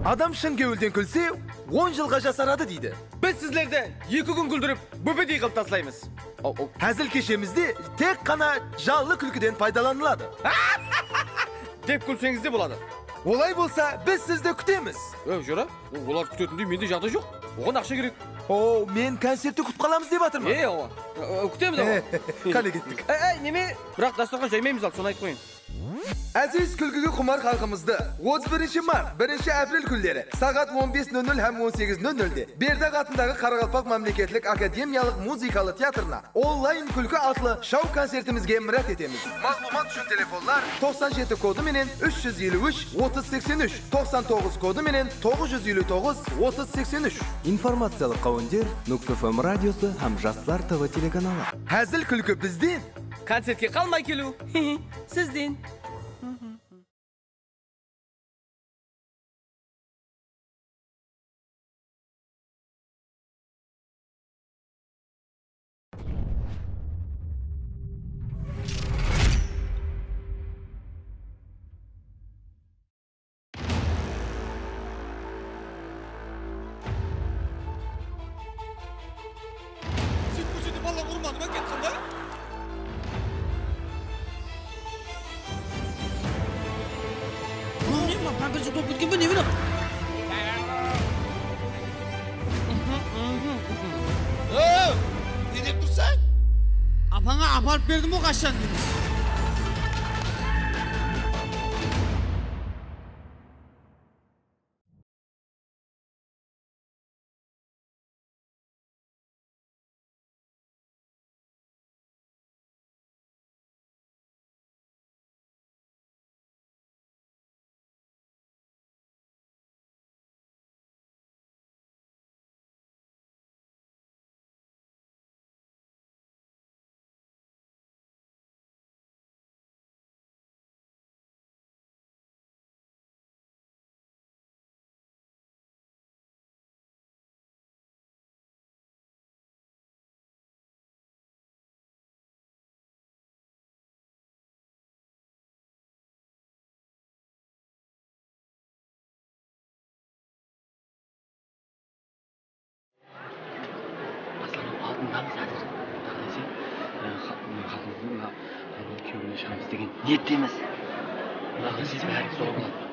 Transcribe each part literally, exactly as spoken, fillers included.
Adam shın kewilden kúlse, on jılǵa jasaradı deydi. Biz sizlerdi eki kún kúldirip, bópedey qılıp taslaymız. Házil keshemizde tek ǵana janlı kúlkiden paydalanıladı. Dep kúlseńiz de boladı. Olay bolsa, biz sizdi kútemiz. E, jora, o-, olar kútetindey mende jaǵday joq. Oǵan aqsha kerek. O, men koncertti kútip qalamız dep atırman. E, awa. E, e, kútemiz, awa. Qáne, kettik. Ey, ey, neme? Biraq dasturxan jaymaymız al, sonı aytıp qoyayın. Áziz kúlkige qumar xalqımızdı, otız birinshi mart, birinshi aprel kúnleri saat on bes nol nol hám on segiz nol nolde Berdaq atındaǵı Qaraqalpaq mámleketlik akademiyalıq muzıkalı teatrına Onlayn kúlki atlı shou-koncertimizge mirát etemiz. Maǵlıwmat ushın telefonlar toqsan jeti kodı menen úsh júz eliw úsh, otız seksen úsh, toqsan toǵız kodı menen toǵız júz eliw toǵız, otız seksen úsh. Informaciyalıq qáwender Nuks F M radiosı hám Jaslar T V telekanalı. Házil kúlki bizden. Koncertke qalmay keliw sizden. Sen kóshede balalar urmadı ma, ketken da? Mınaw ne, mınaw pampers ulıp ketken be, ne mınaw? Ow, ne dep tursań? Apańa aparıp berdim ǵo qashan. Aslanım, aldındamız házir. Dese, e, xa-, e, xalqımızdıń mına, e, kewline shıǵamız degen niyettemiz. Quday qálese, bári zor boladı.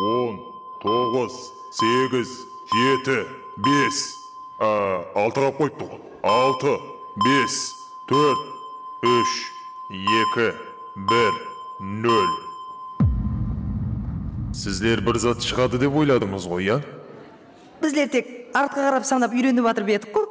On, toǵız, segiz, jeti, bes, a, altı qalıp qoyıptı ǵoy. Altı, bes, tórt, úsh, eki, bir, nol. Sizler bir zat shıǵadı dep oyladıńız ǵoy, ya? Bizler tek artqa qarap sanap úyrenip atırıp edik ǵo.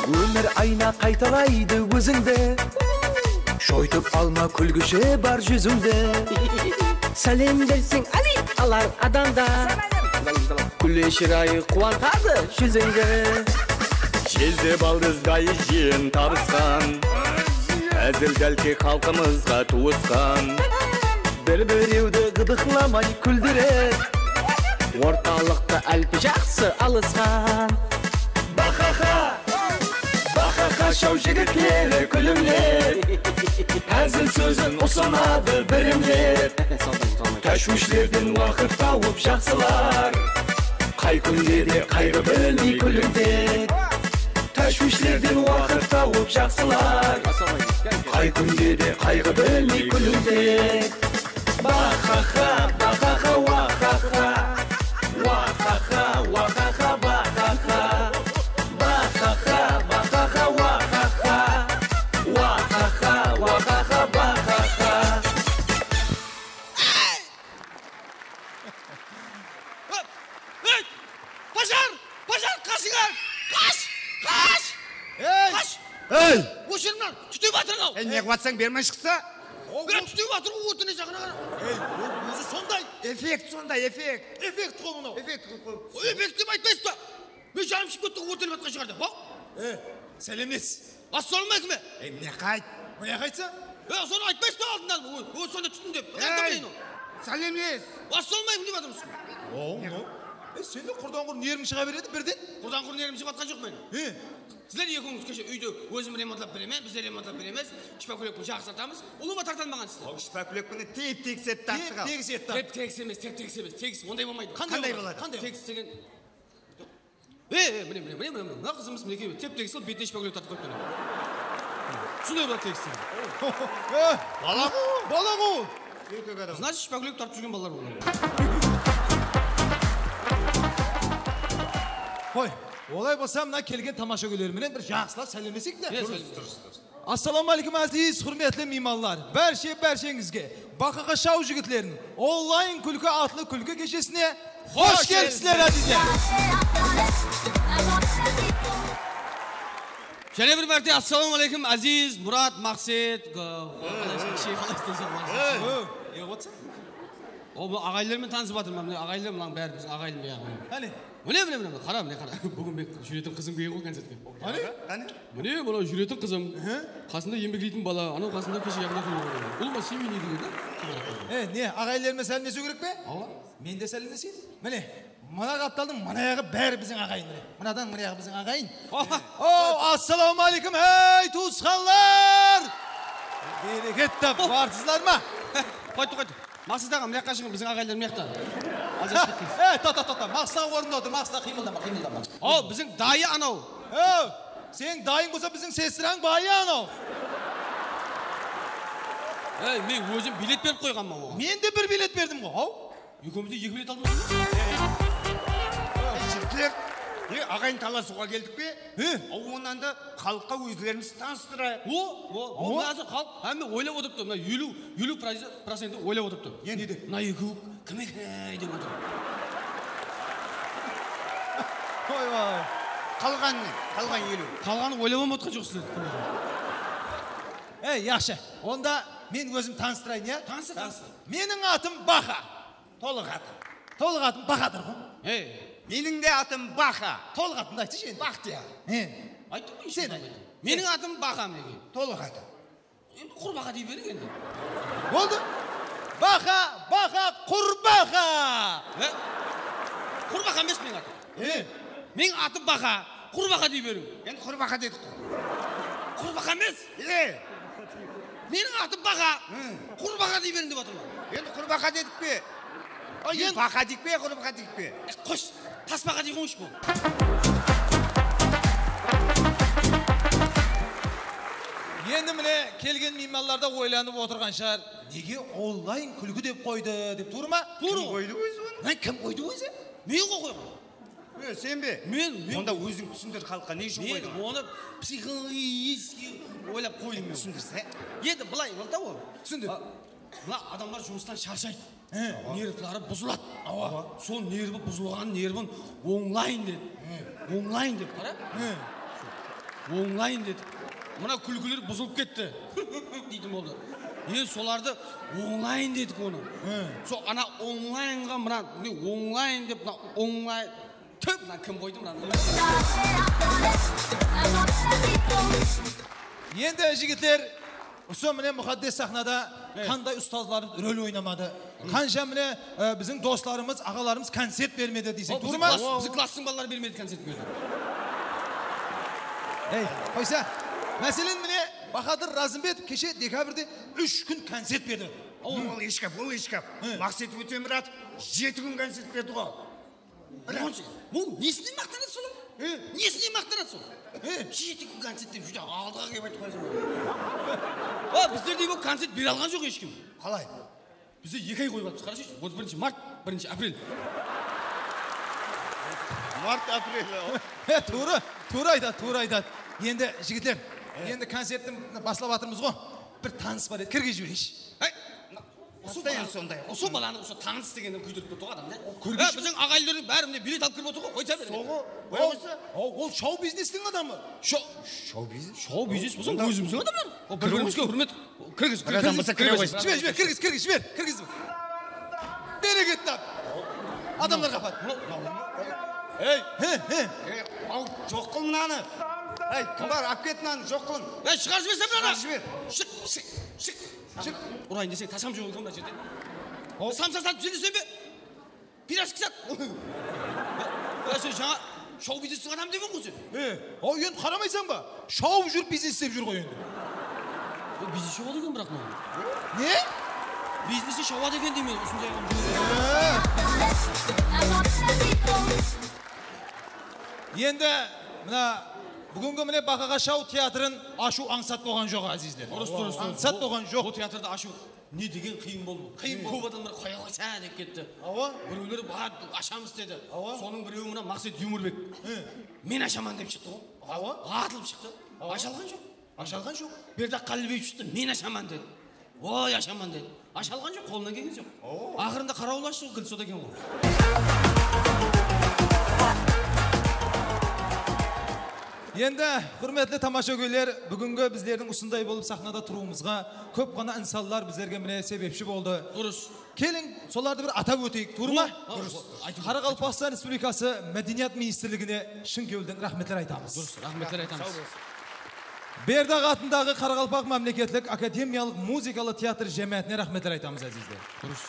Ómir ayna qaytalaydı ózińdi. Joytıp alma kúlgishi bar júzińdi. Sálem berseń, áli alar adamda. Kúle shırayı quwantadı júzińdi. Jez Sebaldız Gáyijin tabısqan, házil dálke xalqımızǵa tuwısqan. Bir-birewdi ǵıdıqlamay kúldirip, ortalıqtı álpi jaqsı alısqan. Baxaxa, baxaxa, shaw jigitleri kúlimler. Házil sózin usınadı birimlep. Táshwishlerden waqıt tawıp jaqsılar. Qay kúnde de qayǵı bilmey kúlimdep. Táshwishlerden waqıt tawıp jaqsılar. Qay kúnde de qayǵı bilmey kúlimdep. Baxaxa, baxaxa, waxaxa. Waxaxa, waxaxa, baxaxa. Baxaxa, baxaxa, waxaxa. Waxaxa, waxaxa, baxaxa. Ey! Ey! Pajar! Pajar, qashıńlar! Qash! Qash! Ey! Qash! Ey! Óshirmler, tútep atır anaw! Ey, ne qıp atsań, bermay shıqsa? Biraq tútep atır ǵoy, ótine jaqına qara. Ey, ol ózi sonday. Effekt sonday, effekt. Effekt ǵoy mınaw. Effekt ǵoy. Ol effekt dep aytpaysız ba? Men janım shıǵıp ketti ǵoy, ótine atqan shıǵar dep, ha? E, sálemlesiz. Assalawma aleykum, e. Ey, mine qayt. Mine qaytsa? E, sonı aytpaysız ba aldında? O, o, sonda tútin dep. Ey, sálemlesiz. Assalawma aleykum dep atırmız. O, no. E, sen de qurdan qur nerviń shıǵa beredi birden. Qurdan qur nervim shıǵıp atqan joq men. E? Sizler ekewińiz keshe úyde ózim remontlap beremen, bizler remontlap beremiz, shpákulekpen jaqsı tartamız, ulıwma tarta almaǵansızlar. Al, shpákulekpen tep-tegis etip tarttıq al. Tep-tegis etip tarttıq. Tep-tegis emes, tep-tegis emes, tegis, onday bolmaydı. Qanday boladı? Qanday? Tegis degen. E, e, mine, mine, mına qızımız, minekey, tep-tegis qılıp betine shpákulek tartıp qoyıptı. Usınday boladı tegis degen. E, bala ǵo, bala ǵo. Erkek adam. Значит, shpákulek tartıp júrgen balalar bolǵan. Qoy, olay bolsa mına kelgen tamashagóyler menen bir jaqsılap sálemleseyik te. Durıs, durıs, durıs. Assalawma aleykum, áziz, húrmetli miymanlar. Bárshe, bársheńizge Baxaxa shaw jigitleriniń onlayn kúlki atlı kúlki keshesine xosh kelipsizler, ázizler. Jáne bir márte assalawma aleykum, Aziz, Murat, Maqset, kishey, qalay isteseń, Maqset. Ey, otsa. O, bul aǵayinler menen tanısıp atırman, mine aǵayinler, mınań bári biziń aǵayin, bul jaǵı. Qáne? Mine, mine, mine, qara, mine, qara. Búgin men júretin qızım kelgen ǵoy koncertke. Qáne? Qáne? Mine, mınaw júretin qızım. Qasında eńbekleytin bala, anaw qasında keshe jaqında kelgen bala. Ulıwma семейный degen da. E, ne, aǵayinlerime sálemlesiw kerek pe? Awa. Men de sálemleseyim. Mine, mına qaptaldıń mına jaǵı bári biziń aǵayin, mine. Mınadan mına jaǵı biziń aǵayin. O, assalawma aleykum, hey, tuwısqanlar! Bereket tap, barsızlar ma? Qoydı, qoydı. Maqset aǵa, mıyaqqa shıǵıń, biziń aǵayinler mıyaqta. Azır shıǵıp ketiń. E, toqta, toqta, Maqset aǵa ornında otır, Maqset aǵa qıymıldama, qıymıldama. O, biziń dayı anaw. O, seniń dayıń bolsa biziń sestrań bayı anaw. Ey, men ózim bilet berip qoyǵanman oǵan. Men de bir bilet berdim ǵo, haw. Ekewimiz de eki bilet aldım. Jigitler, ne, aǵayin talasıwǵa keldik pe? He? Aw, onnan da xalıqqa ózlerimiz tanıstırayıq. O, o, o, házir xalıq hámme oylap otırıptı. Mına eliw, eliw procenti oylap otırıptı. Ne dedi? Mına ekewi kim eken dep otır. Oy, oy. Qalǵanı ne? Qalǵan eliw. Qalǵanı oylap ham otırǵan joqsızlar. Ey, yaqshı. Onda men ózim tanıstırayın, ya? Tanıstır, tanıstır. Meniń atım Baxa. Tolıq atı. Tolıq atım Bahadır ǵo. Ey. Meniń de atım Baxa. Tolıq atımdı aytshı endi. Baxtiyar. He. Ayttım ǵoy. Sen ayt. Meniń atım Baxa, minekey. Tolıq atı. Endi Qurbaqa dey beriń endi. Boldı. Baxa, Baxa, Qurbaqa. E? Qurbaqa emes meniń atım. E? Meniń atım Baxa, Qurbaqa dey beriń. Endi Qurbaqa dedik ǵo. Qurbaqa emes. E? Meniń atım Baxa. Hı. Qurbaqa dey beriń dep atırman. Endi Qurbaqa dedik pe? Ay, endi Baxa deyik pe, Qurbaqa deyik pe? E, qosh, tasbaqa dey qoyıńshı bul. Endi mine kelgen miymanlar da oylanıp otırǵan shıǵar. Nege onlayn kúlki dep qoydı dep, tuwrı ma? Tuwrı. Kim qoydı ózi onı? Lan kim qoydı ózi? Men ǵo qoyǵan. E, sen be? Men, men. Onda óziń túsindir xalıqqa, ne ushın qoydıń? Men onı психологически oylap qoydım men. Túsindirse? Endi bılay, boldı ǵo. Túsindir. A, mına adamlar jumıstan sharshaydı. He. Nervları buzıladı. Awa. Sol nervi buzılǵan nervin onlayn dedi. He. Onlayn dedi, qara. He. Onlayn dedi. Mına kúlkiler buzılıp ketti. Deydi boldı. E, solardı onlayn dedik onı. He. Sol ana onlaynǵa mına ne onlayn dep, mına onlayn Tüp, mına kim qoydı mınanı? Endi, jigitler, usı mine muqaddes saxnada qanday ustazlarımız rol oynamadı? Qansha mine, e, biziń doslarımız, aǵalarımız koncert bermedi deyseń, tuwrı ma? Biziń klasstıń balaları bermedi koncert berdi. Ey, qoysa. Máselen, mine Bahadır Razımbetov keshe dekabrde úsh kún koncert berdi. Ol eshkap, ol eshkap. Maqset Ótemuratov jeti kún koncert berdi ǵo. Onsha, bul nesinen maqtanadı sonıń? Nesinen maqtanadı sonıń? Jeti kún koncert dep júdá aldıǵa kelip aytıp qoydı. A, bizlerdey bolıp koncert bere alǵan joq hesh kim. Qalay? Bizde eki ay qoyıp atırmız, qarashı, otız birinshi mart, birinshi aprel. Mart, aprel. Tuwrı, tuwrı aytadı, tuwrı aytadı. Endi, jigitler, endi koncertti baslap atırmız ǵo. Bir tanıs bar edi, kirgizip jibereyinshi. Hey! Postoyan sonday. Usı balanı usı tanıs degennen kúydirip turdı ǵo adam da. Biziń aǵayinlerdiń bári mine bilet alıp kirip otır ǵo, qoysa ber. Soǵı, qoya qoysa. Ol shou-biznestiń adamı. Shou-biznes? Shou-biznes bolsa ózimizdiń adamlar. Bir-birimizge húrmet. Kirgiz, kirgiz, kirgiz. Jiber, jiber, kirgiz, kirgiz, jiber, kirgiz. Bereket tap. Adamlar qapat. Ey, he, he. Ey, aw, joq qıl mınanı. Ey, kim bar, alıp ket mınanı, joq qılıń. Ey, shıǵarıp jibersene mınanı. Shıǵarıp jiber. Shıq, shıq, shıq. Shıq. Urayın deseń, tasam joq eken mına jerde. Samsa satıp júreseń be? Pirajka sat. Ya sen jańa shou-biznestiń adamı degen ǵoy sen. E, aw, endi qaramaysań ba? Shawıp júrip biznes islep júr ǵoy endi. E, biznes shawadı eken biraq mınaw. Ne? Biznesi shawadı eken deymen, usınday qılıp júredi. E. Endi mına búgingi mine Baqaǵa shou teatrın ashıw ańsat bolǵan joq, ázizler. Durıs, durıs, durıs. Ańsat bolǵan joq. Bul teatrdı ashıw ne degen qıyın boldı. Qıyın boldı. Kóp adamlar qoya qoysa dep ketti. Awa. Birewler bar, ashamız dedi. Awa. Sonıń birewi mına Maqset Yumorbek. He. Men ashaman dep shıqtı ǵoy. Awa. Atılıp shıqtı. Awa. Asha alǵan joq. Asha alǵan joq. Berdaq Qállibekov shıqtı, men ashaman dedi. Oy, ashaman dedi. Asha alǵan joq, qolınan kelgen joq. Awa. Aqırında qarawıl ashıp kir soda eken ǵoy. Endi, húrmetli tamashagóyler, búgingi bizlerdiń usınday bolıp saxnada turıwımızǵa kóp ǵana insanlar bizlerge mine sebepshi boldı. Durıs. Keliń, solardı bir atap óteyik, tuwrı ma? Durıs. Qaraqalpaqstan Respublikası Mádeniyat ministrligine shın kewilden raxmetler aytamız. Durıs, raxmetler aytamız. Saw bolsın. Berdaq atındaǵı Qaraqalpaq mámleketlik akademiyalıq muzıkalı teatr jámáátine raxmetler aytamız, ázizler. Durıs.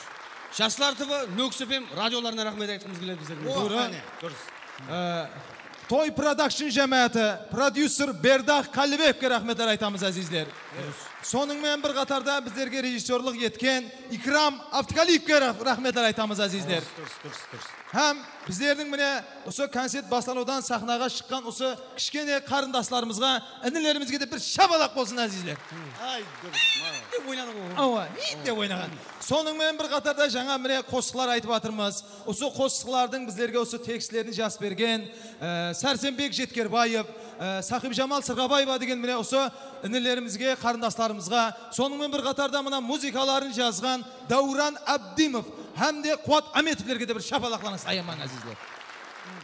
Jaslar TV, Nókis FM radiolarına raxmet aytqımız keledi bizlerdiń. Tuwrı. Durıs. Á, Toy Production jámááti, prodyuser Berdaq Qállibekovke raxmetler aytamız, ázizler. Durıs. Sonıń menen bir qatarda bizlerge rejissyorlıq etken Ikram Avtqalievke ra-, raxmetler aytamız, ázizler. Durıs, durıs, durıs, durıs. Hám bizlerdiń mine usı koncert baslanıwdan saxnaǵa shıqqan usı kishkene qarındaslarımızǵa, inilerimizge de bir shapalaq bolsın, ázizler. Ay, durıs, maw. Dep oynadı ǵoy. Awa, hit dep oynaǵan. Sonıń menen bir qatarda jańa mine qosıqlar aytıp atırmız. Usı qosıqlardıń bizlerge usı tekstlerin jazıp bergen, e, Sársenbek Jetkerbaev, e, Saqıpjamal Sırǵabaeva degen mine usı inilerimizge, qarındaslarımızǵa, sonıń menen bir qatarda mına muzıkaların jazǵan Dáwran Ábdimov hám de Quwat Ámetovlerge de bir shapalaqlarıńızdı ayamań, ázizler.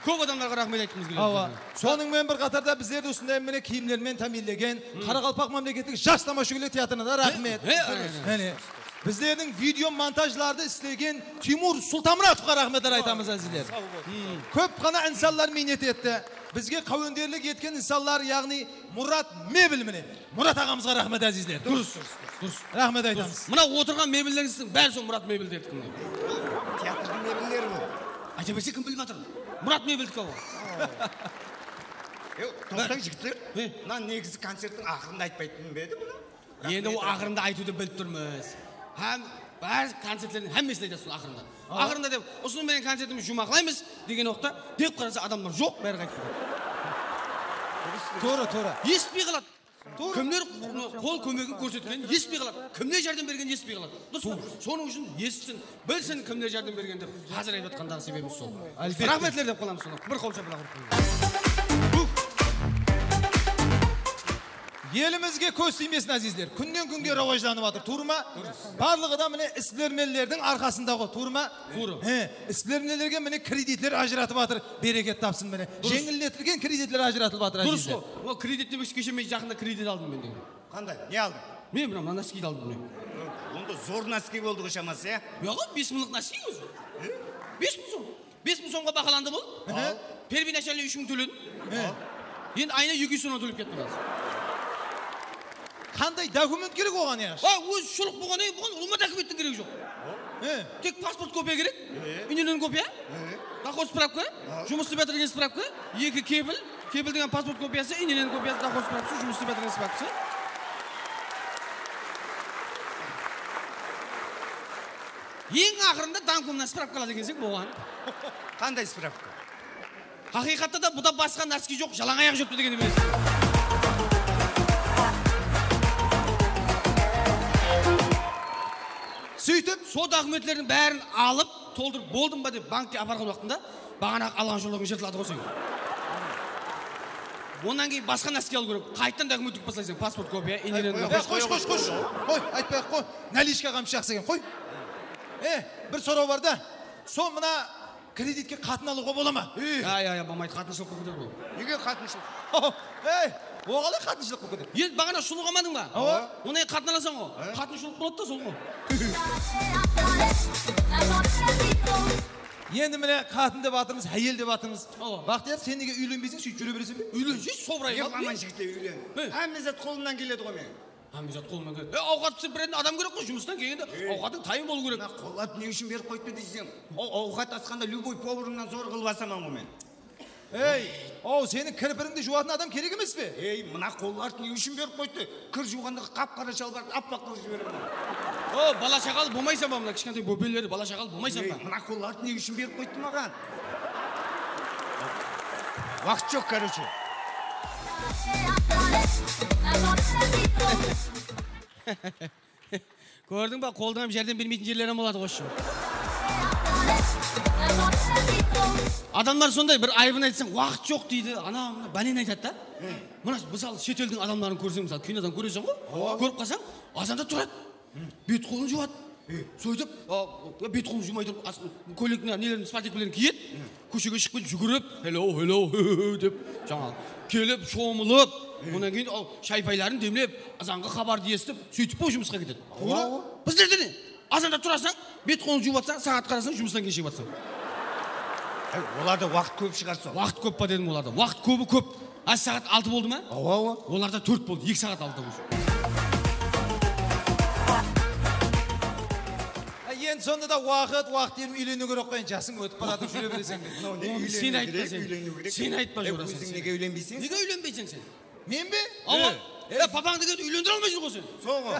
Kóp adamlarǵa raxmet aytqımız keledi. Awa. Sonıń menen bir qatarda bizlerdi usınday mine kiyimler menen támiyinlegen Qaraqalpaq mámleketlik jas tamashagóyler teatrına da raxmet. He, he, he, he. Áne. Bizlerdiń video montajlardı islegen Timur Sultamuratovqa raxmetler aytamız, ázizler. Saw bolsın, saw bolsın. Kóp ǵana insanlar miynet etti. Bizge qáwenderlik etken insanlar, yaǵnıy Murat Mebel mine. Murat aǵamızǵa raxmet, ázizler. Durıs, durıs, durıs. Raxmet aytamız. Mına otırǵan mebellerińizdiń bári sol Murat Mebeldikiń. Teatrdıń mebelleri bul. Ayta berse kim bilip atır? Murat Mebeldiki ǵoy. Ew, toqtań, jigitler. Mına negizi koncerttiń aqırında aytpaytın be edi bunı? Endi ol aqırında aytıwdı bilip turmız. Hám bári koncertlerdiń hámmesin aytasız aqırında. Aqırında dep, usınıń menen koncertimizdi juwmaqlaymız degen waqıtta dep qarasa adamlar joq, bári qaytıp ketedi. Tuwrı, tuwrı. Esitpey qaladı. Tuwrı. Kimler qol kómegin kórsetkenin esitpey qaladı. Kimler járdem bergenin esitpey qaladı. Durıs pa? Sonıń ushın esitsin, bilsin kimler járdem bergenin dep házir aytıp atqandaǵı sebebimiz sol. Álbette. Raxmetler dep qalamız sonı. Bir qol shapalaq urıp qoyıń. Elimizge kóz tiymesin, ázizler. Kúnnen-kúnge rawajlanıp atır, tuwrı ma? Durıs. Barlıǵı da mine isbilermenlerdiń arqasında ǵoy, tuwrı ma? Tuwrı. He, isbilermenlerge mine kreditler ajıratıp atır. Bereket tapsın mine. Durıs. Jeńilletilgen kreditler ajıratılıp atır, ázizler. Durıs ǵoy. O kredit demekshi, keshe men jaqında kredit aldım men de. Qanday? Ne aldıń? Men mına, mına noskiydi aldım men. Onda zor noskiy boldı ǵoy shaması, ya? Yoq, bes mıńlıq noskiy ózi. Bes mıń som. Bes mıń somǵa bahalandı bul. Al. Первоначальный úsh mıń tóledim. Endi ayına eki júz somnan tólep kettim házir. Qanday dokument kerek oǵan, ya? Ay, ózi shulıq bolǵannan keyin buǵan ulıwma dokumenttiń keregi joq. E? Tek pasport kopiya kerek, úyinen kopiya, doxod spravka, jumıs islep atır degen spravka, eki kepil, kepil degen pasport kopiyası, úyinen kopiyası, doxod spravkası, jumıs islep atır degen spravkası. Eń aqırında domkomnan spravka aladı ekenseń, bolǵan. Qanday spravka? Haqıyqatta da, buda basqa náske joq, jalań ayaq júripti degen emes. Sóytip, sol dokumentlerdiń bárin alıp, toltırıp boldım ba dep bankke aparǵan waqtında baǵanaǵı alǵan jollarıń jırtıladı ǵoy seniń. Onnan keyin basqa náske alıw kerek. Qaytadan dokument tigip baslaysań. Pasport kopiya, inenen. Qoy, qoy, qoy, qoy. Qoy, aytpay-aq qoy. Nalishka aǵamız jaqsı eken, qoy. E, bir soraw bar da. Sol mına kreditke qatın alıwǵa bola ma? Ya, ya, ya, bolmaydı, qatınshılıq bolıp ketedi bul. Nege qatınshılıq? Ey, o qalay qatınshılıq bolıp ketedi? Endi baǵana shulıq almadıń ba? Awa. Onnan keyin qatın alasań ǵo. Qatınshılıq boladı da, sol ǵo. Endi mine qatın dep atırmız, háyel dep atırmız. Awa. Baxtiyar, sen nege úylenbeyseń, sóytip júre bereseń be? Úylenshe, sobırayıp al. Jigitler, úylen. Hámme zat qolımnan keledi ǵoy meniń. Hámme zat qolımnan keledi. E, awqat pisirip beretin adam kerek ǵoy, jumıstan kelgende awqatıń tayın bolıw kerek. Mına qollardı ne ushın berip qoyıptı deyseń? Aw, awqat asqanda любой поварımnan zor qılıp asaman ǵoy men. Ey, aw, seniń kirpirińdi juwatın adam kerek emes pe? Ey, mına qollardı ne ushın berip qoydı? Kir juwǵanda qap-qara shalbardı appaq qılıp jiberemen. O, bala-shaǵalı bolmaysań ba, mına kishkentay bópelerdi bala-shaǵalı bolmaysań ba? Ey, mına qollardı ne ushın berip qoydı maǵan? Waqıt joq, короче. Kórdiń ba, qoldıń hám járdem bermeytin jerleri hám boladı, qoshshım. Adamlar sonday, bir ayıbın aytsań, waqıt joq deydi, ana, mına báleni aytadı da. Mına, mısalı, shet eldiń adamların kórseń, mısalı, kinodan kóreseń ǵoy, kórip qalsań, azanda turadı. Bet-qolın juwadı. Sóytip, a, bet-qolın juwmay turıp, as-, kóylektiń nelerin, sportivkalerin kiyedi. Kóshege shıqıp ketip, júgirip, hello, hello, dep, jańaǵı, kelip, shomılıp, onnan keyin, aw, shay-payların demlep, azanǵı xabardı esitip, sóytip, boy, jumısqa ketedi. Tuwra. Bizlerde ne? Azanda turasań, bet-qolın juwıp atsań, saǵat qarasań, jumıstan keshigip atsań. Ay, olarda waqıt kóp shıǵar sol. Waqıt kóp pa dedim olarda. Waqıt kóbi kóp. Házir saǵat altı boldı ma? Awa, awa. Olarda tórt boldı, eki saǵat aldı. Ay, endi sonda da waqıt, waqıt deyip úyleniw kerek ǵoy, endi jasıń ótip baratır, júre bereseń de. Onı sen aytpa sen. Sen aytpa, jorasań. Óziń nege úylenbeyseń? Nege úylenbeyseń sen? Men be? Awa. E, papań degen úylendire almay júr ǵoy sen. Sol ǵoy.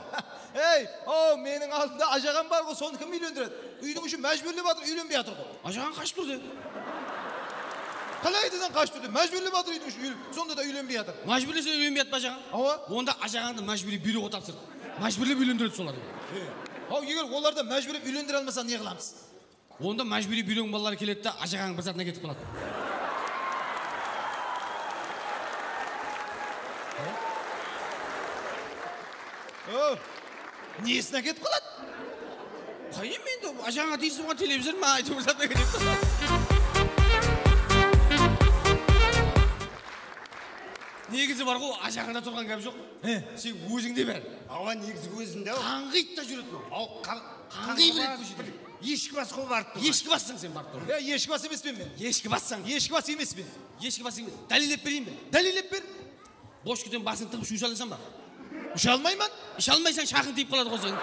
Ey, aw, meniń aldımda ájaǵam bar ǵoy, sonı kim úylendiredi? Úydiń ishi májbúrlep atır, úylenbey atır ǵoy. Ájaǵań qashıp tur de. Qalay aytasań qashıp tur dep? Májbúrlep atır úydiń ishi, úylen-, sonda da úylenbey atır. Májbúrlese úylenbey atpa ájaǵań? Awa. Onda ájaǵańdı májbúriy byuroǵa tapsır. Májbúrlep úylendiredi solardı. E. Aw, eger olardı májbúrlep úylendire almasań, ne qılamız? Onda májbúriy byuroń balaları keledi de, ájaǵań bir zatına ketip qaladı. O, nesine ketip qaladı? Qáyem endi, ájaǵańa tiyisli bolǵan televizor ma, áytewir bir zatına ketip qaladı. Negizi bar ǵoy, ájaǵańda turǵan gáp joq. He. Sen ózińde bar. Awa, negizi ózinde-aw. Qańǵıydı da júredi mınaw. Aw, qań-, qańǵıy beredi kóshede. Eshki basqaw barıp turǵan. Eshki bassań sen barıp turǵan. Ya, eshki bas emespen men. Eshki bassań. Eshki bas emespen. Eshki bas emes. Dálillep bereyin be? Dálillep ber. Bosh kúten basıńdı tıǵıp shuw ushalasań ba? Usha almayman. Usha almaysań, shaqıń tiyip qaladı ǵoy seniń.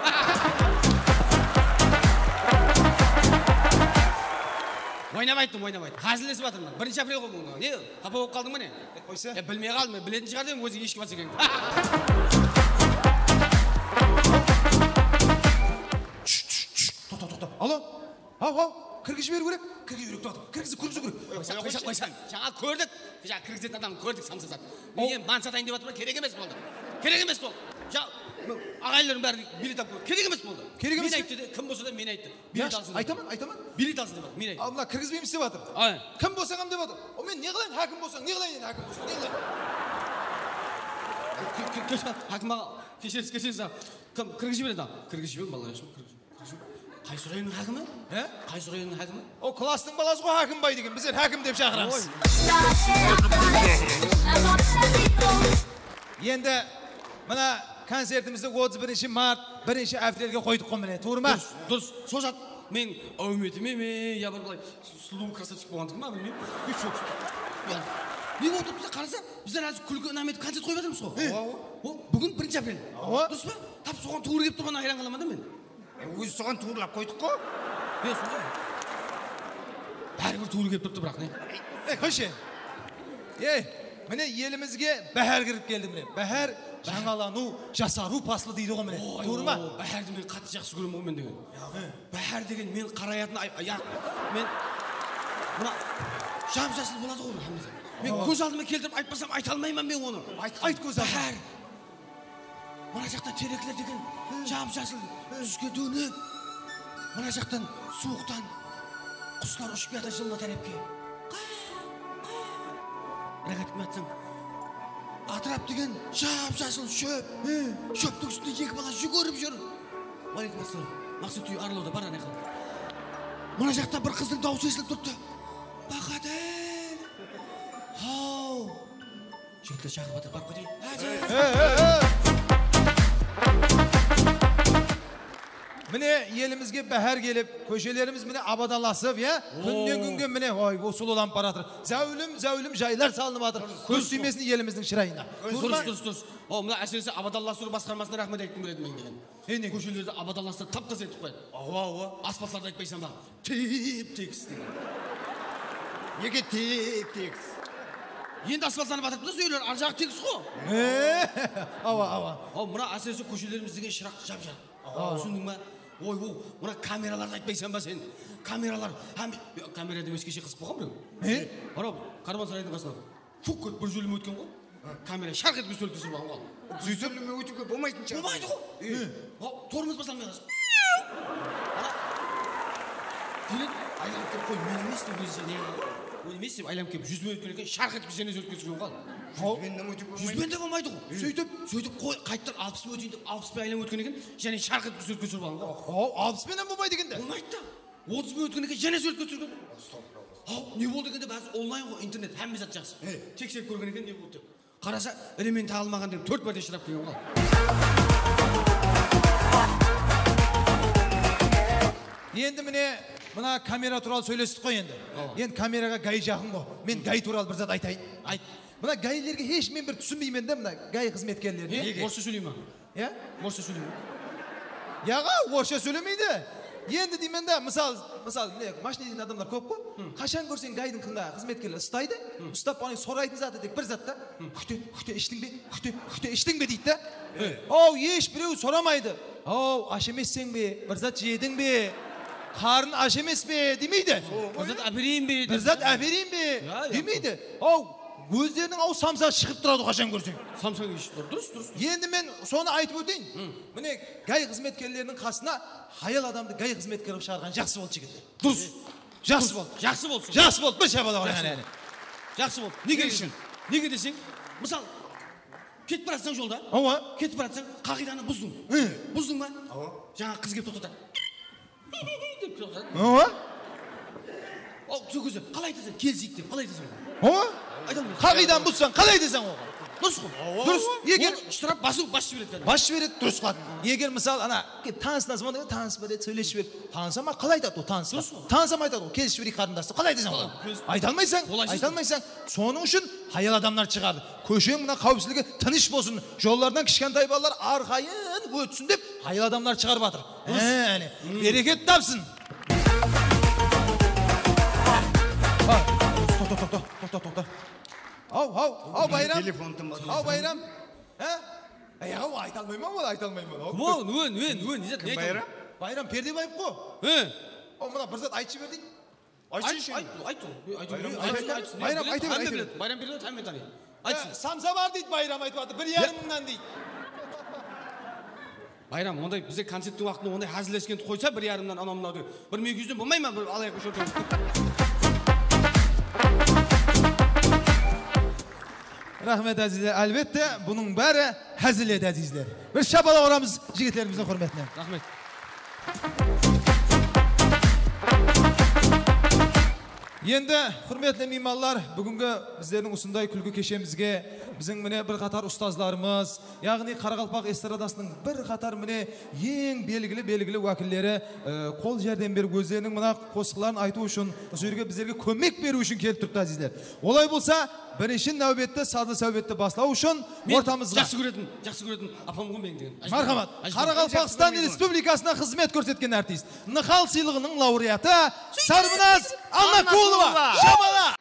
Oynap ayttım, oynap ayttım. Házillesip atırman. Birinshi aprel ǵoy búgin. Ne? Qapa bolıp qaldıń ba ne? Qoysa? E, bilmey qaldım, men biletin shıǵar dedim, óziń eshki bas ekeningdi. Toqta, toqta, toqta. Alo? Haw, haw, kirgizip jiberiw kerek. Kirgizip jiberiw kerek, toqta. Kirgizip, kirgiziw kerek. Qoysa, qoysa, qoysa. Jańa kórdik. Jańa kirgizetin adamdı kórdik, samsa zat. Men endi mantı satayın dep atırman, kerek emes boldı. Kerek emes boldı. Ja, aǵayinlerdiń bári bilet alıp keldi. Kerek emes boldı. Kerek emes pe? Men ayttı de, kim bolsa da men ayttı. Bilet alsın dep atır. Aytaman, aytaman. Bilet alsın dep atır, men ayttım. Al, mına kirgizbeymiz dep atır. Ay. Kim bolsań hám dep atır. O, men ne qılayın, hákim bolsań, ne qılayın endi hákim bolsań, ne qılayın? Ke-, ke-, ke-, hákim aǵa, keshiresiz, keshiresiz aǵa. Kim, kirgizip jiberedi aǵa. Kirgizip jiber, balalar, kirgizip jiber. Qaysı rayonnıń hákimi? He? Qaysı rayonnıń hákimi? O, klastıń balası ǵoy, Hákimbay degen. Bizler hákim dep shaqıramız. Oy. Endi mına koncertimizdi otız birinshi mart, birinshi aprelge qoydıq ǵoy mine, tuwrı ma? Durıs, durıs. Sol zat meniń áwmetime me, ya bir bılay sulıw, krasavchik bolǵandıǵı ma, bilmeymen. Hesh joq. Ne bolıp turıptı? Qarasa, bizler házir kúlki inam etip koncert qoyıp atırmız ǵo. Awa. Ol búgin birinshi aprel. Awa. Durıs pa? Tap soǵan tuwrı kelip turǵanına hayran qalaman da men. E, ózi soǵan tuwrılap qoydıq ǵo. E, soǵan. Báribir tuwrı kelip turıptı, biraq ne? Ey, qoyshı. Ey, mine elimizge báhár kirip keldi mine. Báhár, jańalanıw, jasarıw paslı deydi ǵo mine. Oy, tuwrı ma? Báhárdi men qattı jaqsı kóremen ǵo men degen. Báhár degen men qarayatın ay-, ay-, ya, men mına jap-jasıl boladı ǵo, hámmesi. Men kóz aldıma keltirip aytpasam, ayta almayman men onı. Ayt, ayt kóz aldıma. Báhár. Mına jaqta terekler degen jap-jasıl túske dónip, mına jaqtan suwıqtan quslar ushıp kiyatır jıllı tárepke. Qa, qa. Biraq aytıp atsań, atırap degen jap-jasıl shóp. Shóptiń ústinde eki bala júgirip júr. Waleykum assalam. Maqset úy arlawda bar, áne qıl. Mına jaqta bir qızdıń dawısı estilip turıptı. Baqadır! Haw! Jigitler shaqırıp atır, barıp keteyik. Mine, elimizge báhár kelip, kóshelerimiz mine abadanlasıp, ya? Kúnnen-kúnge mine, oy, usılılanıp baratır. Záwlim-záwlim jaylar salınıp atır. Kóz tiymesin elimizdiń shırayına. Durıs, durıs, durıs. O, mına, ásirese, abadanlastırıw basqarmasına raxmet aytqım keledi men degen. Kóshelerdi abadanlastırıp, tap-taza etip qoyayıq. Awa, awa. Asfaltlardı aytpaysań ba? Tep-tegis degen. Nege tep-tegis? Endi asfaltlanıp atırıptı da, sol jerler, ar jaǵı tegis ǵo. Awa, awa. Aw, mına, ásirese, kóshelerimiz degen shıraq jap-jarıq. Awa. Túsindiń ba? Oy, oy, mına kameralardı aytpaysań ba sen? Kameralar, hám, kamera demeskeshe qızıq bolǵan birew. Manaw, Karvansaraydıń qasında. Fuk etip bir júlimi ótken ǵoy. Kamera sharq etip bir súwretke túsirip alǵan ǵoy. Bir júlimi ótiwge bolmaytın shıǵar. Bolmaydı ǵoy. Tormoz basa almay qalsın. Ana, kelen, aylanıp kelip, qoy, men emes dep, ózi ne? Ol emes dep aylanıp kelip, júz benen ótken eken, sharq etip jáne súwretke túsirip alǵan ǵoy. Júz benen ótiwge bolmaydı. Júz benen de bolmaydı ǵoy. Sóytip, sóytip, qoy, qaytadan alpıs penen óteyin dep, alpıs penen aylanıp ótken eken, jáne sharq etip bir súwretke túsirip alǵan ǵoy. Haw, alpıs penen bolmaydı eken de. Bolmaydı da. Otız benen ótken eken, jáne súwretke túsirgen. Haw, ne boldı eken dep, házir onlayn ǵoy, internet, hámme zat jaqsı. Tekserip kórgen eken, ne boldı dep. Qarasa, ine men taǵılmaǵan dep tórt márte shırap kelgen ǵoy. Endi mine, mına kamera tuwralı sóylestik ǵoy endi. Endi kameraǵa gay jaqın ǵoy. Men gay tuwralı bir zat aytayın. Ayt. Mına gaylerge hesh men bir túsinbeymen de, mına gay xızmetkerlerine. Nege? Orıssha sóyley ma? Ya? Orıssha sóyleme. Yaǵa, orıssha sóylemeydi. Endi deymen da, mısal, mısal, mine, mashina deydiń adamlar kóp ǵoy. Qashan kórseń, gaydıń xızmetkerleri ustaydı. Ustap, onıń soraytın zatı tek bir zat ta. Kúte, kúte ishtiń be? Kúte, kúte ishtiń be deydi da. Aw, hesh birew soramaydı. Aw, ash emesseń be? Bir zat jediń be? Qarnıń ash emes pe? Demeydi. Bir zat ápereyin be? Bir zat ápereyin be? Demeydi. Aw, ózleriniń aw samsa shıǵıp turadı qashan kórseń. Samsa iyishi bar, durıs, durıs. Endi men sonı aytıp óteyin. Mine, gay xızmetkerleriniń qasına hayal adamdı gay xızmetker qılıp shıǵarǵan jaqsı boldı, jigitler. Durıs. Jaqsı boldı. Jaqsı bolsın. Jaqsı boldı, bir shapalaq urayıq, áne. Jaqsı boldı. Nege deseń, nege deseń, mısal, ketip baratsań jolda. Awa. Ketip baratsań, qaǵıydanı buzdıń. Buzdıń ba? Awa. Jańa qız kelip toqtadı. Dep toqtadı. Awa. Al, sol kózde, qalay aytasań, keliseyik dep, qalay aytasań? Awa. Ayta almaysań. Qaǵıydanı buzsań, qalay aytasań oǵan? Durıs ǵoy. Durıs. Eger shtrap basıw, basıp jiberedi. Basıp jiberedi, durıs qıladı. Eger, mısal, ana, tanısınasań, onda tanısıp beredi, sóylesip beredi. Tanısa ma, qalay aytadı ol, tanısa? Tanısa ma, aytadı ol, kelisip jibereyik, qarındas, dep. Qalay aytasań oǵan? Ayta almaysań, ayta almaysań. Sonıń ushın hayal adamlar shıǵardı. Kósheń mına qáwipsizligi tınısh bolsın. Jollardan kishkentay balalar arqayın ótsin dep hayal adamlar shıǵarıp atır. Durıs. Áne, bereket tapsın. Toqta, toqta, toqta, toqta. Aw, aw, aw, Bayram. Telefon tınbasın. Aw, Bayram. Há? Ey, aw, ayta almayman ol, ayta almayman. Aw, ón, ón, ón, ón, ne zat, ne aytaman? Bayram? Bayram Perdebaev ǵo. He. Aw, mına bir zat aytıp jiber deyin. Aytsın. Ayt, ayt, ayt, ayt. Bayram, ayta ber, ayta ber. Bayram Perdebaev, hámme tanıydı. Aytsın. Samsa bar deydi, Bayram aytıp atır. Bir yarım mıńnan deydi. Bayram, onday bizde koncerttiń waqtında onday házilleskendi qoysa, bir yarımnan, anaw-mınaw dep. Bir mekiyúzden bolmay ma, bir alayıq, bir shortay. Raxmet, ázizler. Álbette, bunıń bári házil edi, ázizler. Bir shapalaq uramız jigitlerimizdiń húrmetine. Raxmet. Endi, húrmetli miymanlar, búgingi bizlerdiń usınday kúlki keshemizge biziń mine bir qatar ustazlarımız, yaǵnıy qaraqalpaq estradasınıń bir qatar mine eń belgili-belgili wákilleri, e, qol járdem berip, ózleriniń mına qosıqların aytıw ushın, usı jerge bizlerge kómek beriw ushın kelip turıptı, ázizler. Olay bolsa, birinshi náwbette sazlı sáwbetti baslaw ushın ortamızǵa jaqsı kóretin, jaqsı kóretin apam ǵoy meniń degen. Marhamat, Qaraqalpaqstan Respublikasına xızmet kórsetken artist, Nıxal sıylıǵınıń laureatı Sarbinaz Annakulova. Shabala!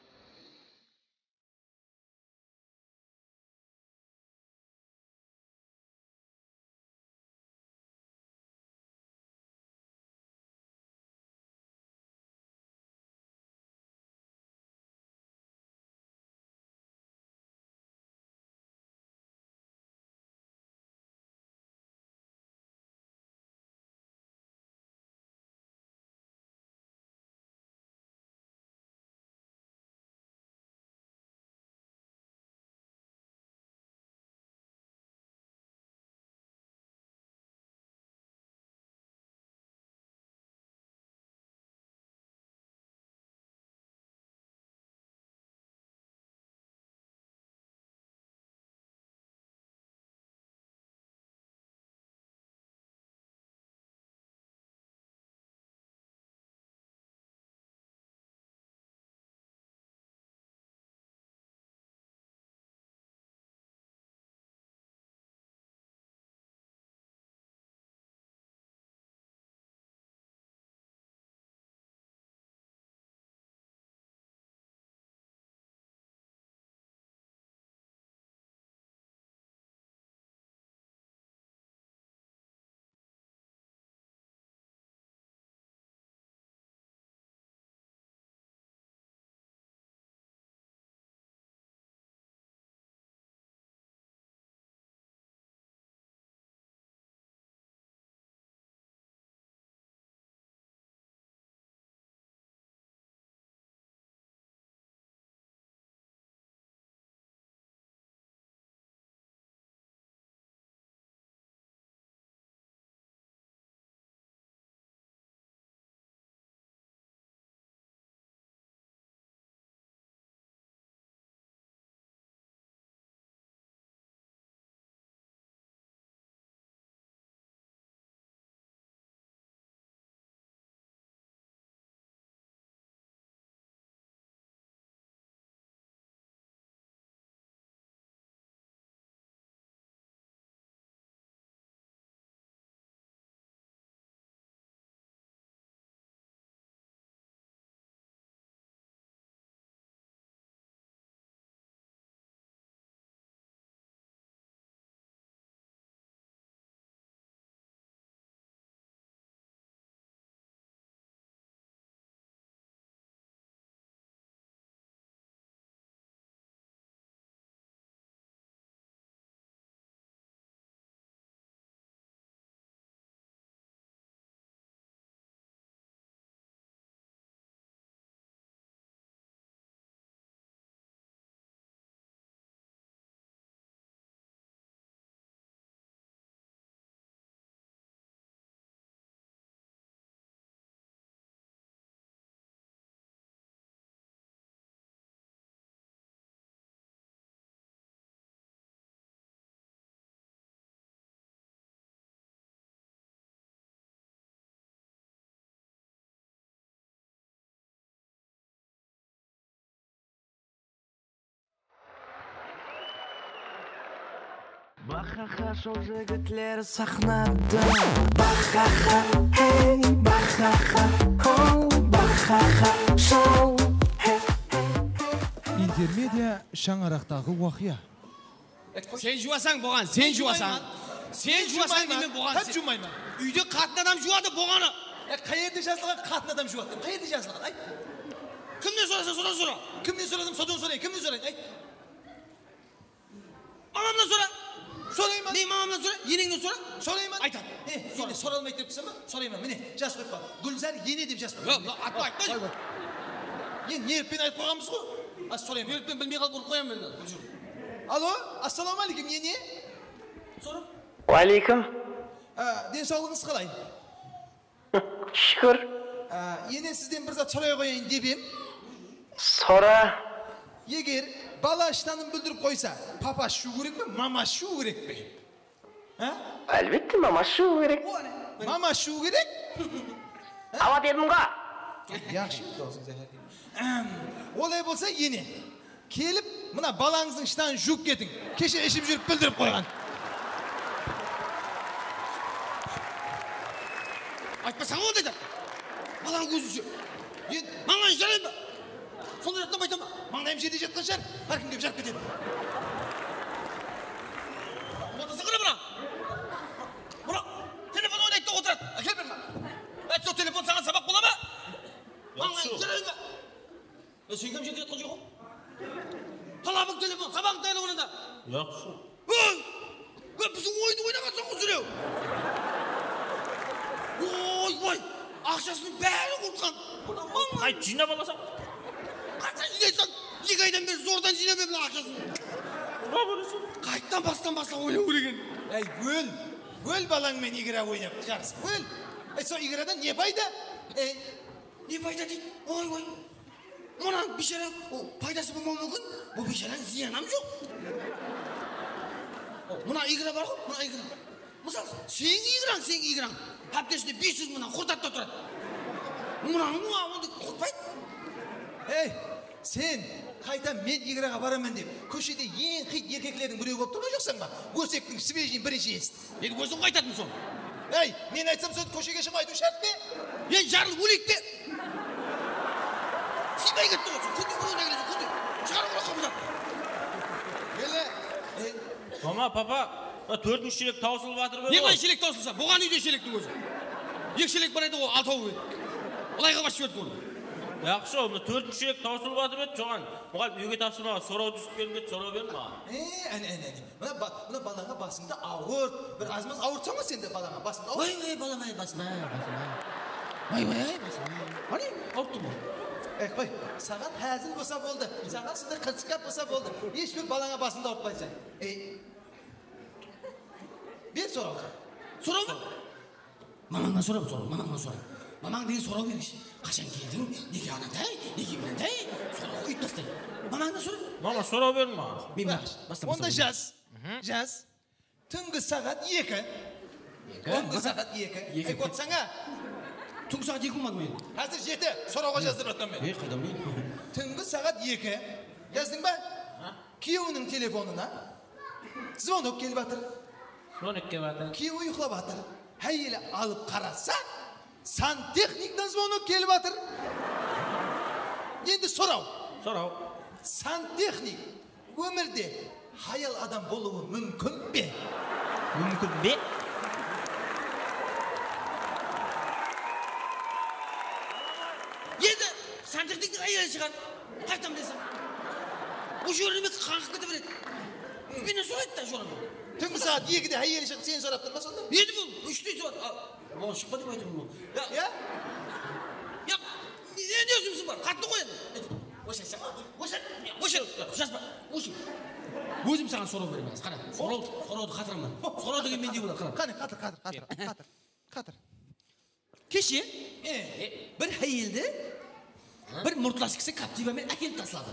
Bahaha, shol jigitler saxnada. Bahaha, hey, bahaha, ho, bahaha, shol, hey, hey, hey. Intermedia, shańaraqtaǵı waqıya. Sen juwasań buǵan, sen juwasań. Sen juwasań deymen buǵan. Tap juwmayman. Úyde qatın adam juwadı buǵanı. E, qayerde jazılǵan qatın adam juwadı dep? Qayerde jazılǵan? Ayt. Kimnen sorasań, sodan sora. Kimnen sorasań, sodan sorayın. Kimnen sorayın? Ayt. Mamamnan sora. Sorayman. Ne, mamamnan sora, eneńnen sora. Sorayman. Aytadı. E, endi sora almaydı depseń be? Sorayman. Mine, jazıp qoyıppan. Gúlzar ene dep jazıp qoyıppan. Yoq, atpa aytpa. Qoy, qoy. Endi nervpen aytıp qoyǵanbız ǵoy. Az sorayman. Nervpen bilmey qalıp urıp qoyaman men. Ujur. Alo, assalawma aleykum, ene. Sora. Wa aleykum. A, densawlıǵıńız qalay? Shúkir. A, ene, sizden bir zat soray qoyayın dep em. Sora. Eger bala ıshtanın bildirip qoysa, papa shuw kerek pe, mama shuw kerek pe? Ha? Álbette, mama shuw kerek. O, mama shuw kerek? Awa dedim ǵo. Yaqshı, dosım, Zahar. Ahem. Olay bolsa, ene, kelip, mına balańızdıń shtanın juwıp ketiń. Keshe iship júrip bildirip qoyǵan. Aytpasań onday zat. Balań kózinshe. Endi mańlayın jarayın ba? Sonday zat aytaman. Mańlayım jerde jatqan shıǵar. Hár kim kelip jarıp ketedi. Otırsa qara bura. Bura. Telefon oynaydı da otıradı. Ákel beri maǵan. Ey, sol telefon saǵan sabaq bola ma? Mańlayın jarayın ba? E, sen kim jerde jatqan joq? Talabıń telefon, sabaǵıń tayarlap onda. Yaqshı. Óy! Óy, biziń oyındı oynaǵansań ǵo, Zúrew! Oy, oy! Aqshasınıń bárin qurtqan. Qayt, jıynap alasań. Qayttan jıynaysań? Eki aydan beri zordan jıynap edim aqshasın. Qayttan bastan baslap oynaw kerek edi. Ey, ól! Ól, balań menen igra oynap, jarısıp ól! Ey, sol igradan ne payda? Ey, ne payda deydi? Oy, oy! Mınań biyshara, o, paydası bolmawı múmkin, bul biysharań zıyanı hám joq. O, mına igra bar ǵo, mına igra. Mısal, seniń igrań, seniń igrań. Háptesinde bes júz mınań qurtadı da turadı. Mınań, mına, onday qurtpaydı. Ey, sen qayta men igraǵa baraman dep, kóshede eń xit erkeklerdiń birewi bolıp turǵan joqsań ba? Ósektiń svejiyin birinshi esittim. Endi óziń qaytadıń sonı. Ey, men aytsam, sonı kóshege shıǵıp aytıw shárt pe? Ey, jarıl óleyik pe! Sıymay ketti ǵoy, kúnde bir onda kelesiń, kúnde. Shıǵar ol qapıdan. Ele, ey. Mama, papa, mına tórtinshi shelek tawsılıp atır ǵoy. Ne qılay shelek tawsılsa? Bolǵan úyde shelektiń ózi. Eki shelek bar edi ǵoy, altaw edi. Ilayǵa basıp jiberdik onı. Yaqshı, mına tórtinshi shelek tawsılıp atır edi, soǵan. Muǵallim, úyge tapsırmaǵan soraw túsip kelip edi, soraw beriń maǵan. E, áne, áne, áne. Mına ba-, mına balańa basıńdı awırt. Bir az-maz awırtsań ǵo sen de balańa basıńdı awırt. Oy, oy, balam, ay, basım, ay, basım, ay. Oy, oy, ay, basım, ay. Qáne, awırttım ǵo. Ey, qoy, saǵan házil bolsa boldı. Saǵan sonday qırtıskap bolsa boldı. Hesh bir balańa basıńdı awırtpaysań. Ey. Ber sorawdı. Soraw ma? Mamańnan sora, sora, mamańnan sora. Mamań degen soraw bergin. Qashan keldiń? Nege ananday? Nege mınanday? Soraw úyip taslay. Mamańnan sora. Mama, soraw beriń maǵan. Men bas-, bastan onda jaz. Jaz. Túngi saǵat eki. Túngi saǵat eki. Ey, qotsań-a. Túngi saǵat eki bolmadı ma endi? Házir jeti. Sorawǵa jazdırıp atırman men. Ey, qaydan bileyim? Túngi saǵat eki. Jazdıń ba? Kúyewiniń telefonına zvonok kelip atır. Zvonok kelip atır. Kúyewi uyıqlap atır. Háyeli alıp qarasa, santexnikten zvonok kelip atır. Endi soraw. Soraw. Santexnik ómirde hayal adam bolıwı múmkin be? Múmkin be? Endi santexniktiń háyeli shıǵar. Qaytan bileseń? Usı jeri neme qanǵıp kete beredi. Menen soraydı da, joraman. Túngi saat ekide háyeli shıǵıp seni sorap tur ma sonda? Endi bul úshte soradı. Al, oǵan shıqpa dep aytırman ǵoy. Ya. Ya? Ya, endi ózimizdiń bar. Xattı qoy endi. Oshaysań. Oshaysań. Jazba. Oshaysań. Ózim saǵan soraw beremen házir. Qara. Soraw, sorawdı qatıraman. Soraw degen mendey boladı, qara. Qáne, qatır, qatır, qatır, qatır. Qatır. Keshe, e, bir háyeldi bir murtlash kisi Captiva menen ákelip tasladı.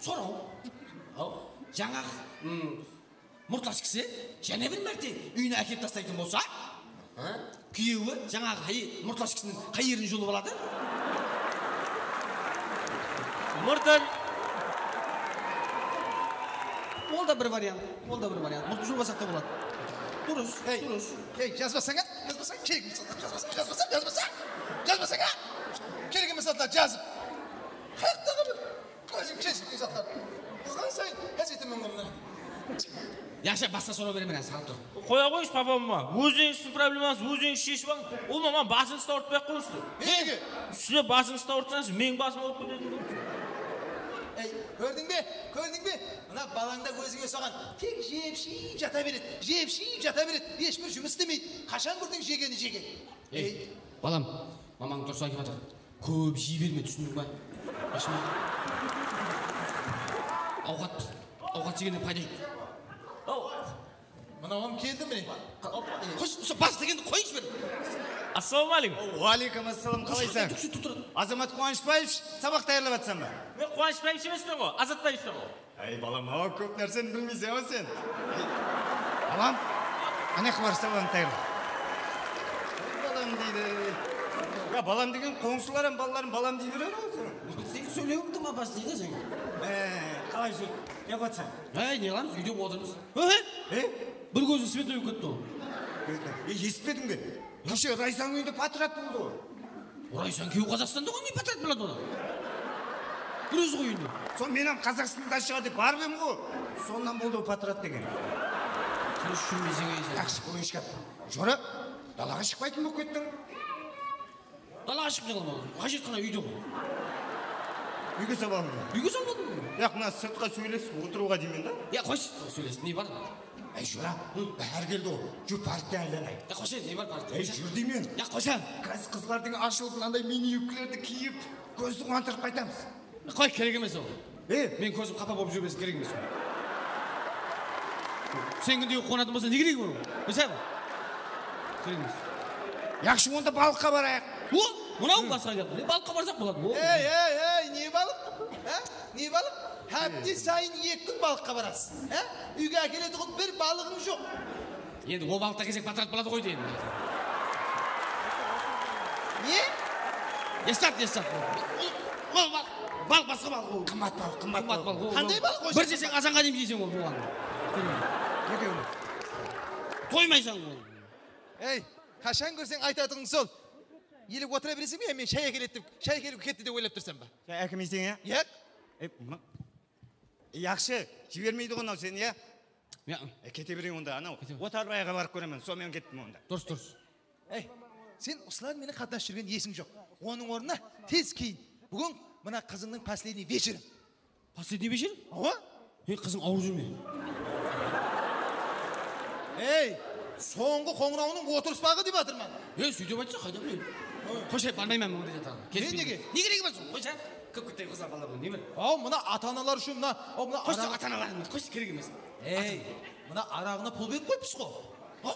Soraw. Jańaǵı, mm, murtlash kisi jáne bir márte úyine ákelip taslaytın bolsa, kúyewi jańaǵı háy-, murtlash kisiniń qay erin julıp aladı? Murtın. Ol da bir variant, ol da bir variant. Murtın julıp alsaq ta boladı. Durıs, durıs. Ey, jazbasań-a, jazbasań, kerek emes zatlar, jazbasań, jazbasań, jazbasań, jazbasań-a, kerek emes zatlar jazıp. Hayaqtaǵı bir ózim kesip zatlar. Qızǵan sayın hás etemen ǵo mına. Yaqshı, basqa soraw beremen házir, saǵan tur. Qoya qoyıńız, papama. Ózińizdiń problemańızdı ózińiz sheship alıń. Ol maman basıńızdı awırtpay-aq qoyıńız. Nege? Sizler basıńızdı awırtsańız, meniń basım awırıp ketedi. Ey, kórdiń be? Kórdiń be? Mına balańda ózińe usaǵan tek jep-iship jata beredi, jep-iship jata beredi, hesh bir jumıs islemeydi. Qashan kórdiń jegeni jegen? Ey, balam, mamań durıs aytıp atır. Kóp jiy berme, túsindiń ba? Awqat, awqat jegennen payda joq. Mınawım keldi mine. Qosh, usı bas degendi qoyıńshı bir. Assalawma aleykum. Wa aleykum assalam, qalaysań? Azamat Quwanıshbaevich, sabaq tayarlap atırsań ba? Men Quwanıshbaevich emespen ǵo, Azatbaevichpen ǵo. Áy, balam, awa, kóp nárseni bilmeyseń-aw sen. Balam, qáne, qıbarısta balam tayarla. Balam deydi. Ya, balam degen qońsılar hám balalarım balam dey beredi ǵoy seni. Sen sóylewińdi ma bastayın sen? Ee, qalay júr? Ne qılatısań? Áy, ne qılamız, úyde otırmız. He? He? Bir kózi svetnoy bolıp ketti ǵoy. E, esitpediń be? Keshe Raysanıń úyinde potrat boldı ǵoy. Raysan kúyewi Qazaqstanda ǵoy, ne potrat boladı onnan? Bir ózi ǵoy úyinde. Sol men hám Qazaqstanda shıǵar dep barıp edim ǵoy. Sonnan boldı ǵoy potrat degen. Tınısh júrmeseń, áy, sen. Yaqshı, bul eshkap. Jora, dalaǵa shıqpaytın bolıp kettiń. Dalaǵa shıǵıp ne qılaman? Hájiretxana úyde ǵoy. Úyge sap aldıń ba? Úyge salmadım. Yaq, mına sırtqa sóylesip otırıwǵa deymen da. Ya, qoyshı, sóylesip ne bar? Áy, jora, bári keldi ǵoy. Júr, parkte aylanayıq. Ya, qoyshı, ne bar parkte? Áy, júr deymen. Ya, qoyshı. Gaz qızlardıń ashılıp, mınanday mini yubkalardı kiyip, kózdi quwandırıp qaytamız. Qoy, kerek emes ol. E? Men kózim qapa bolıp júrmesin, kerek emes ol. Sen kúnde quwanatın bolsa, ne keregi bar ol? Bilseń? Kerek emes. Yaqshı, onda balıqqa barayıq. O, mınaw basqa gáp. Ne balıqqa barsaq boladı? O. Ey, ey, ey, ne balıq? Ha? Ne balıq? Hápte sayın eki kún balıqqa barasız. Ha? Úyge ákeletuǵın bir balıǵıń joq. Endi o balıqta kesek potrat boladı ǵoy deydi. Ne? Estat, estat. Ol, ol balıq, balıq, basqa balıq ol. Qımbat balıq, qımbat balıq. Qımbat balıq ol. Qanday balıq ol? Bir jeseń, azanǵa deyin jeyseń ol, buǵan. Ekewin. Toymaysań ol. Ey, qashan kórseń aytatuǵıń sol. Elep otıra bereseń be, ya men shay ákeledi dep, shay ákelip ketti dep oylap tursań ba? Shay ákelmeyseń, ya? Yaq. E, ma-, yaqshı, jibermeydi ǵoy mınaw seni, ya? Ya. E, kete bereyik onda, anaw. Kete ber. Otarbaevaǵa barıp kóremen, sonıman kettim onda. Durıs, durıs. Ey, sen usılar menen qatnasıp júrgen esiń joq. Onıń ornına tez kiyin. Búgin mına qızıńnıń последний вечeri. Последний вечер? Awa. Ey, qızıń awır júrme. Ey, sońǵı qońırawınıń otırıspaǵı dep atırman. Ey, sóytip aytsa, qayda bileyim? Qoyshı, barmayman men onday jataǵa. Ne, nege? Ne keregi bar soń? Qoyshı, kóp kútpey qızlar balalar ne bar? Aw, mına ata-analar ushın mına, aw, mına qoyshı, ata-analarıńdı qoyshı, kerek emes. Ey, mına araǵına pul berip qoyıppız ǵo. Ha?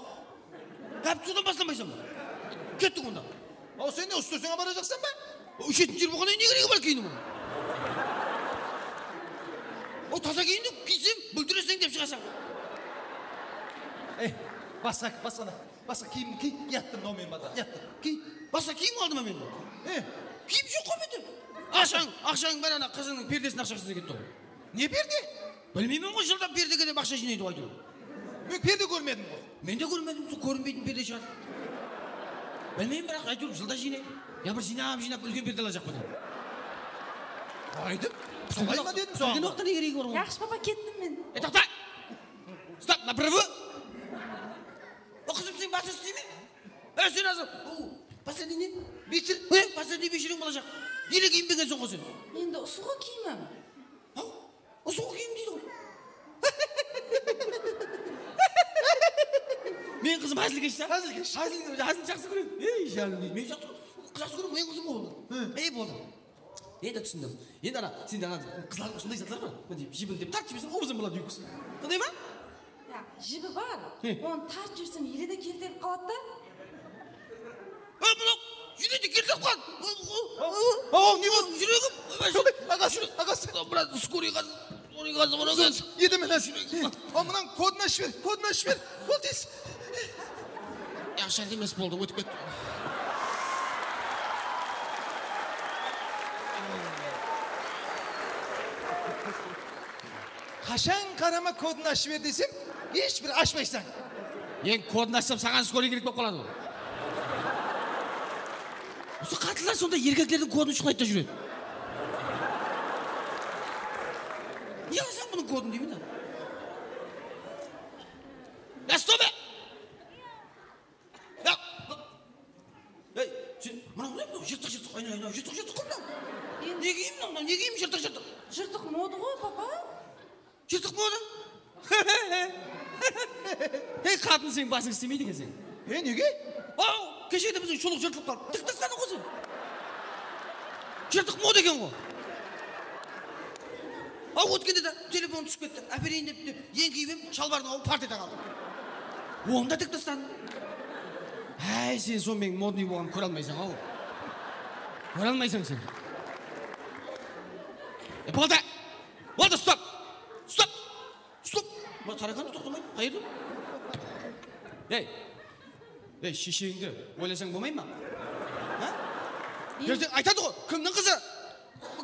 Gáp sodan baslamaysań ba? Kettiń onda. Aw, sen ne, ústeseń-a barajaqsań ba? Ishetiń jer bolǵannan ne keregi bar kiyiniń? O taza kiyindi kiysem, búldireseń dep shıǵasań. Ey, basqa, basqa, basqa kiyim kiy, yattım, mınaw men barda, yattım, kiy. Basqa kiyim aldım men. E? Kiyim joq ǵoy mende. Aqshań, aqshań bári ana qızıńnıń perdesiniń aqshasına ketti ǵoy. Ne perde? Bilmeymen ǵoy, jılda perdege dep aqsha jıynaydı ǵoy, áytewir. Men perde kórmedim ǵoy. Men de kórmedim, sol kórinbeytin perde shıǵar. Bilmeymen, biraq áytewir jılda jıynaydı. Ya bir jıynap, jıynap úlken perde alajaq pa dep. Aytıp, solay ma dedim soǵan. Bilgen waqıtta ne keregi bar ǵoy? Yaqshı, papa, kettim men. E, toqta! Stop, направо! O qızım, seniń basıń isley me? E, sen házir, o, последний ne? Вечер, e, последний вечeriń bolajaq. Ele kiyinbegenseń ǵoy sen. Endi usı ǵoy kiyimim. Haw, usı ǵoy kiyim deydi ǵoy. Meniń qızım házilkesh ta. Házilkesh. Házil, házildi jaqsı kóredi. Ey, janım deydi. Men jaqsı, jaqsı kóremen, meniń qızım ǵoy ol. Hı. Ey, boldı. Endi túsindim. Endi ana, sen ana qızlardıń usınday zatları bar. Mine, jibin dep tartıp jiberseń, obrazdan boladı, yubkası. Sonday ma? Ya, jibi bar. He. Onı tartıp jibersem, ele de keltirip qaladı da. Ey, mınaw, júregi keltirip qaladı. Aw, ne boldı? Júregim. Aǵası, aǵası. Brat, скорый házir. Skoriy házir, brat. Edim, edim. Al, mınań kodın ashıp ber, kodın ashıp ber. Bol tez. Yaqshı emes boldı, ótip ketti. Qashan qarama kodın ashıp ber desem, hesh bir ashpaysań. Eń kodın ashsam, saǵan skoriy kerek bolıp qaladı ǵoy. Usı qatınlar sonday erkeklerdiń kodın ushqılaydı da júredi. Ne qılsań bunıń kodın deymen da. Ya, stop! Ya! Ey, sen, mınaw ne, mınaw jırtıq-jırtıq, ayna, ayna, jırtıq-jırtıq ǵoy mınaw. Ne kiyim mınaw, mınaw ne kiyim jırtıq-jırtıq? Jırtıq moda ǵoy, papa. Jırtıq moda? Ey, qatın, seniń basıń islemeydi eken seniń. E, nege? Aw, keshe de biziń shulıq jırtılıp qaldı. Tik tasladıń ǵoy sen. Jırtıq moda eken ǵoy. Aw, ótkende de telefon túsip ketti. Ápereyin dep, dep, eńkeyip em, shalbardıń awın part ete qaldı. Onı da tik tastan. Háy, sen sonıń menen modnıy bolǵanın kóre almaysań-aw. Kóre almaysań sen. E, boldı. Boldı, stop. Stop. Stop. Mına tarakanı toqtamaydı. Qayerde? Ey. Ey, shesheńdi oylasań bolmay ma? Ha? Erteń aytadı ǵo, kimniń qızı?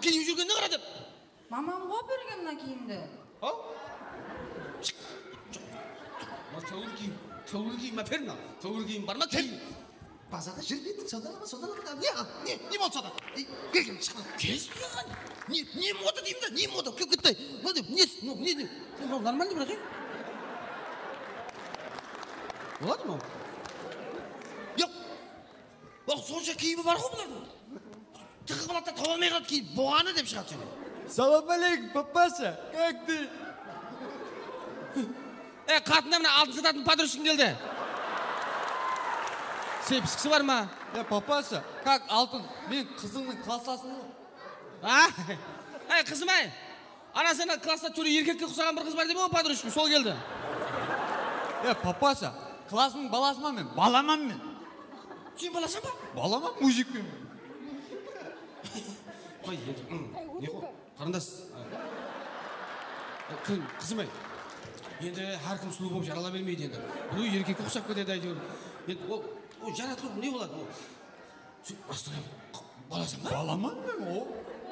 Kiyinip júrgenine qara dep. Mamam ǵo bergen mına kiyimdi. Haw? Shıq. Mına táwir kiyim, táwir kiyim áper mına. Táwir kiyim bar ma, kiyim? Bazarda júrip ettiń, sonda alama, sonda alama. Ne, ne, ne boldı sonda? Ey, kel, kel, shıǵar. Kes, ne, ne moda deyim da, ne moda? Kep ketay. Mına ne, ne, ne, ne, mınaw normalnıy biraq, e? Boladı mınaw? Yoq. Baq, sonsha kiyimi bar ǵo bulardıń. Tıqıp aladı da, taba almay qaladı, keyin bolǵanı dep shıǵadı jáne. Salam aleykum, papasha. Как ты? E, qatında mına altın satatın padrushkam keldi. Sepiskisi bar ma? Ya, papasha, как altın? Men qızıńnıń klassdasım ǵo. A? Ey, qızım-ay. Ana, sen klasta túri erkekke uqsaǵan bir qız bar deymen ǵo, padrushkam, sol keldi. Ya, papasha, klassınıń balasıman men, balaman men. Sen balasań ba? Balaman, mujikpen men. Qoy, endi, ım, ne qo-, qarindas. Qı-, qızım-ay, endi hár kim sulıw bolıp jarala bermeydi endi. Bul erkekke uqsap ketedi, áytewir. Endi ol, ol jaratılıw ne boladı ol? Sen, rastan hám, balasań ba? Balaman men, o.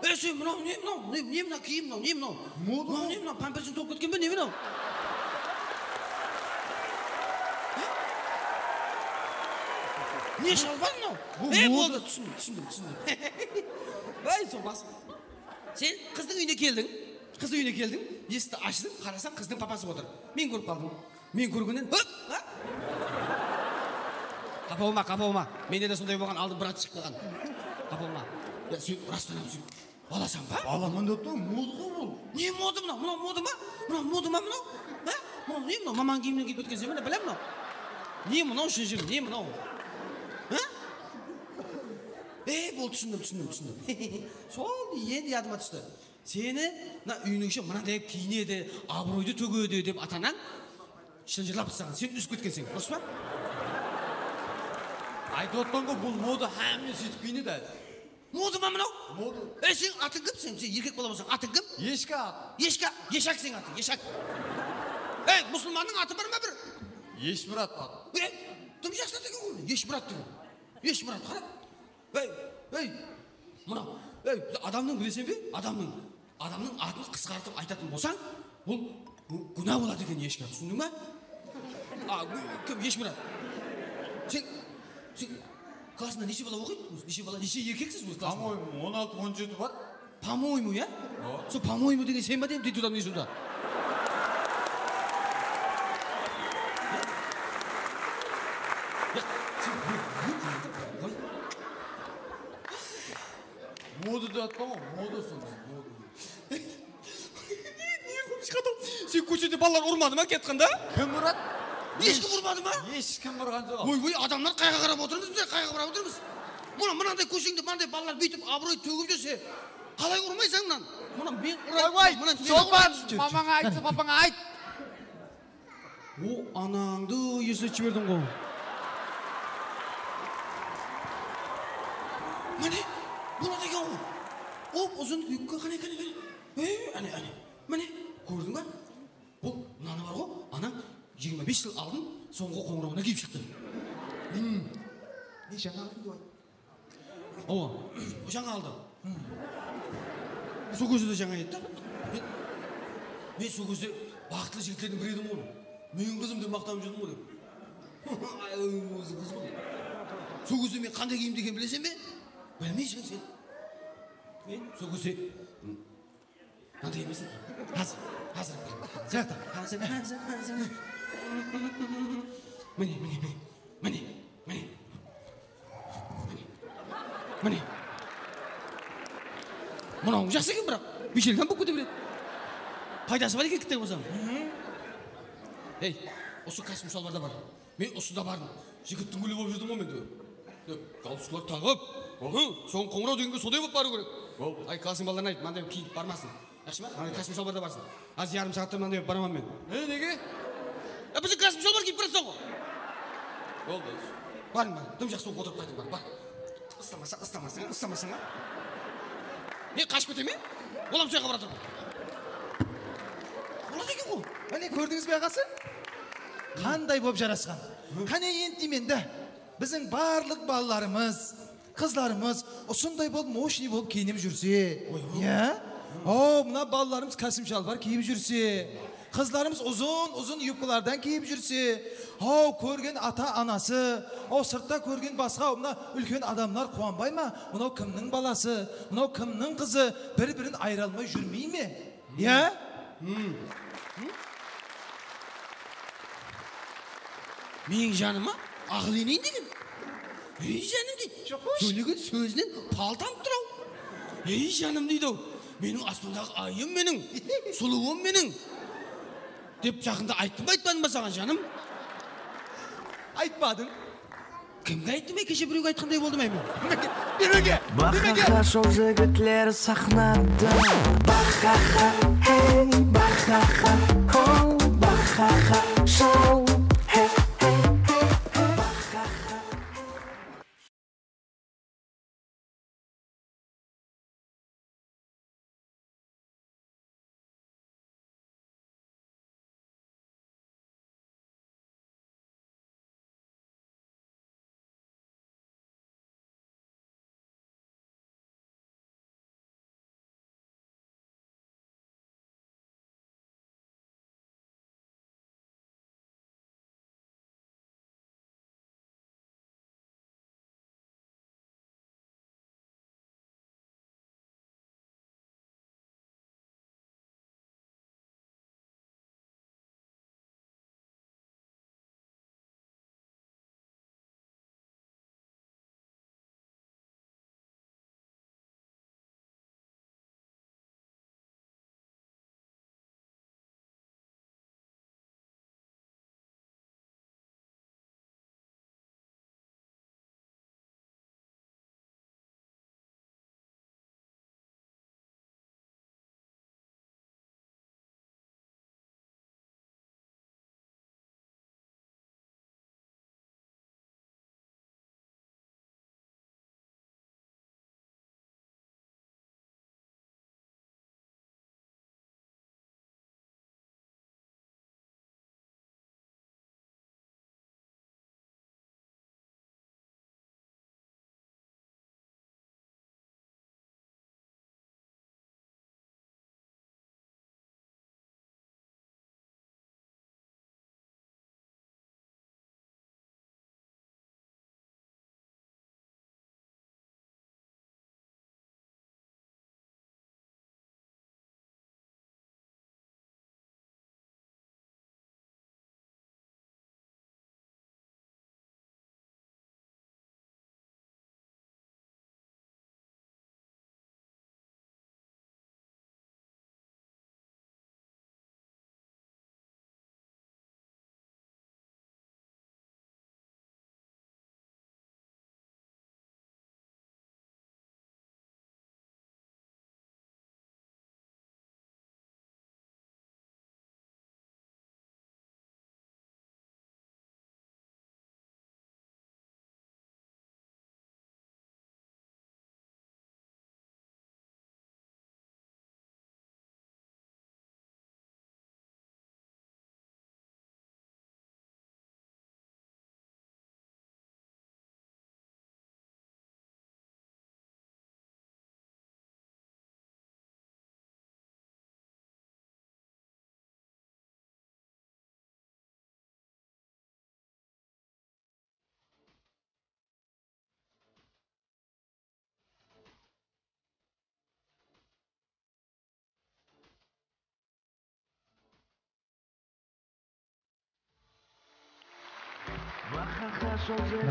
E, sen mınaw ne, mınaw ne, ne mına kiyim, mınaw ne, mınaw? Moda. Mınaw ne, mınaw pampersiń tolıp ketken be, ne mınaw? Ne shalbar mınaw? Bu e, moda. Boldı, túsindim, túsindim, túsindim. Ay, solmas. Sen qızdıń úyine keldiń, qızdıń úyine keldiń, esikti ashtıń, qarasań, qızdıń papası otır. Meni kórip qaldıń. Men kórgennen, hop, ha? Qapa bolma, qapa bolma. Mende de sonday bolǵan, aldın bir at shıǵıp qalǵan. Qapa bolma. Ya, sen rastan hám sen balasań ba? Balaman dep turman, moda ǵo bul. Ne moda mınaw? Mınaw moda ma? Mınaw moda ma mınaw? Ha? Mınaw ne mınaw? Maman kiyiminen kiyip ketkenseń, mine, bilem mınaw. Ne mınaw, shınjır, ne mınaw? Ha? Ey, bol, túsindim, túsindim, túsindim. Sol, endi yadıma tústi. Seni mına úyiniń ishi mınanday qılıp kiyinedi, abıroydı tógedi dep ata-anań shınjırlap taslaǵan, sen úzip ketkenseń, durıs pa? Aytıp otırman ǵo, bul moda, hámme sóytip kiyinedi házir. Moda ma mınaw? Moda. Ey, seniń atıń kim? Sen, sen erkek bala bolsań, atıń kim? Eshki at. Eshki, eshak seniń atıń, eshak. Ey, musılmannıń atı bar ma bir? Eshmurat at. Ey, dım jaqsı at eken ǵoy, Eshmurat degen. Eshmurat, qara. Ey, ey, mına, ey, adamnıń, bileseń be? Adamnıń, adamnıń atın qısqartıp aytatın bolsań, bul gú-, gúna boladı eken, eshki, túsindiń ba? A, gú-, kim, Eshmurat? Sen, sen klassında neshe bala oqıydı? Neshe bala, neshe erkeksiz óz klassında? По-моему, on altı, on jeti bar. По-моему, ya? Awa. Sol по-моему degen sen ba deymen, ты туда, не сюда. Ya, sen, moda dep atpań ǵoy, moda sonday, moda. Ne qılıp shıǵadı? Sen kóshede balalar urmadı ma ketqanda? Kim uradı? Hesh kim urmadı ma? Hesh kim urǵan joq. Oy, oy, adamlar qayǵa qarap otırmız, biz qayǵa qarap otırmız. Mına, mınanday kósheńde mınanday balalar búytip abıroy tógip júrse, qalay urmaysań mınan? Mına men urayın. Oy, oy, mına men Shoppan, urayın. Mamańa aytsa, papańa ayt. O, anańdı esletip jiberdiń ǵo. Mine, boladı eken ǵo. Op, uzın, úyke, qáne, qáne, qáne. E, áne, áne. Mine, kórdiń ba? Bul mınanı bar ǵo, anań jigirma bes jıl aldın sońǵı qońırawına kiyip shıqtı. Hmm. Ne jańa aldım dep ayt. Awa, jańa aldı. Sol kózde de jańa edi da. Men, men sol kózde baxıtlı jigitlerdiń biri edim ǵoy. Meniń qızım dep maqtanıp júrdim ǵoy dep. Ay, ózi qız ǵoy. Sol kózde men qanday kiyimde ekenin bileseń be? Bilmeyseń sen. Men sol kózde Mınaday emes eken. Házir, házir. Házir, házir, házir, házir. Mine, mine, mine. Mine, mine. Mine. Mine. Mınaw jaqsı eken, biraq biyshekten bolıp kete beredi. Paydası bar eken, kitte bolsa. Ey, usı kostyum shalbarda bar. Men usında bardım. Jigittiń gúli bolıp júrdim ǵoy men de. Dep, galstuklar taǵıp, hı, soń qońıraw degenge sonday bolıp barıw kerek. Boldı. Ay, klasstıń balalarına ayt, mınanday bolıp kiyinip barmasın. Yaqshı ma? Mınanday kostyum shalbarda barsın. Házir yarım saatta mınanday bolıp baraman men. E, nege? Ya, biziń krasnıy shalbar kiyip barasań ǵo. Boldı. Barıń, barıń. Dım jaqsı bolıp otırıp qaytıń, barıń, bar. Islamasań, ıslamasań, ıslamasań, a? Ne, qashıp kete me? Ol hám soyaqqa baratır. Boladı eken ǵo. Áne, kórdińiz be, aǵası? Qanday bolıp jarasqan. Qáne, endi deymen da. Biziń barlıq balalarımız, qızlarımız usınday bolıp, moshnıy bolıp kiyinip júrse, ya? Aw, mına balalarımız kásip shalbar kiyip júrse, qızlarımız uzın-uzın yubkalardan kiyip júrse, aw, kórgen ata-anası, aw, sırtta kórgen basqa mına úlken adamlar quwanbay ma? Mınaw kimniń balası, mınaw kimniń qızı, bir-birin ayıra almay júrmey me? Ya? Meniń janıma aqıl eneyin degen. Ey, janım, deydi. Joq, qoyshı. Sóylegen sózinen pal tamıp tur-aw. Ey, janım, deydi-aw. Meniń aspandaǵı ayım meniń, sulıwım meniń. Dep jaqında ayttım ba, aytpadım ba saǵan, janım? Aytpadıń. Kimge ayttım, ey, keshe birewge aytqanday boldım, ey, men. Bermege, bermege, bermege. Bahaxa shou jigitleri saxnada. Bahaxa, hey, bahaxa, ho, bahaxa shou, hey, hey, hey, bahaxa.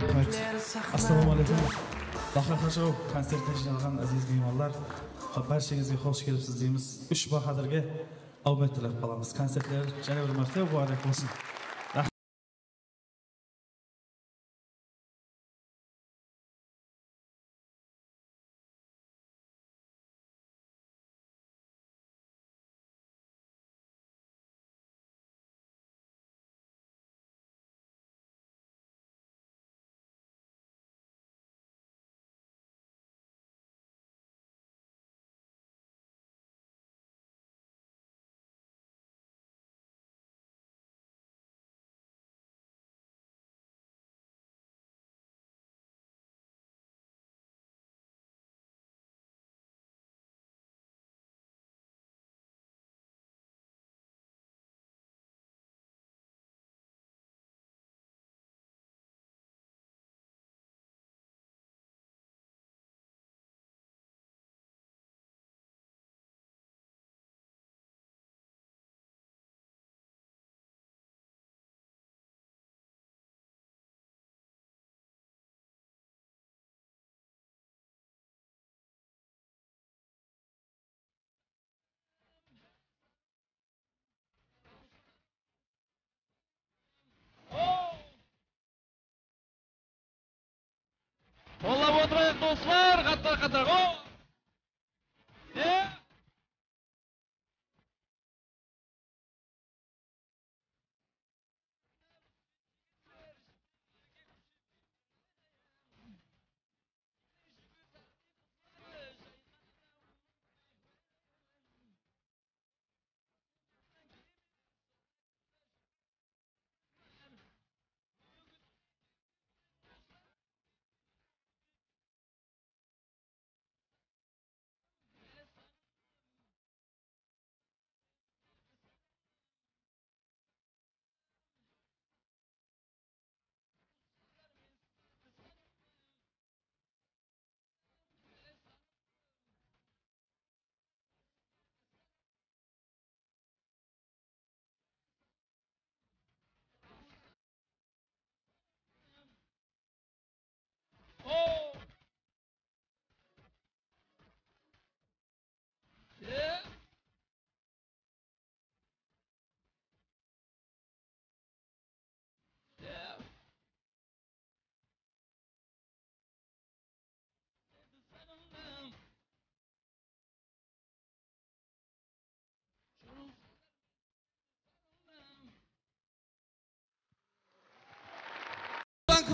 Raxmet. Assalawma áleykum. Bahaxa shou koncertine jıynalǵan áziz miymanlar, bársheńizge xosh kelipsiz deymiz. Úsh bahádírge áwmet tilep qalamız. Koncertler jáne bir márte múbarek bolsın. Otırayıq, doslar, qatar-qatar. O! E!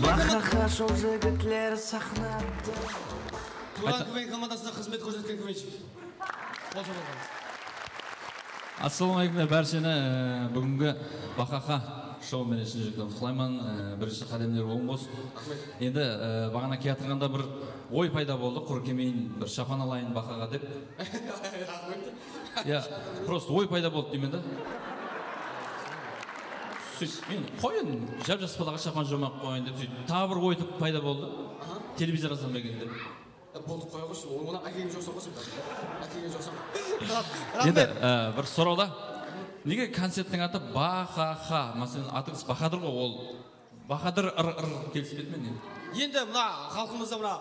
Bahaxa shou jigitleri saxnada. Tuwradan Kúbeń komandasına xızmet kórsetken Kúbenshi. Qol shapalaqlarımız. Assalawma áleykum, bársheni, e, búgingi Bahaxa shou menen shın júrekten qutlayman. E, birinshi qádemler oń bolsın. Raxmet. Endi, e, baǵana kiyatırǵanda bir oy payda boldı, qurı kelmeyin, bir shapan alayın Bahaxa dep. Raxmet. Ya, prosto oy payda boldı deymen da. Sóyt, men qoyın, jap-jas balaǵa shapan juwmaq qoyın dep sóyt. Taǵı bir oy payda boldı. Aha. Televizor alsam eken dep. Ya, boldı, qoya qoyshı, onı ákelgen joqsań ǵoy sen. Ákelgen joqsań. Endi, e, bir soraw da. Nege koncerttiń atı Bahaxa? Máselen, atıńız Bahadır ǵoy, ol Bahadır ır-ır kelispedi menen. Endi mına xalqımızda mına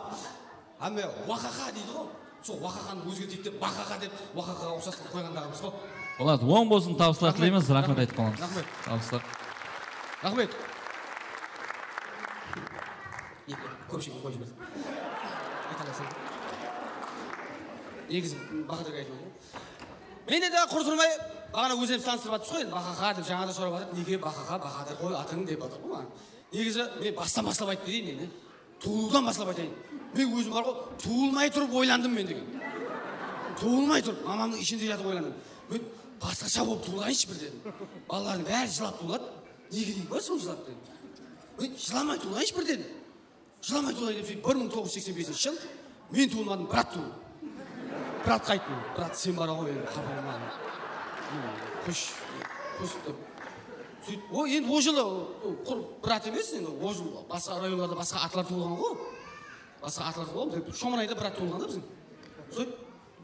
hámme Wahaxa deydi ǵoy. Sol Wahaxanı ózgerteyik dep, Bahaxa dep, Wahaxaǵa uqsas qılıp qoyǵandaǵımız ǵoy. Boladı, oń bolsın, tabıslar tileymiz, raxmet aytıp qalamız. Raxmet. Tabıslar. Raxmet. Kópshilikti qoyıp jibersin. Ayta alasań. Negizi Bahadırǵa aytıp ǵoy. Men endi qurı turmay, baǵana ózlerimiz tanıstırıp atırmız ǵoy, endi Bahaxa dep jańa da sorap atır, nege Bahaxa, Bahadır ǵoy atıń dep atır ǵoy maǵan. Negizi men bastan baslap aytıp bereyin endi. Tuwılıwdan baslap aytayın. Men ózim bar ǵoy, tuwılmay turıp oylandım men degen. Tuwılmay turıp, mamamnıń ishinde jatıp oylandım. Men basqasha bolıp tuwılayınshı bir dedim. Balalardıń bári jılap tuwıladı. Nege deydi, bar sol jılap dedim. Men jılamay tuwılayınshı bir dedim. Jılamay tuwılayın dep sóytip, bir mıń toǵız júz seksen besinshi jıl men tuwılmadım, brat tuwıldı. Brat qayttı. Brat, sen bara ǵoy, endi qapa bolma. Xúsh, xúsh dep. Sóytip, o, endi o jılı, o, qur brat emes, endi o jıl basqa rayonlarda basqa atlar tuwılǵan ǵoy. Basqa atlar tuwılǵan, Shomanayda brat tuwılǵan da biziń. Sóytip,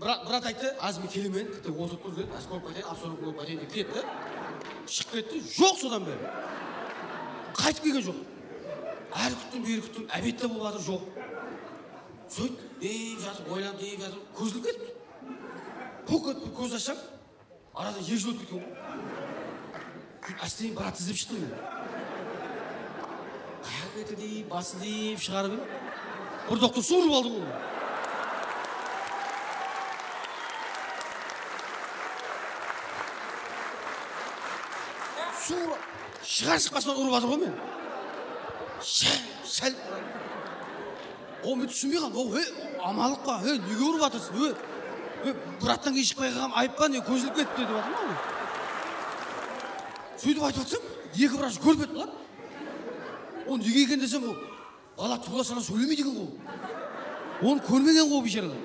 Brat, brat ayttı, házir men kelemen, bitta otırıp tur, dedi, házir kórip qaytayın, absorbka bolıp qaytayın, dep ketti. Shıǵıp ketti, joq sodan beri. Qaytıp kelgen joq. Ári kúttim, beri kúttim, obedte bolıp atır, joq. Sóytip, deyip jatır, oylanıp, deyip jatır, kóz ilip ketipti. Puk etip bir kóz ashsam, aradan eki jıl ótip ketken ǵoy. Sóytip, ásteyin brat izlep shıqtım men. Qayaqqa ketti deyip, bası deyip shıǵarıp edim. Bir doktor suwırıp aldı ǵoy. Suwırıp, shıǵar shıqpastan urıp atır ǵoy meni. Sál, sál. O, men túsinbey qaldım. O, he, amanlıq pa? He, nege urıp atırsız? He, he, brattan keyin shıqpay qalǵan ayıp pa? Ne, kóz ilip ketipti dep atırman ǵoy. Sóytip aytıp atsam, eki vrach gúrp etip qaladı. O nege eken desem, o bala tuwıla sala sóylemeydi eken ǵoy. Onı kórmegen ǵoy biysharalar.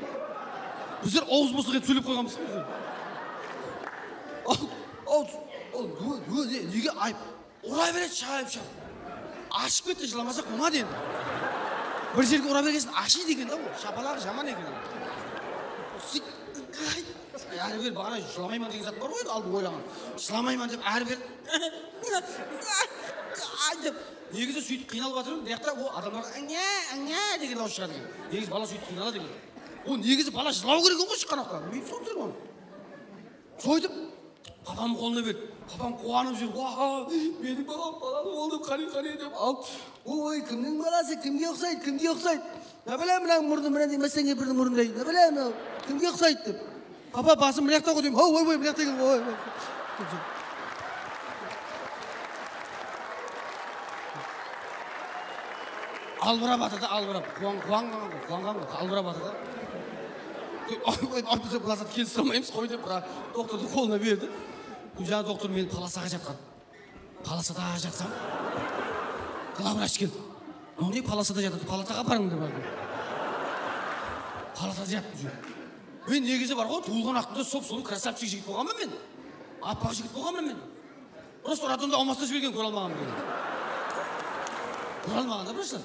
Bizler awız bostaq etip sóylep qoyǵanbız ǵoy bizler. Al, al, al, ne, ne, ne, nege ayıp? Ura beredi, shayıp-shayıp. Ashıp ketti, jılamasaq bolmadı endi. Bir jerge ura bergensin, ashıydı eken da ol. Shapalaǵı jaman eken. Sóyt, ári beri baǵana jılamayman degen zat bar ǵoy, endi aldın oylaǵan. Jılamayman dep, ári beri. Ay dep. Negizi sóytip qıynalıp atırman, buyaqta o adamlar ańa, ańa degen dawıs shıǵadı eken. Negizi bala sóytip qıynalıp atır eken. O negizi bala jılawı kerek eken ǵoy shıqqan waqıtta. Bilmeymiz ǵoy bizler onı. Sóytip, papamnıń qolına berdi. Papam quwanıp júr. Wah, meniń papam baladı boldı, qáne, qáne dep alıp. Oy, kimniń balası, kimge uqsaydı, kimge uqsaydı? Ne bileyim, mınaw murnı, mınaw deymen, senge birdiń murnınday. Ne bileyim, mınaw kimge uqsaydı dep. Papa, basım mına jaqta ǵoy deymen. Haw, oy, oy, mına jaqta eken, oy, oy. Albırap atır da, albırap. Quwan-, quwanǵan ǵoy, quwanǵan ǵoy, albırap atır da. Oy, oy, oy, biz bul zat kelise almaymız ǵoy dep, biraq doktordıń qolına berdi. Jańa doktor meni palasaǵa jatqan. Palasada jatsam, glavvrach keldi. Mınaw ne palasada jatır, palataǵa aparıń dep ayttı. Palatada jattım. Men negizi bar ǵoy, tuwılǵan waqtımda sop-sulıw krasavchik jigit bolǵanman men. Appaq jigit bolǵanman men. Prosto roddomda awmastırıp jibergen, kóre almaǵanman men. Kóre almaǵan da, prosto.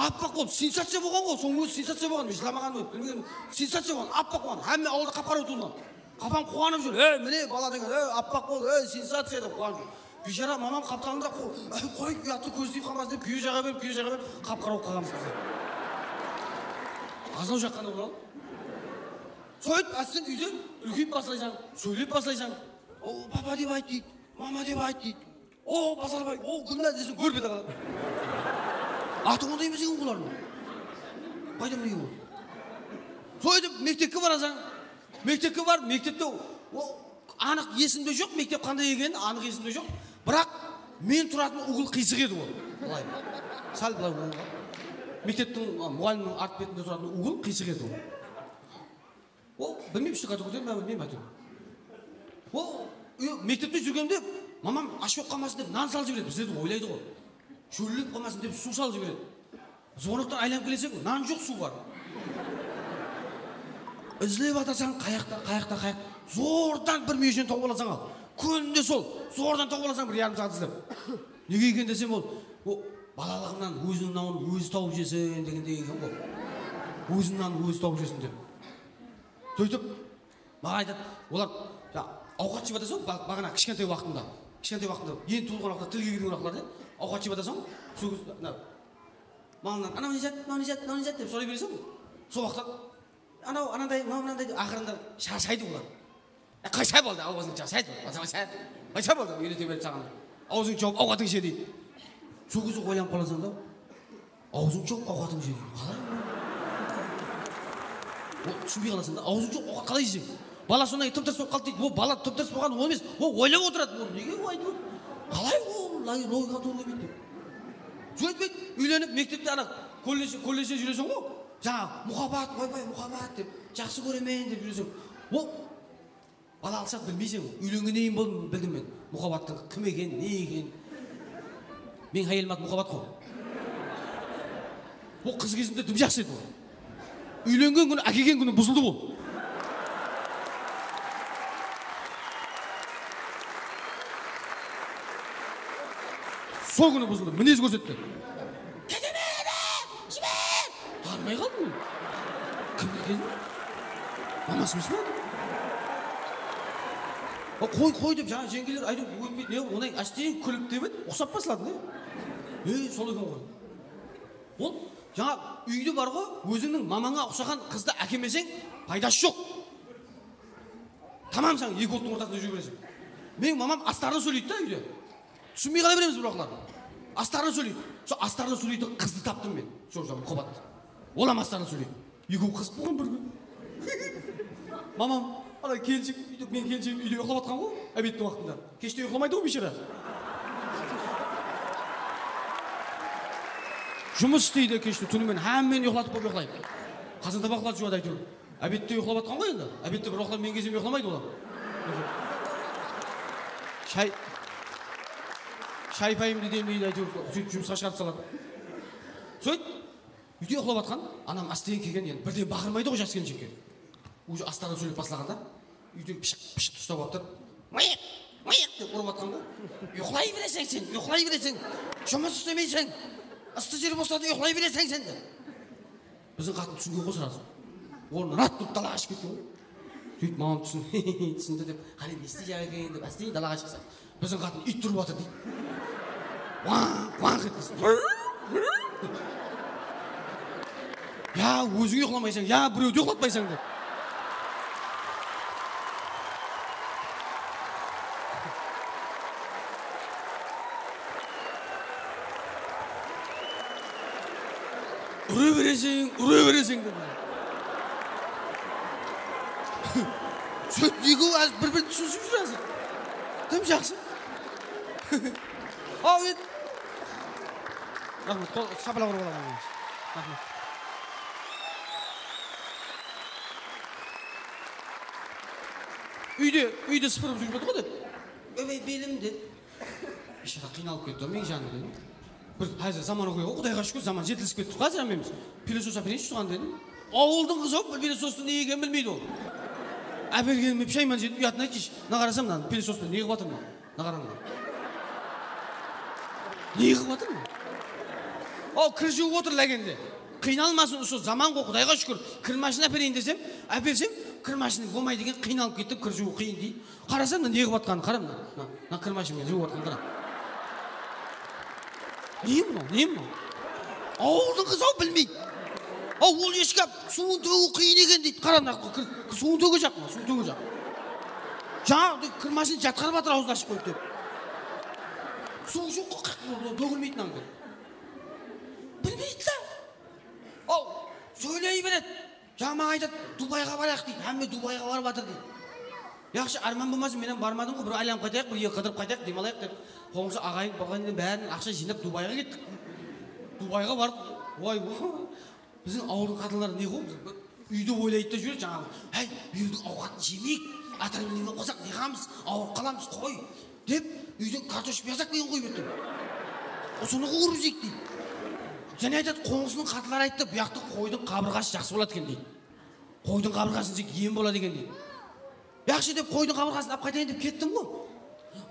Appaq bolıp, sensaciya bolǵan ǵoy, sonıń ózi sensaciya bolǵan, men jılamaǵan ǵoy, bilmegen, sensaciya bolǵan, appaq bolǵan, hámme awılda qap-qara bolıp tuwılǵan. Papam quwanıp júr, "Ey, mine bala degen, ey, appaq boldı, ey, sensaciya," dep quwanıp júr. Biyshara mamam qaptalında qo-, "Qoy, uyattı kóz tiyip qalmasın," dep kúye jaǵa berip, kúye jaǵa berip, qap-qara bolıp qalǵanbız biz. Azan jaqqanda bola. Sóytip, ásten úyde úlkeyip baslaysań, sóylep baslaysań. "O, papa dep ayt," deydi, "mama dep ayt," deydi. "O, Bazarbay, o, Gúlnaz," deseń, gúrp ete qaladı. Atı onday emes eken olardıń. Qaydan bileyim ol? Sóytip mektepke barasań. Mektepke barıp, mektepte o anıq esimde joq, mektep qanday ekeni anıq esimde joq. Biraq men turatın ugl qıysıq edi ol. Bılay. Sál bılay ońǵa. Mekteptiń, a, muǵallimniń art betinde turatın ugl qıysıq edi ol. Ol, bilmeymen, shıǵadı kóterip, men bilmeymen, áytewir. Ol, uy-, mektepte júrgenimde, mamam ash bolıp qalmasın dep, nan salıp jiberedi. Bizlerdi oylaydı ǵoy. Shóllep qalmasın dep, suw salıp jiberedi. Zvornikten aylanıp keleseń, nan joq, suw bar. Izlep atırsań, qayaqta, qayaqta, qayaq-, zordan bir múyesheni tawıp alasań al. Kúnde sol, zordan tawıp alasań, bir yarım saat izlep. Nege eken desem, ol, o, balalıǵımnan óziniń nawın ózi tawıp jesin degendey eken ǵoy. Óziniń nawın ózi tawıp jesin dep. Sóytip, maǵan aytadı, olar, ja, awqat jep atırsań, ba-, baǵana kishkentay waqtında, kishkentay waqtında, endi tuwılǵan waqıtta, tilge kirgen waqıtlarda, awqat jep atırsań, sol kez, mına, malınan, "Anaw ne zat, mınaw ne zat, mınaw ne zat?" dep soray bereseń ǵoy. Sol waqıtta, "Anaw, ananday, mınaw mınanday," dep aqırında sharshaydı olar. "E, qaysa boldı, awzıńdı jawıp, qaysa boldı, qaysa boldı, úyrete berip saǵan. Awzıńdı jawıp, awqatıńdı je," deydi. Sol keze oylanıp qalasań da, "Awzıńdı jawıp, awqatıńdı je," deydi. Qalay? O, túsinbey qalasań da, "Awzıńdı jawıp, awqat qalay jeseń?" Bala sonday tıp-tırıs bolıp qaldı deydi. O, bala tıp-tırıs bolǵan ol emes. O, oylap otıradı. O, nege o aytıp atır? Qalay o, lo-, logika tuwrılamaydı dep. Sóytpeydi, úylenip, mektepte ana kolledjde, kolledjde júreseń ǵoy. Jańa, muhabbat, oybay, muhabbat dep, jaqsı kóremen dep júreseń. O, Bala alsaq bilmeyseń, úylengennen keyin bol-, bildim men. Muhabbattıń kim eken, ne eken. Meniń háyelim atı Muhabbat ǵoy. Ol qız gezinde dım jaqsı edi ol. Úylengen kúni, ákelgen kúni buzıldı ol. Sol kúni buzıldı, minez kórsetti. Kete berdi! Jiber! Tanımay qaldım men. Kim eken? Maması emes pe? O, qoy, qoy dep, jańa jeńgeler aytıp ótpeydi, ne, onay ásteyin kúlip dep edi, uqsap basladı, ne? Ey, sol eken ǵoy. Ol, jańa úyde bar ǵoy, ózińniń mamańa uqsaǵan qızdı ákemeseń, paydası joq. Tamam, sen eki ottıń ortasında júre bereseń. Meniń mamam astarına sóyleydi da úyde. Túsinbey qala beremiz bir waqıtlar. Astarına sóyleydi. Sol astarına sóyleytuǵın qızdı taptım men. Sol, sol, Muhabbat. Ol hám astarına sóyleydi. Ekewi qızıq bolǵan bir kún. Mamam, ana kelinshek, úyde, meniń kelinshegim úyde uyıqlap atqan ǵoy, obedtiń waqtında. Keshte uyıqlamaydı ǵoy biyshara. Jumıs isleydi keshte, túnimen hámmeni uyıqlatıp qoyıp uyıqlaydı. Qazan-tabaqlardı juwadı, áytewir. Obedte uyıqlap atqan ǵoy endi. Obedte bir waqıtlar men kelsem uyıqlamaydı olar. Shay, shay-payımdı demleydi, áytewir, sóytip jumısqa shıǵarıp saladı. Sóyt, úyde uyıqlap atqan, anam ásten kelgen, endi birden baqırmaydı ǵoy jas kelinshekke. Уже astarına sóylep baslaǵanda, úyden pıshıq, pıshıqtı uslap alıp turıp, "Mıyıq, mıyıq!" dep urıp atqan ǵoy. "Uyıqlay bereseń sen, uyıqlay bereseń. Jumıs islemeyseń. Istı jer bolsa da uyıqlay bereseń sen," dep. Biziń qatın túsingen ǵoy srazı. Ornınan at turıp dalaǵa shıǵıp ketken ǵoy. Sóytip mamam túsin-, túsindi dep, "Qáne, ne isteyjaq eken?" dep, ásten dalaǵa shıqsa, biziń qatın iyt turıp atır deydi. Wanq, wanq etkesin. Ya óziń uyıqlamaysań, ya birewdi uyıqlatpaysań dep. Ura bereseń, ura bereseń, dedi. Sóytip ekewi házir bir-birin túsinisip júr házir. Dım jaqsı. Aw, endi. Raxmet, qol, shapalaq urıp alaman. Raxmet. Úyde, úyde sıpırıp júrip edi ǵoy dep. Óbey, belim, dedi. Biyshara qıynalıp ketti, meniń janım, dedim. Bir házir zaman oqıydı ǵoy, Qudayǵa shúkir, zaman jetilisip ketti, házir hámmemiz. Pılesos ápereyinshi usıǵan, dedim. Awıldıń qızı-aw, pılesostı ne ekenin bilmeydi ol. Ápergenime pushayman jedim, uyatın aytshı. Mına qarasam, mına pılesostan ne qılıp atırman? Mına qarań. Ne qılıp atırman? Aw, kir juwıp otır lágende. Qıynalmasın usı zaman ǵoy, Qudayǵa shúkir. Kir mashina ápereyin desem, ápersem, kir mashina bolmaydı eken, qıynalıp kettim, kir juwıw qıyın deydi. Qarasam, mına ne qılıp atqanın qara, mına. Mına, mına kir mashinamenen juwıp atqanın qara. Ne mınaw, ne mınaw? Awıldıń qızı-aw, bilmeydi. Aw, ol eshkap suwın tógiw qıyın eken deydi. Qara, mına kir, suwın tógejaq, mına suwın tógejaq. Jańa kir mashin jatqarıp atır, awzın ashıp qoyıp dep. Suw joq ǵoy, tógilmeydi mınaw. Bilmeydi da. Aw, sóyley beredi. Jańa maǵan aytadı, Dubayǵa barayıq deydi, hámme Dubayǵa barıp atır deydi. Yaqshı, árman bolmasın, men hám barmadım ǵoy, bir aylanıp qaytayıq, bir el qıdırıp qaytayıq, dem alayıq dep. Qońsı aǵayin-baǵayınnan bárin aqsha jıynap Dubayǵa kettik. Dubayǵa bardıq. Oy, biziń awıldıń qatınları ne ǵoy, úydi oylaydı da júredi jańaǵı. Háy, bul jerdiń awqatın jemeyik, otravleniye qılsaq ne qılamız, awırıp qalamız, qoy. Dep, úyden kartoshka, piyaz ákelgen qoyıp etti. Usını qıwırıp jeyik deydi. Jáne aytadı, qońsınıń qatınları ayttı, buyaqta qoydıń qabırǵası jaqsı boladı eken deydi. Qoydıń qabırǵasın jeyseń, em boladı eken deydi. Yaqshı dep qoydıń qabırǵasın alıp qaytayın dep kettim ǵoy.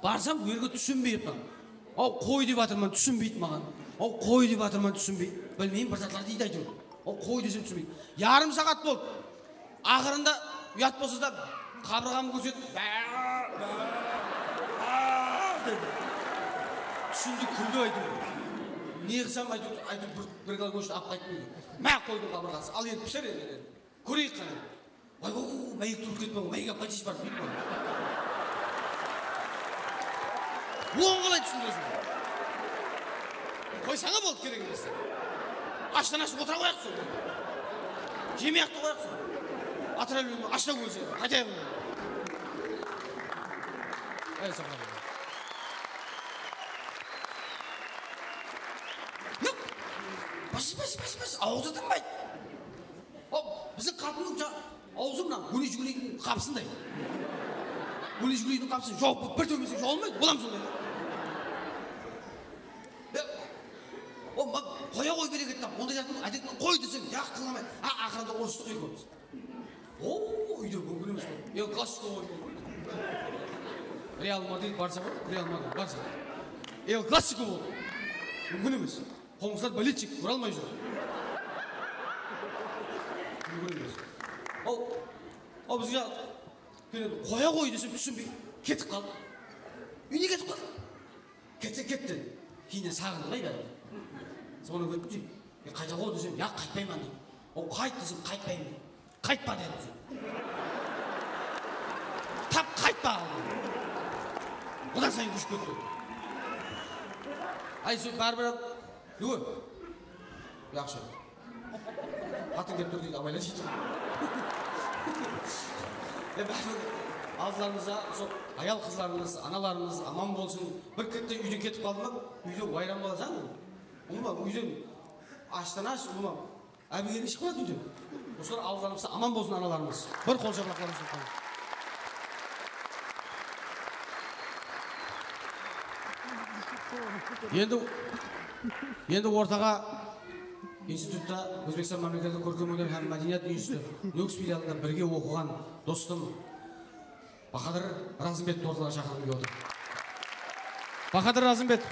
Barsam, jerge túsinbey atırman. Aw, qoy dep atırman, túsinbeydi maǵan. Aw, qoy dep atırman, túsinbeydi. Bilmeymen, bir zatlar deydi, áytewir. Aw, qoy desem túsinbeydi. Yarım saat boldı. Aqırında uyat bolsa da qabırǵamdı kórsetip, dedi. Túsindi, kúldi, áytewir. Ne qılsam, áytewir, áytewir bir, bir kilo goshti alıp qayttım deydi. Má, qoydıń qabırǵası, al endi piser endi, dedi. Kóreyik qáne. Oy, oy, máyek turıp ketpen, máyek alıp qaytayınshı barıp deydi maǵan. Oǵan qalay túsindireseń? Qoysań-a, boldı, kerek emes. Ashtan ashıp otıra qoyayıq sonda. Jemey-aq ta qoyayıq sonda. Atırap júrme, ashtan ólse, qaytayıq. Ey, saqlap. Yoq. Bas, bas, bas, bas, awızı tınbaydı. Aw, biziń qatındıń ja-, awzı mına óne júgireydiń qapısınday. Óne júgireydiń qapısın jawıp, bir tóbese jawa almaydı, olam sonday. Ya, o, ma-, qoya ǵoy, bereket tap. Onday zattıń ádetine qoy desem, yaq, tıńlamaydı. A, aqırında urıstıq ekewimiz. O, úyde múmkin emes ǵoy. El Klassiko ǵoy. Real Madrid, Barsa ǵoy, Real Madrid, Barsa. El Klassiko boldı. Múmkin emes. Qońsılar bolelchik, ura almay júr. Múmkin emes. Al, al bizge keledi, qoya ǵoy desem, túsinbey ketip qaldı. Úyine ketip qaldı. Ketse ketti. Keyninen saǵındı ǵoy bári. Sonı kórip, e, qayta ǵoy desem, yaq, qaytpayman deydi. Al, qayt desem, qaytpayman deydi. Qaytpa, dedi. Tap qaytpa. Odan sayın kúship ketti. Ay, sol báribir, Lúwe. Yaqshı. Qatın kelip tur deydi, abayla deydi. E, báribir aldılarımızda sol hayal-qızlarımız, analarımız aman bolsın. Bir kette úyden ketip qaldı ma, úyde wayran bolasań. Ulıwma, úyden ashtan ash, ulıwma. Ábigeli shıqpadı úyden. Usılar aldılarımızda aman bolsın analarımız. Bir qol shapalaqlarımızdı qoyıń. Endi, endi ortaǵa institutta, Ózbekstan mámleketlik kórkem óner hám mádeniyat institutı Nókis filialında birge oqıǵan dostım Bahadır Razımbetov ortalıqqa shaqırǵım kelip otır. Bahadır Razımbetov.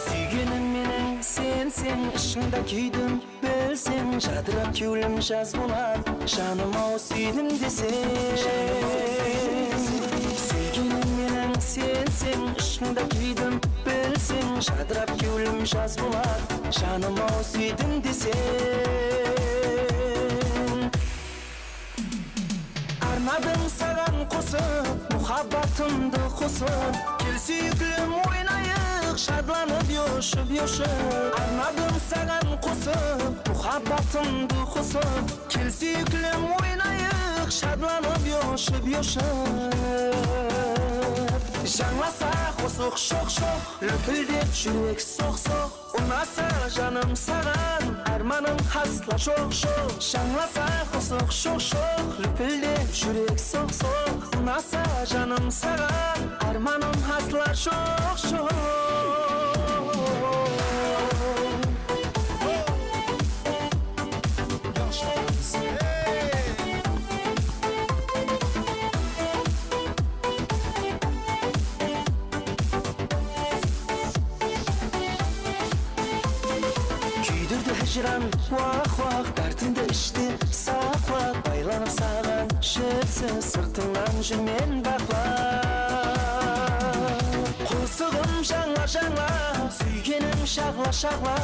Súygenim meniń senseń, ıshıńda kúydim. Bilseń, jadırap kewlim jaz bolar, janım-aw, súydim deseń. Súygenim meniń senseń, ıshıńda kúydim. Bilseń, Sen jadırap kewlim jaz bolar, janım-aw, súydim deseń. Arnadım saǵan qosıq, muhabbatımdı qosıq. Kel, súyiklim, oynayıq, shadlanıp, joshıp, joshıp. Arnadım saǵan qosıq, muhabbatımdı qosıq. Kel, súyiklim, oynayıq, shadlanıp, joshıp, joshıp. Jańlasa qosıq shoq-shoq, lúpildep júrek soq-soq. Unasa janım saǵan, ármanım hasla joq-joq. Jańlasa qosıq shoq-shoq, lúpildep júrek soq-soq. Unasa janım saǵan, ármanım hasla joq-joq. Kúydirdi hijran, waq-waq, dártimdi ishte saqlap, aylanıp saǵan jipsiz, sırtıńnan júrmen baqlap. Qosıǵım jańla-jańla, súygenim shaǵla-shaǵla,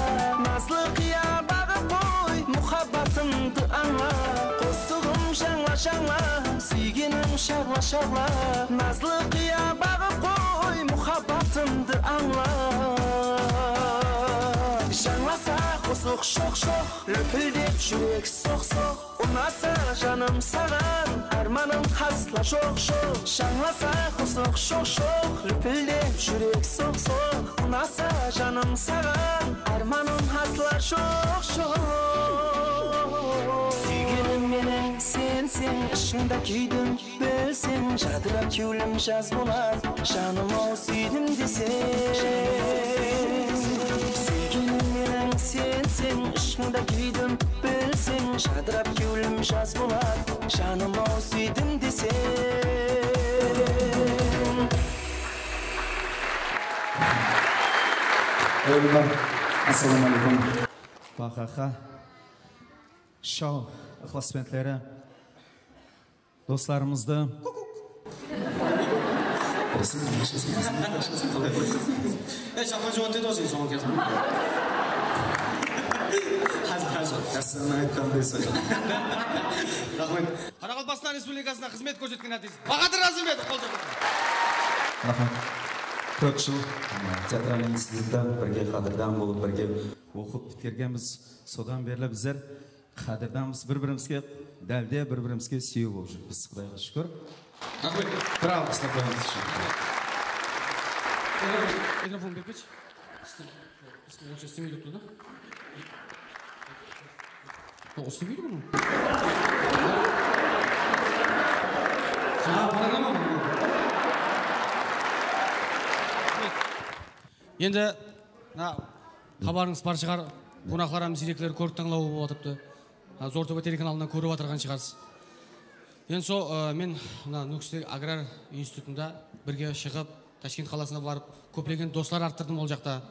nazlı qıya baǵıp qoy, muhabbatımdı ańla. Qosıǵım jańla-jańla, súygenim shaǵla-shaǵla, nazlı qıya baǵıp qoy, muhabbatımdı ańla. Jańlasa qosıq shoq-shoq, lúpildep júrek soq-soq. Unasa janım saǵan, ármanım hasla joq-joq. Jańlasa qosıq shoq-shoq, lúpildep júrek soq-soq. Unasa janım saǵan, ármanım hasla joq-joq. Súygenim meniń senseń, ıshıńda kúydim. Bilseń, jadırap kewlim jaz bolar, janım-aw, súydim deseń. Súygenim meniń senseń, ıshqında kúydim. Bilseń, jadırap kewlim jaz bolar, janım-aw, súydim deseń. Elimar, assalawma aleykum. Bahaxa shou ıqlasbentleri. Doslarımızdı. Ey, Shalpan juwap dedi ǵoy, sen soǵan keldim. Házir, házir. Jassanı aytqanday soy. Raxmet. Qaraqalpaqstan Respublikasına xızmet kórsetken artist Bahadır Razımbetov, qol jaqın. Raxmet. Tórt jıl, e, teatralnıy institutta birge qádirdan bolıp, birge oqıp pitkergenbiz. Sodan berli bizler qádirdanbız, bir-birimizge dálde, bir-birimizge súyew bolıp júrmiz. Qudayǵa shúkir. Raxmet. Bir alǵıslap qoyamız. Mikrofon berip ketshi. Onca islemeydi turdı. Yoq, islemeydi bunı. Jańa paralama bunı. Endi mına xabarıńız bar shıǵar, qonaqlar hám ziyrekler kórik tańlawı bolıp atırıptı. Ha, Zor Tóbe telekanalından kórip atırǵan shıǵarsız. Endi sol, ı, men mına Nókistegi agrar institutında birge shıǵıp, Tashkent qalasına barıp, kóplegen doslar arttırdım ol jaqta.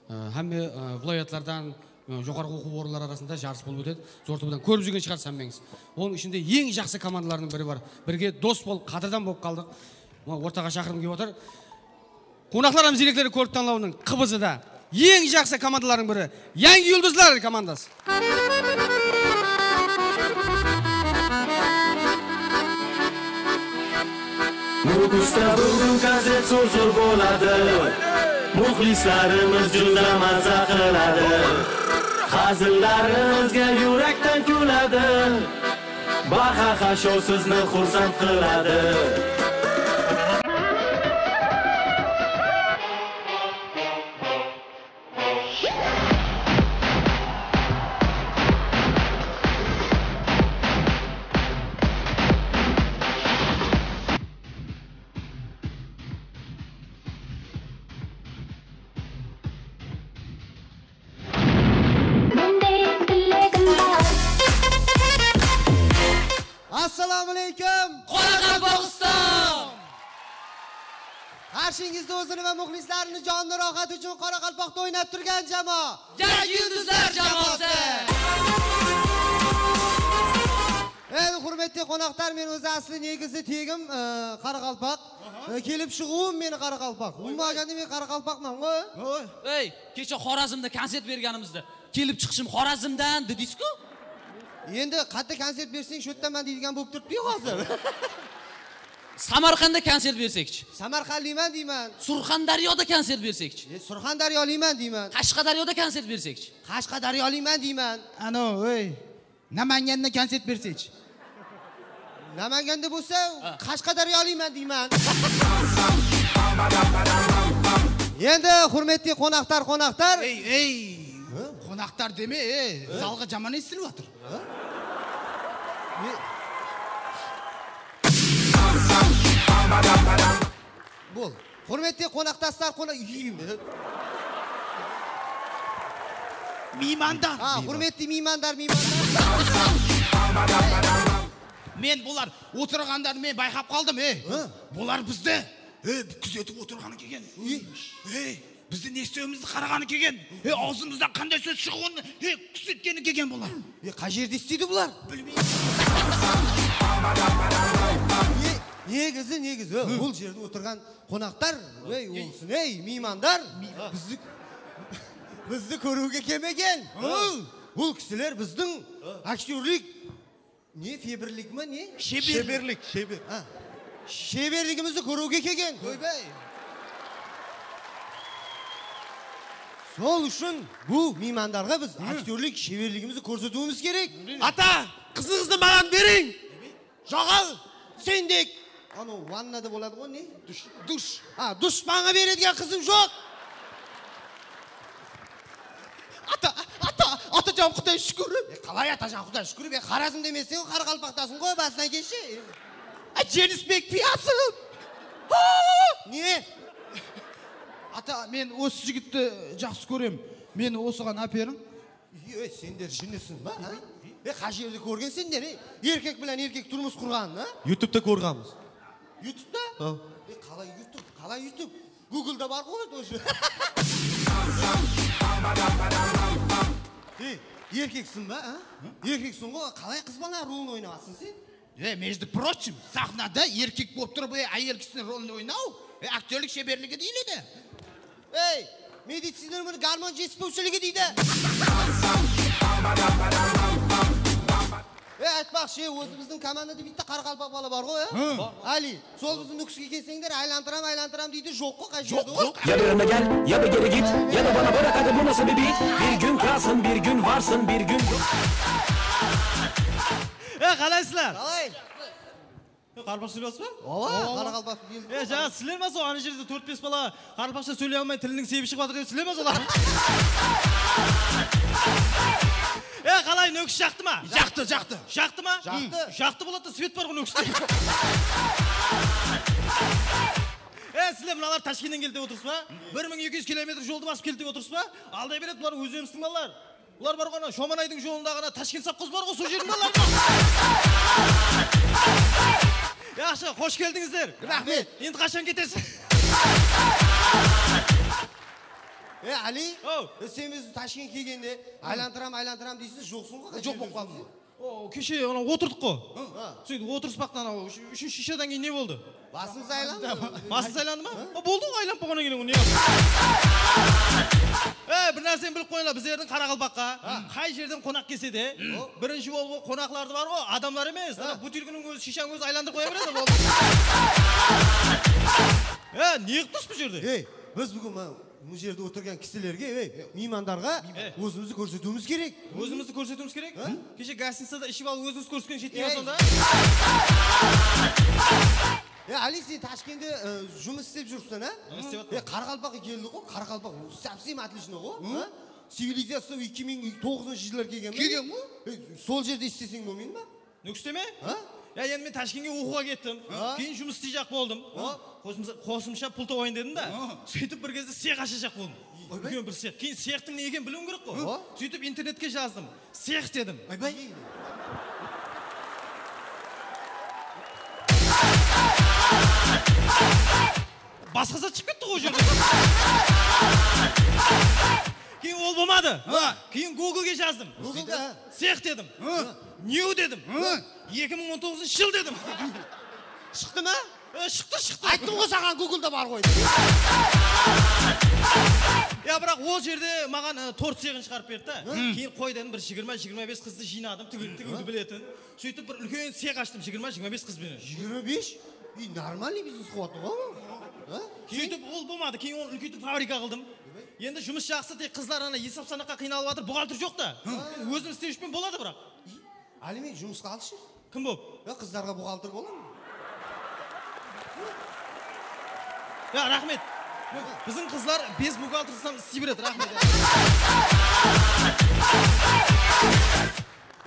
I, hámme, ı, wılayatlardan, ı, joqarǵı oqıw orınları arasında jarıs bolıp ótedi. Zor Tóbeden kórip júrgen shıǵarsız hámmeńiz. Onıń ishinde eń jaqsı komandalardıń biri bar. Birge dos bolıp, qádirdan bolıp qaldıq. Mına ortaǵa shaqırǵım kelip atır. Qonaqlar hám ziyrekleri kórik tańlawınıń qıbızı da eń jaqsı komandalardıń biri, Yańǵı Yuldızlar komandası. Nókiste búgin koncert zor-zor boladı. Muxlislarımız júdá maza qıladı. Házillerimizge júrekten kúledi. Bahaxa shou sizni xursand qıladı. Bunday tilegim bar. Assalawma aleykum! Qoraqalpog'iston! Qarshińizda o'zini va muxlislarini joni rohati uchun qoraqalpoqda o'ynab turgan jamoa. Yangi yulduzlar jamoasi! Endi, húrmetli qonaqtar, men ózi aslı negizi tegim, e, qaraqalpaq. E, kelip shıǵıwım meni qaraqalpaq. Umumaganda men qaraqalpaqman ǵoy. Ey, keshe Xorazmda koncert bergenimizdi, kelip shıǵıshım Xorazmdan de deysiz-ku. Endi qayerda koncert berseń, shu jerdaman deydigan bolıp turıptı házir. Samarqandda koncert bersekshi. Samarqandlıyman deyman. Surxondaryoda koncert bersekshi. E, Surxondaryolayman deyman. Qashqadaryoda koncert bersekshi. Qashqadaryolayman deyman. Ano, ey, Namanganda koncert berseychi. Namanganda bo'lsa, Qashqadaryolayman deyman. Endi, hurmatli qonaqtar, qonaqtar. Ey, ey, qonaqtar deme, ey, zalǵa jaman esitilip atır. Bol. Hurmetli qonaqtaslar, qonaq... Miymandar. Ha, hurmetli miymandar, miymandar. Men bular otırǵanların men bayqap qaldım, ey. Bular bizdi, ey, kúzetip otırǵanı kelgen. Ey, bizdi ne istewimizdi qaraǵanı kelgen. Ey, awzımızdan qanday sóz shıǵıwın, ey, kúzetkeni kelgen bular. Ey, qay jerde isleydi bular? Bilmeymen. Negizi, negizi, ol jerde otırǵan qonaqtar, ey, olsın, ey, miymandar, bizdi, bizdi kóriwge kelmegen. Bul kisiler bizdiń aktyorlik, ne, feberlik ma, ne? Sheberlik. Sheberlik, sheber. Ha. Sheberligimizdi kóriwge kelgen. Oybay. Sol ushın bul miymandarǵa biz aktyorlik sheberligimizdi kórsetiwimiz kerek. Ata, qızıńızdı maǵan beriń. Joǵal, sendek. Anaw vannada boladı ǵoy, ne? Dush. Dush. Ha, dush, mańa beredigan qızım joq. Ata, ata, Atajan, Quday shúkir. E, qalay Atajan, Quday shúkir? E, Xorazmda emesseń, qaraqalpaqtasıń ǵoy, basınan kelshi. A, Jenisbek piyasım. Ne? Ata, men usı jigitti jaqsı kórem. Meni usıǵan áperiń. Ey, sender jinisiń ba, a? E, qay jerde kórgensender, ey? Erkek penen erkek turmıs qurǵanın, a? YouTubeta kórgenbiz. YouTubeta? Ha. E, qalay YouTube, qalay YouTube? Googleda bar ǵoy, тоже. Ey, erkeksiń ba, a? Erkeksiń ǵoy, qalay qız bala rolın oynap atırsań sen? E, между прочим, saxnada erkek bolıp turıp, e, ayel kisiniń rolın oynaw, e, aktyorlik sheberligi deyiledi. Ey, medicina bunı gormon jetispewshiligi deydi. E, aytpaqshı, ózimizdiń komandada bitta qaraqalpaq bala bar ǵoy, e? Ali, sol biziń Nókiske kelseńler, aylantıram, aylantıram deydi, joq ǵoy, qay jerde ol? Ya bir yana gel, ya bir geri git, ya da bana bırak hadi bu nasıl bir beat? Bir gün kalsın, bir gün varsın, bir gün... E, qalaysızlar? Qalay? E, qaraqalpaqsha sóyleyapsız ba? Awa, qaraqalpaq keldi. E, jańa sizler ma sol, ana jerde tórt-bes bala qaraqalpaqsha sóyley almay tiliniń sebi shıǵıp atır dep sizler ma solar? E, qalay, Nókis jaqtı ma? Jaqtı, jaqtı. Jaqtı ma? Jaqtı. Jaqtı boladı da, svet bar ǵoy Nókiste. E, sizler mınalar Tashkentten keldi dep otırsız ba? Bir mıń eki júz kilometr joldı basıp keldi dep otırsız ba? Alday beredi, bular ózlerimizdiń balalar. Bular bar ǵoy, ana Shomanaydıń jolındaǵı ana Tashkent sovxoz bar ǵoy, sol jerdiń balaları. Yaqshı, xosh keldińizler. Raxmet. Endi qashan ketesiz? E, Ali, sen óziń Tashkentke kelgende aylantıram, aylantıram deysiz, joqsıń ǵoy. Joq bolıp qaldım. O, keshe ana otırdıq ǵoy. Sóytip otırıspaqtan ana úshinshi shishadan keyin ne boldı? Basımız aylandı. Basımız aylandı ma? O, boldı ǵoy, aylanıp bolǵannan keyin ne? E, bir nárseni bilip qoyıńlar, bizlerdiń qaraqalpaqqa qay jerden qonaq kelse de, birinshi bolıp qonaqlardı bar ǵoy, adamlar emes, ana butilkiniń ózi, shishanıń ózi aylandırıp qoya beredi, boldı. E, ne qılıp tursız bul jerde? Ey, biz búgin mına bul jerde otırǵan kisilerge, ey, miymandarǵa ózimizdi kórsetiwimiz kerek. Ózimizdi kórsetiwimiz kerek? Keshe gostinitsada iship alıp ózimiz kórsetken jetken sonda. Ya, Ali, sen Tashkentte, e, jumıs islep júrseń, a? Jumıs islep atırman. E, qaraqalpaq keldi ǵoy, qaraqalpaq, совсем отлично ǵoy, a? Civilizaciya eki mıń toǵızınshı jıllar kelgen be? Kelgen ǵoy. E, sol jerde isleseń bolmay ma? Nókiste me? Ha? Ya, endi men Tashkentke oqıwǵa kettim. Ha? Keyin jumıs isleyjaq boldım. Ha? Qosımsha, qosımsha pul tabayın dedim da. Ha. Sóytip bir gezde cex ashajaq boldım. Oybay. Úlken bir cex. Keyin cextıń ne ekenin biliwim kerek ǵoy. Ha? Sóytip internetke jazdım. Cex dedim. Oybay. Basqa zat shıǵıp ketti ǵoy ol jerden. Keyin ol bolmadı. Ha. Keyin Googlege jazdım. Googlege. Cex dedim. Ha. New dedim. Hı? Eki mıń on toǵızınshı jıl dedim. Shıqtı ma? E, shıqtı, shıqtı. Ayttım ǵoy saǵan, Google-da bar ǵoy dep. Ya, biraq ol jerde maǵan, e, tort ceǵin shıǵarıp berdi da. Hı. Keyin qoy dedim, bir jigirma, jigirma bes qızdı jıynadım, tig-, tigiwdi biletin. Sóytip bir úlken cex ashtım, jigirma, jigirma bes qız benen. Jigirma bes? Ey, normalnıy biznes qılıp atır ǵoy. Ha? Sóytip ol bolmadı, keyin onı úlkeytip fabrika qıldım. Endi jumıs jaqsı, tek qızlar ana esap-sanaqqa qıynalıp atır, buxgalter joq ta. Endi ózim islep júrmen, boladı biraq. Álimek, jumısqa alshı. Kim bolıp? Ya, qızlarǵa buxgalter bola ma? Ya, raxmet. Biziń qızlar bez buxgalter isley beredi, raxmet.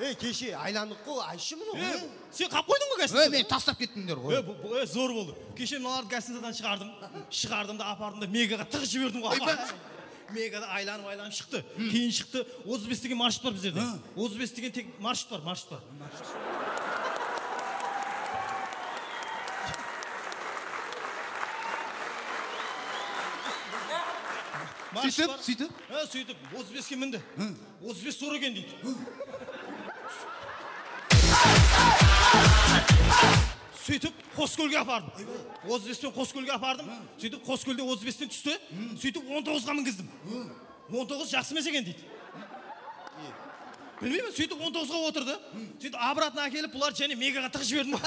Ey, keshe aylandıq ǵo, aytshı bunı. E, sen qap qoydıń ǵo gazete. E, meni taslap kettińler ǵo. E, bu, bu, e, zor boldı. Keshe mınalardı gazetadan shıǵardım. Shıǵardım da, apardım da, Megaǵa tıǵıp jiberdim ǵo. Mega da aylanıp, aylanıp shıqtı. Keyin shıqtı. Otız bes degen marshut bar bizlerde. Otız bes degen tek marshut bar, marshut bar. Sóytip, sóytip? Ha, sóytip, otız beske mindi. Otız bes zor eken deydi. Sóytip, Qoskólge apardım. Otız bes penen Qoskólge apardım. Sóytip, Qoskólde otız besten tústi. Sóytip, on toǵızǵa mingizdim. On toǵız jaqsı emes eken deydi. Bilmeymen, sóytip on toǵızǵa otırdı. Sóytip, obratno ákelip, bulardı jáne Megaǵa tıǵıp jiberdim.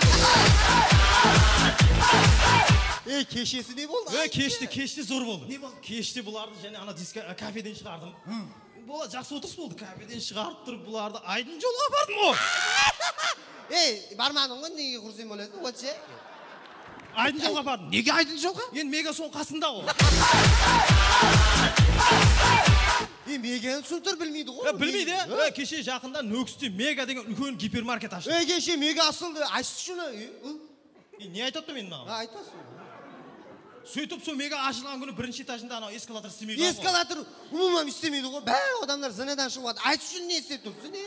Ey, keshesi ne boldı? Ey, keshte, keshte zor boldı. Ne boldı? Keshte bulardı jáne ana disko-, kafeden shıǵardım. Boladı, jaqsı otırıs boldı. Kafeden shıǵarıp turıp, bulardı Aydın jolǵa apardım ǵo. Ey, barmadıń ǵo, nege xúrsend bolasıń, otshı. Aydın jolǵa apardım. Nege Aydın jolǵa? Endi Mega sonıń qasında ǵo. Ey, Meganı túsintir bilmeydi ǵo. Ya, bilmeydi, ya. Ya, keshe jaqında Nókiste Mega degen úlken gipermarket ashtı. Ey, keshe Mega ashıldı, aytshı shunı. E, ne aytıp atırman men maǵan? Ha, aytasıń. Sóytip, sol Mega ashılǵan kúni birinshi etajında anaw eskalator islemeydi ǵo. Eskalator umuman islemeydi ǵo. Bári adamlar zinadan shıǵıp atır. Ayt ushın ne islep turıpsız, ne?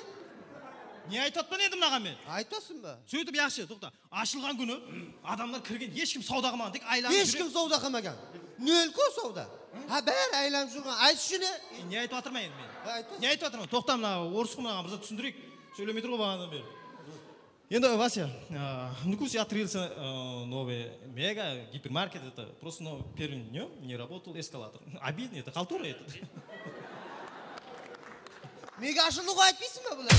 Ne aytıp atırman endi mınaǵan men? Aytasıń ba? Sóytip, yaqshı, toqta. Ashılǵan kúni adamlar kirgen, hesh kim sawda qılmaǵan, tek aylanıp júrgen. Hesh kim sawda qılmaǵan. Nol-ku sawda. Ha, bári aylanıp júrgen. Ayt ushın ne? E, ne aytıp atırman endi men? Ha, aytasıń. Ne aytıp atırman? Toqta, mına orıs qo mınaǵan, bir zat túsindireyik. Sóylemey tur ǵo baǵadan beri. Endi, Vasya, а, ну, пусть открылся, а, новый мега, гипермаркет, это просто, ну, первый днём не работал эскалатор. Обидно, это халтура это. Mega ashıldı ǵoy, aytpaysıń ba bular?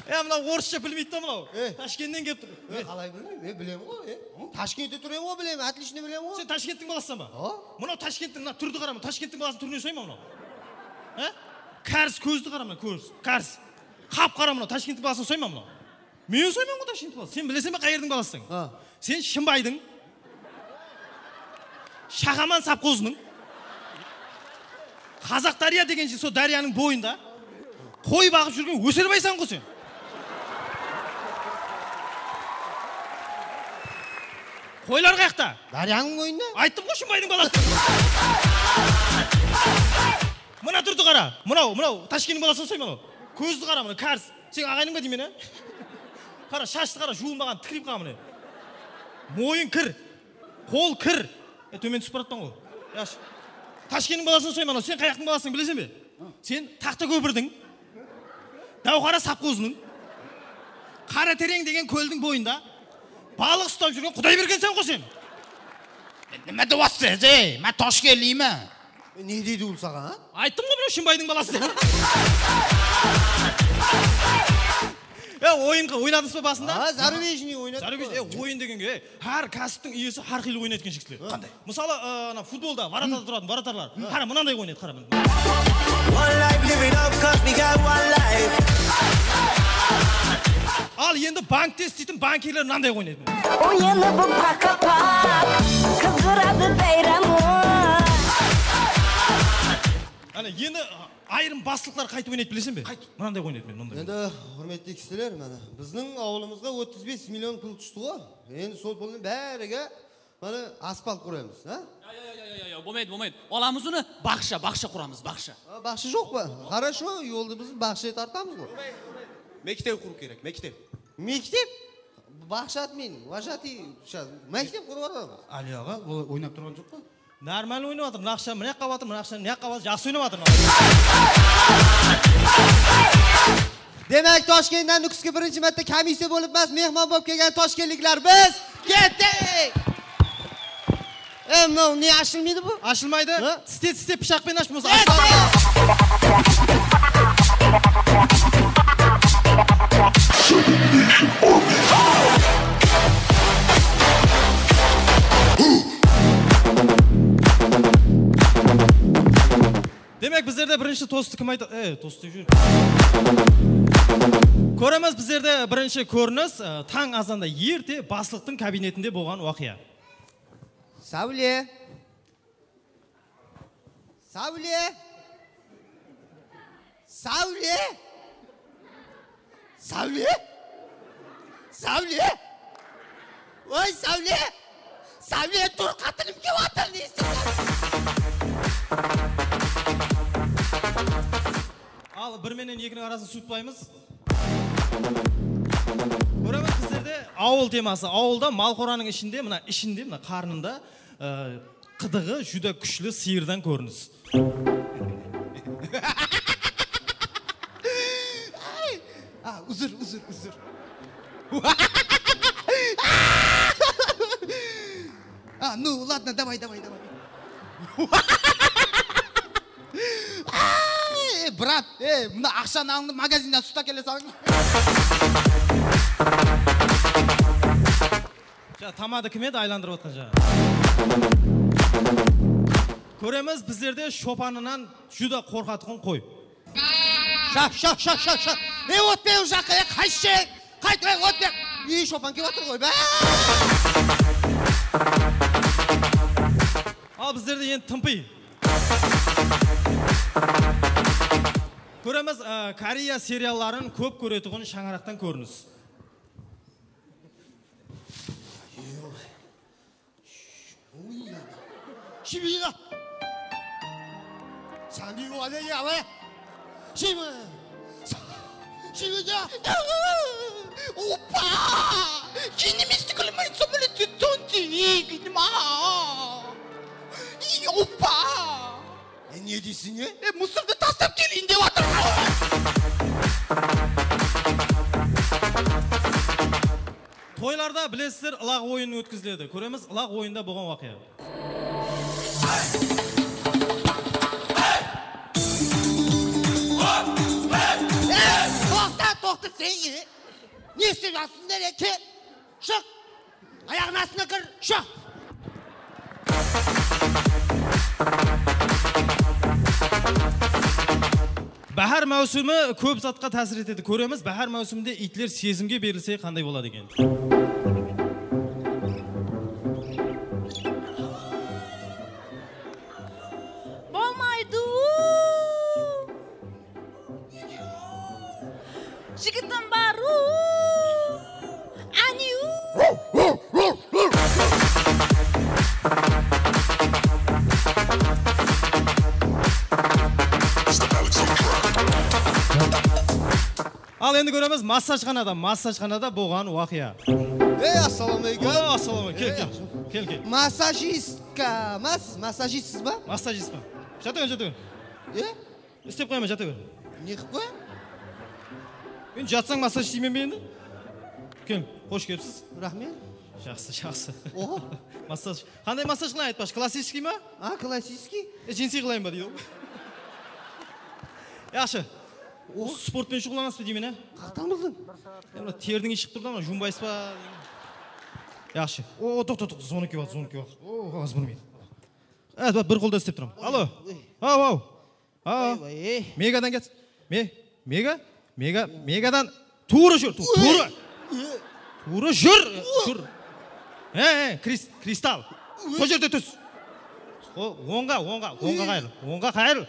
E, mınaw orıssha bilmeydi da mınaw. E. Tashkentten kelip tur. E, qalay bilmeymen? E, bilemen ǵoy, e. Tashkentte túremen ǵoy, bilemen, отлично bilemen ǵoy. Sen Tashkenttiń balasısań ba? Awa. Mınaw Tashkenttiń, mına túrdi qara, mına Tashkenttiń balasınıń túrine usayma mınaw. Ha? Káriz kózdi qara, mına kóz, káriz. Qap-qara mınaw, Tashkenttiń balasına usayma mınaw. Men usayman ǵo Tashkenttiń balası. Sen bileseń be, qay jerdiń balasısań? Ha. Sen Shımbaydıń, Shaxaman sovxozınıń, Qazaqdárya degen jer, sol dáryanıń boyında qoy baǵıp júrgen óserbaysań ǵo sen. Qoylar qayaqta? Dáryanıń boyında. Ayttım ǵo, Shımbaydıń balası. Mına túrdi qara. Mınaw, mınaw Tashkenttiń balasına usayma mınaw. Kózdi qara, mına káriz. Sen aǵayınıń ba deymen, á? Qara, shashtı qara, juwılmaǵan, tikireyip qalǵan mine. Moyın kir. Qol kir. E, tómen túsip baratpan ǵo. Yash. Tashkenttiń balasına usayma mınaw. Sen qayaqtıń balasıń bileseń be? Sen Taxtakópirdiń, Dáwqara sovxozınıń, Qaratereń degen kóldiń boyında balıq ustap júrgen Qudaybergenseń ǵo sen. E, nima dep atsız, ey? Men toshkentliymen. E, ne deydi ol saǵan, a? Ayttım ǵo, mınaw Shımbaydıń balası dep. Ya, oyın, oynadıńız ba basında? A, zarubejniy oynadık. Zarubej-, e, oyın degenge, e, hár kásiptiń iyesi hár qıylı oynaydı eken jigitler. Qanday? Mısalı, ı, ana futbolda vorotada turatın vorotarlar. Qara, mınanday oynaydı, qara, mine. One life, live it up, 'cause we got one life. Al, endi bankte isleytin bankirler mınanday oynaydı, mine. Oyını bu paka-pak, qızdıradı bayramı. Ana, endi ayırım baslıqlar qaytıp oynaydı, bileseń be? Qaytıp? Mınanday oynaydı, mine, mınanday. Endi, húrmetli kisiler, mana, biziń awılımızǵa otız bes million pul tústi ǵo. Endi sol puldıń bárige Mana, asfalt quraymız, ha? Ya, ya, ya, ya, ya, ya, bolmaydı, bolmaydı. Alamız onı, baqsha, baqsha quramız, baqsha. A, baqsha joq pa? Хорошо, yoldı biz baqsha tartamız ǵoy. Mektep qurıw kerek, mektep. Mektep? Baqsha atmayın, vajatiy, mektep qurıp alamız. Ali aǵa, ol oynap turǵan joq pa? Normal oynap atır, mına aqsha mına jaqqa batır, mına aqsha mına jaqqa batır, jaqsı oynap atır. Demak, Toshkentdan Nukusga birinchi marta komissiya bo'lib emas, mehmon bo'lib kelgan toshkentliklar biz ketdik. E, mınaw ne ashılmaydı bu? Ashılmaydı. Ha? Tiste, tiste pıshaq penen ash, bolmasa ashıladı. Demek, bizlerde birinshi tostı kim ayta? E, tost dep júr. Kóremiz, bizlerde birinshi kórinis, e, tań azanda erte baslıqtıń kabinetinde bolǵan waqıya. Sáwle. Sáwle! Sáwle! Sáwle! Sáwle! Oy, Sáwle! Sáwle, tur, qatınım kep atır, ne isleydi? Al, bir menen ekiniń arasın suwıtpaymız. Kóremiz, bizlerde awıl teması. Awılda malqoranıń ishinde, mına ishinde, mına qarnında, e, qıdıǵı júdá kúshli sıyırdan kórinis. Ay! A, uzr, uzr, uzr. A, nu, ladno, davay, davay, davay. Ay, brat, e, mına aqshanı alıńdı, magazinden sut ákele salıń. Ja, tamada kim edi aylandırıp atqan jaǵı? Kóremiz, bizlerde shopanınan júdá qorqatuǵın qoy. Sha, sha, sha, sha, sha. E, ótpe, ol jaqqa, e, qaytshı. Qayt, e, ótpe. Ey, shopan kep atır ǵoy, bá. Al, bizlerde endi tımpiy. Kóremiz, e, Koreya serialların kóp kóretuǵın shańaraqtan kórinis. Shibida. Sandi wale yale. Shibi. Shibida. Oppa! Keyin nima isti qilmaydi, so'mili tonti, nima? Ey, oppa! E, ne deysiń, e? E, musırdı taslap keleyin dep atırman. Toylarda, bilesizler, ılaq oyını ótkiziledi. Kóremiz, ılaq oyında bolǵan waqıya. E, toqta, toqta, sen, e, ne islep atırsań, ere, kel. Shıq! Ayaǵıń astına kir, shıq! Báhár máwsimi kóp zatqa tásir etedi. Kóremiz, báhár máwsiminde iytler sezimge berilse qanday boladı eken? Bolmaydı. Jigitim bar-u, áne-u. Al, endi kóremiz massajxanada, massajxanada bolǵan waqıya. Ey, assalawma aleykum. O, assalawma aleykum. Kel, kel, kel, kel. Massajistka emas, massajistsiz ba? Massajist pa? Jata ber, jata ber. E? Islep qoyaman, jata ber. Ne qılıp qoyaman? Endi jatsań massaj isteymen be endi? Kel, xosh kelipsiz. Raxmet. Jaqsı, jaqsı. Oho. Massaj. Qanday massaj qılayın aytpaqshı? Klassiskiy ma? A, klassiskiy. E, jinsiy qılayın ba deydi ǵoy. Jaqsı. Oho. Sport penen shuǵıllanasız ba deymen, a? Qayaqtan bildiń? E, mına terdiń iyisi shıǵıp tur da, mına juwınbaysız ba? Jaqsı. O, o, toqta, toqta, zvonok kelyaptır, zvonok kelyaptır. O, házir bilmeydi. E, bir qolda islep turaman. Alo. Oy. Haw, haw. Aa, oy, oy. Megadan ket. Me, Mega, Mega, Megadan tuwrı júr, tu-, tuwrı. Tuwrı júr, júr. He, he, Kris-, Kristal. Sol jerde tús. O, ońǵa, ońǵa, ońǵa qayırıl. Ońǵa qayırıl.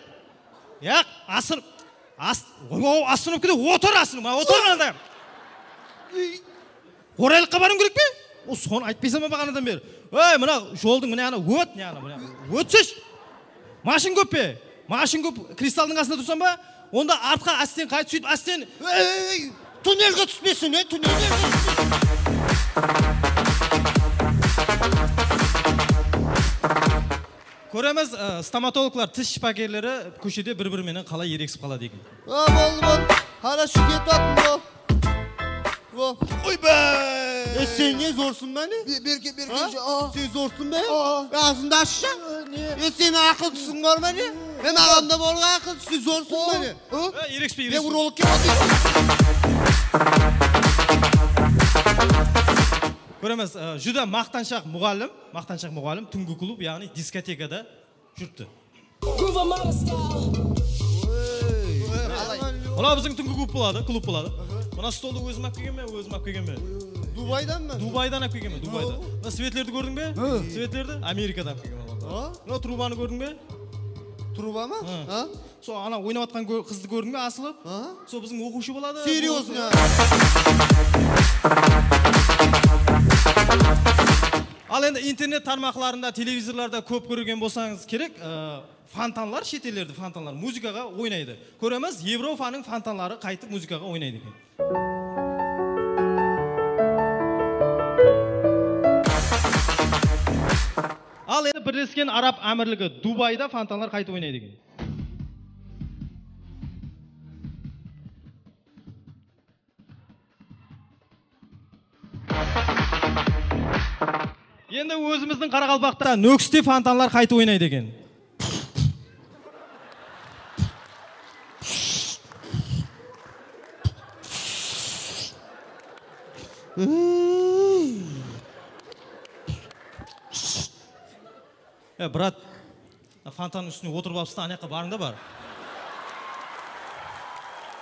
Yaq, asınıp. As-, o, o, asınıp kete, otır asınıp, otır anda. Oraylıqqa barıwım kerek pe? O, sonı aytpaysań ba baǵanadan beri? Ey, mına joldıń mına jaǵına ót, mına jaǵına, mına jaǵına. Ótsesh. Mashın kóp pe? Mashın kóp, Kristaldıń qasında tursań ba? Onda artqa ásten qayt, sóytip ásten. Ey, ey, ey, tunnelge túspesin, e, tunnelge túspesin. Kóremiz, e, stomatologlar, tish shıpakerleri kóshede bir-biri menen qalay ereksip qaladı eken. A, boldı, boldı. Хорошо, ketip attım, bol. Bol. Oy be! E, sen ne, zorsıń ba ne? Be-, berke, berke, ha? A. Sen zorsıń ba? A. Aǵzıńdı ashshı. E, ne? E, seniń aqıl túsiń bar ma ne? Men aǵamda bolǵan aqıl túsiń, zorsıń ba ne? E, erekspe, erekspe. Urologke barsın. Kóremiz, e, júdá maqtanshaq muǵallim, maqtanshaq muǵallim túngi klub, yaǵnıy diskotekada júripti. Mına biziń túngi klub boladı, klub boladı. Mına stoldı ózim alıp kelgenmen, ózim alıp kelgenmen. Dubaydan ba? Dubaydan alıp kelgenmen, Dubaydan. Mına svetlerdi kórdiń be? Svetlerdi Amerikadan alıp kelgenmen. Mına trubanı kórdiń be? Truba ma? Sol ana oynap atqan qızdı kórdiń be, asılıp? Sol biziń oqıwshı boladı. Серьёзно? Al endi internet tarmaqlarında, televizorlarda kóp kórgen bolsańız kerek, e, fontanlar, shet ellerde fontanlar muzıkaǵa oynaydı. Kóremiz, Evropanıń fontanları qaytıp muzıkaǵa oynaydı eken. Al endi Birlesken Arab Ámirligi Dubayda fontanlar qaytıp oynaydı eken. Endi ózimizdiń Qaraqalpaqta Nókiste fontanlar qaytıp oynaydı eken. E, brat, fontanıń ústine otırıp alıpsıń da, anayaqqa barıń da, bar.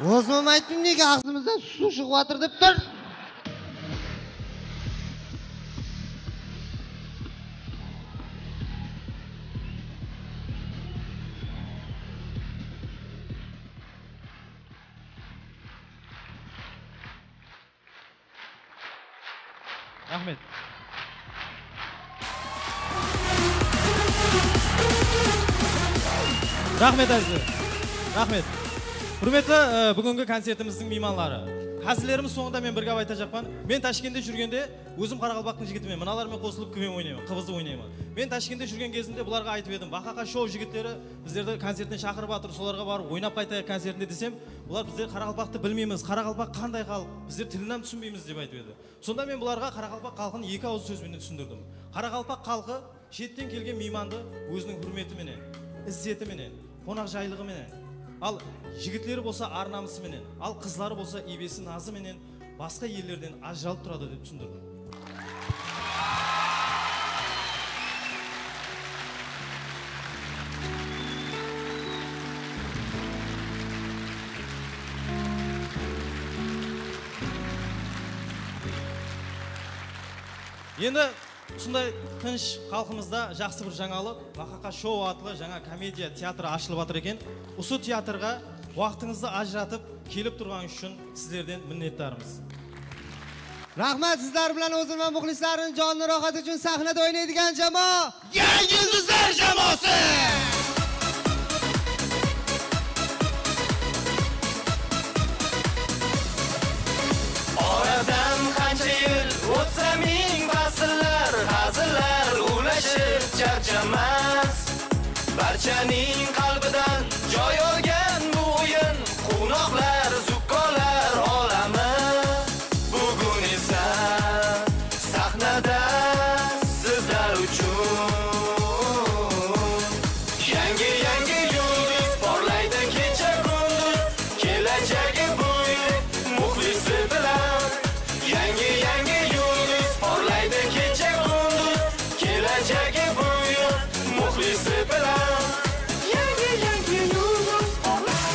Ózim ayttım, nege aǵzımızdan suw shıǵıp atır dep tur. Raxmet. Raxmet, Aziz. Raxmet. Húrmetli, e, búgingi koncertimizdiń miymanları. Házillerimiz sońında men bir gáp aytajaqpan. Men Tashkentte júrgende ózim qaraqalpaqtıń jigitimen, mınalar menen qosılıp kúbem oynayman, qıbızı oynayman. Men Tashkentte júrgen gezimde bularǵa aytıp edim, Baqaqa shou jigitleri bizlerdi koncertine shaqırıp atır, solarǵa barıp oynap qaytayıq koncertinde desem, bular bizler qaraqalpaqtı bilmeymiz, qaraqalpaq qanday xalıq, bizler tilin hám túsinbeymiz dep aytıp edi. Sonda men bularǵa qaraqalpaq xalqın eki awız sóz benen túsindirdim. Qaraqalpaq xalqı shetten kelgen miymandı óziniń húrmeti menen, izzeti menen, qonaqjaylıǵı menen, al jigitleri bolsa ar-namısı menen, al qızları bolsa iybesi-nazı menen basqa ellerden ajıralıp turadı dep túsindirdim. Endi usınday tınısh xalqımızda jaqsı bir jańalıq, Baqaqa shou atlı jańa komediya teatrı ashılıp atır eken. Usı teatrǵa waqtıńızdı ajıratıp kelip turǵanıńız ushın sizlerden minnetdarmız. Raxmat, sizler bilan Ózim va muxlislarınıń jonı rohati uchun sahnada oynaydigan jamoa. Yangi yulduzlar jamoasi! Oradan qansha yil o'tsa ming fasllar, hazillar ulashib charchamas. Barchaning qalbidan joy olgan bu o'yin, quvnoqlar, zukkolar olami. Bugun esa sahnada sizlar uchun yangi, yangi yulduz porlaydi kecha kunduz, kelajagi buyuk muxlisi bilan. Yangi, yangi yulduz porlaydi kecha kunduz, kelajagi buyuk muxlisi bilan. Yangi, yangi yulduz porlaydi.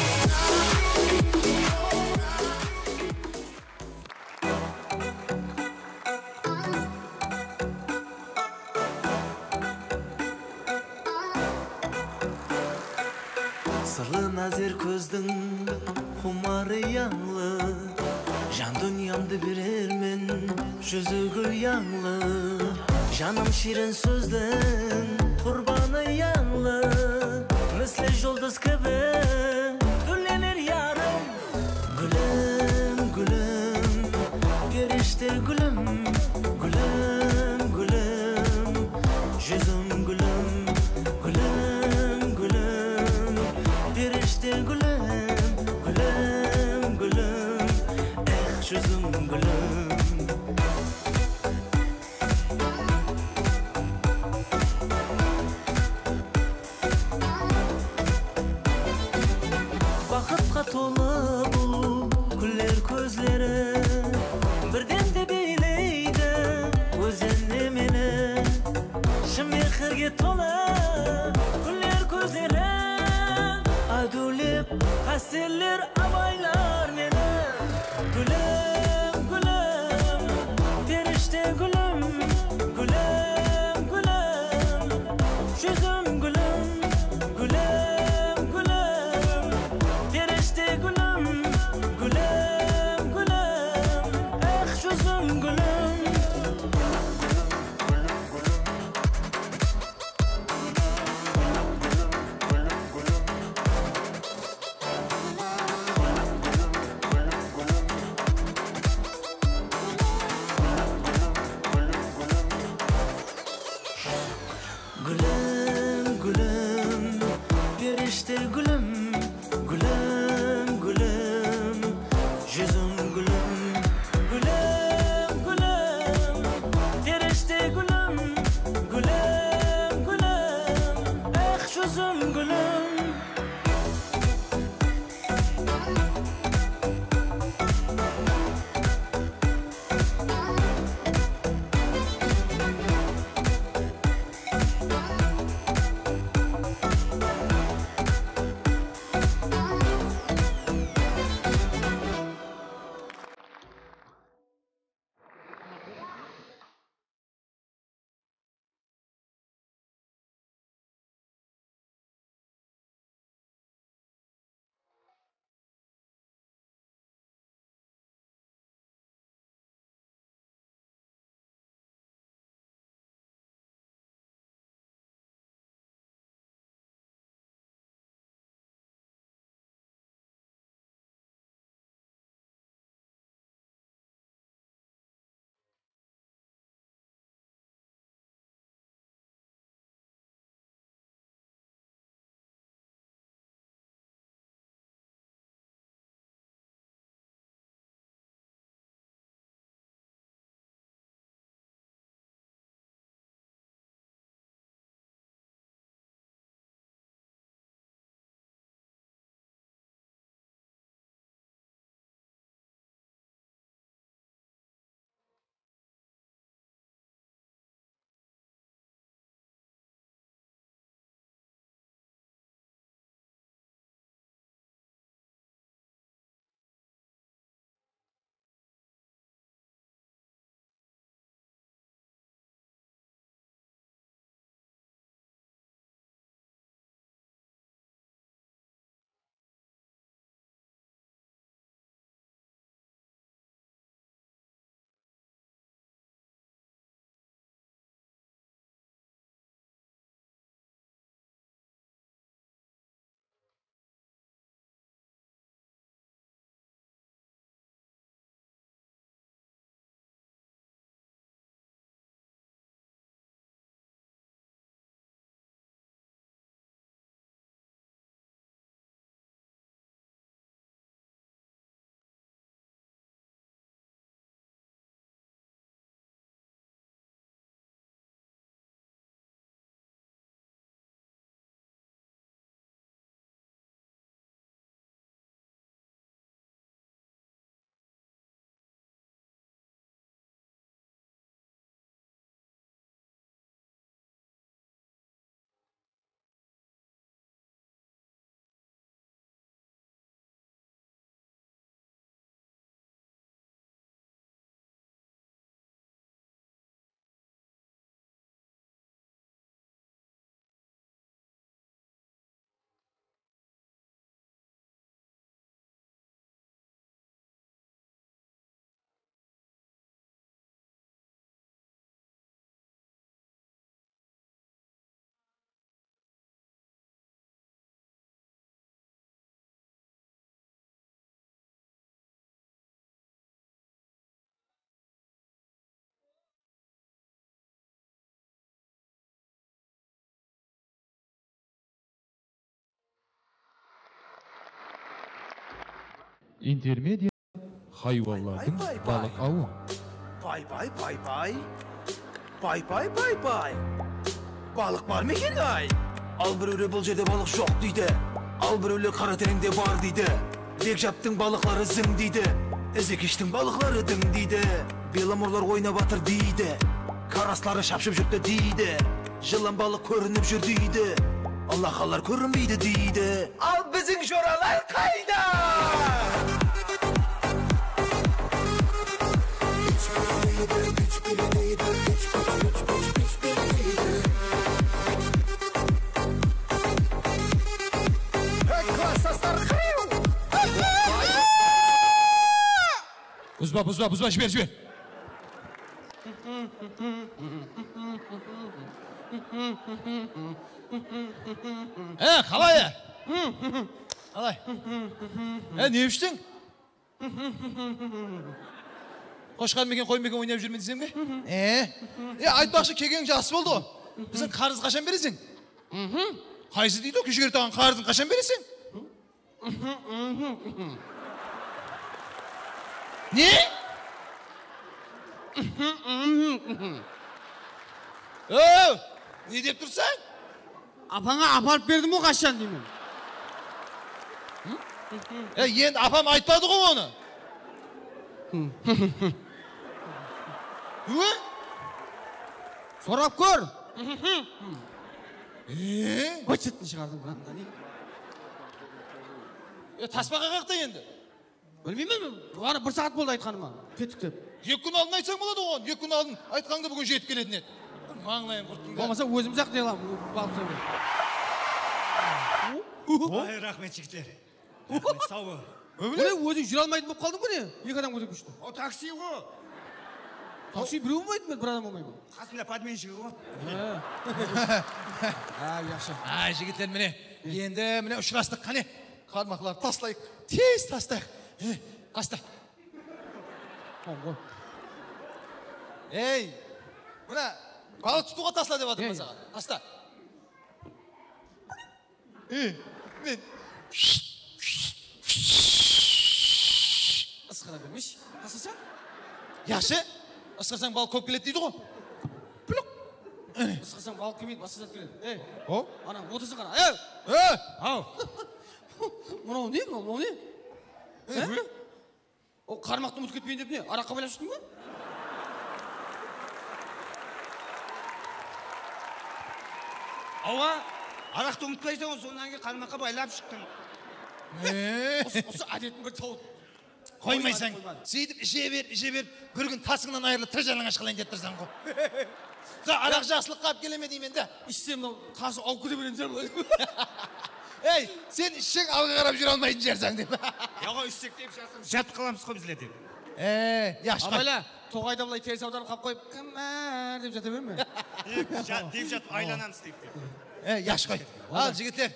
Sırlı názer kózdiń xumarı yańlı, jan dúnyamdı berermen júzi gúl yańlı. Janım shiyrin sózdiń qurbanı yańlı, misli juldız kibi gúllener yarım. Gúlim, gúlim, perishte gúlim, gúlim, gúlim, júzim gúlim, gúlim. Shın mehirge tola gúller kózleri, adiwlep qásteller abaylar meni. Gúlim, gúlim, perishte gúlim, gúlim, gúlim, júzim gúlim, gúlim, gúlim, perishte gúlim, gúlim, gúlim, eh, júzim gúlim. Gúlim, gúlim, perishte gúlim, gúlim, gúlim, júzim gúlim, gúlim, gúlim, perishte gúlim, gúlim, gúlim, eh, júzim gúlim. Intermediya. Haywanlardıń balıq awı. Pay, pay, pay, pay. Pay, pay, pay, pay. Balıq bar meken, ay? Al, birewler bul jerde balıq joq deydi. Al, birewler qara tereńde bar deydi. Begjaptıń balıqları zıń deydi. Izekeshtiń balıqları dıń deydi. Belomorlar oynap atır deydi. Karasları shapshıp júripti deydi. Jılan balıq kórinip júr deydi, alaqanlar kórinbeydi deydi. Al biziń joralar qayda? Hey, klassdaslar, qırıw! Buzba, buzba, buzba, jiber, jiber. E, qalay? Qalay? E, ne ishtiń? Qoshqar meken, qoy meken oynap júrmen desem be? E, e, aytpaqshı, kelgeniń jaqsı boldı ǵo. Biziń qarız qashan bereseń? Qaysı deydi o, Kúshger taǵam, qarızın qashan bereseń? Ne? Ów, ne dep tursań? Apańa aparıp berdim ǵo qashan deymen. E, endi apam aytpadı ǵo onı. Óy? Sorap kór. E? Bıçıtın shıǵardım burannan. E, tasbaqa qaqta endi. Bilmeymen men. Ana bir saat boldı aytqanıma. Kettik dep. Eki kún aldın aytsań boladı oǵan. Eki kún aldın aytqanıńda búgin jetip keletin edi. Mańlayın qurttıń da. Bolmasa ózimiz-aq ne qılamız, balıqtan. Ay, raxmet, jigitler. Raxmet, saw bol. Mine, óziń júre almaytın bolıp qaldıń ba ne? Eki adam kóterip kúshti. O taksi ǵo. Taksi birew bolmaydı, men bir adam bolmayman. Qasında podmenshigi ǵo. Ha. Ha, yaqshı. Ay, jigitler, mine, endi mine ushırastıq, qáne. Qarmaqlardı taslayıq. Tez taslayıq. E, tasta. Ey, mına, balıq tutıwǵa tasla dep atırman saǵan. Tasta. E, men. Isqara bermeshi. Taslasań? Yaqshı. Isqırsań, balıq kóp keledi deydi ǵo. Púlik. Isqırsań, balıq kelmeydi, basqa zat keledi. Ey. O? Ana, otırsań qara. Ey! E! Aw. Mınaw ne, mınaw ne? E? O qarmaqtı umıtıp ketpeyin dep ne, araqqa baylap shıqtıń ba? Awa, araqtı umıtpaysań ǵo, sonnan keyin qarmaqqa baylap shıqtıń. E? Usı, usı ádetiń bir tawıp. Qoymaysań. Qoymadı, qoymadı. Seytip ishe berip, ishe berip, bir kún tasıńnan ayırılıp, tiri jalańash qalayın dep tursań ǵo. Araq jaqsılıqqa alıp kele me deymen de. Ishsem, mınaw tası awıp kete bergen shıǵar. Ey, sen ishseń, alǵa qarap júre almaytın shıǵarsań dep. Yaǵo, ishsek dep jasırın jatıp qalamız ǵo bizler dep. E, yaqshı. Abayla, toǵayda bılay teris awdarıp qap qoyıp, kim bar dep jata berme. Dep jat-, dep jatıp aylanamız dep dep. E, yaqshı qoy. Al, jigitler,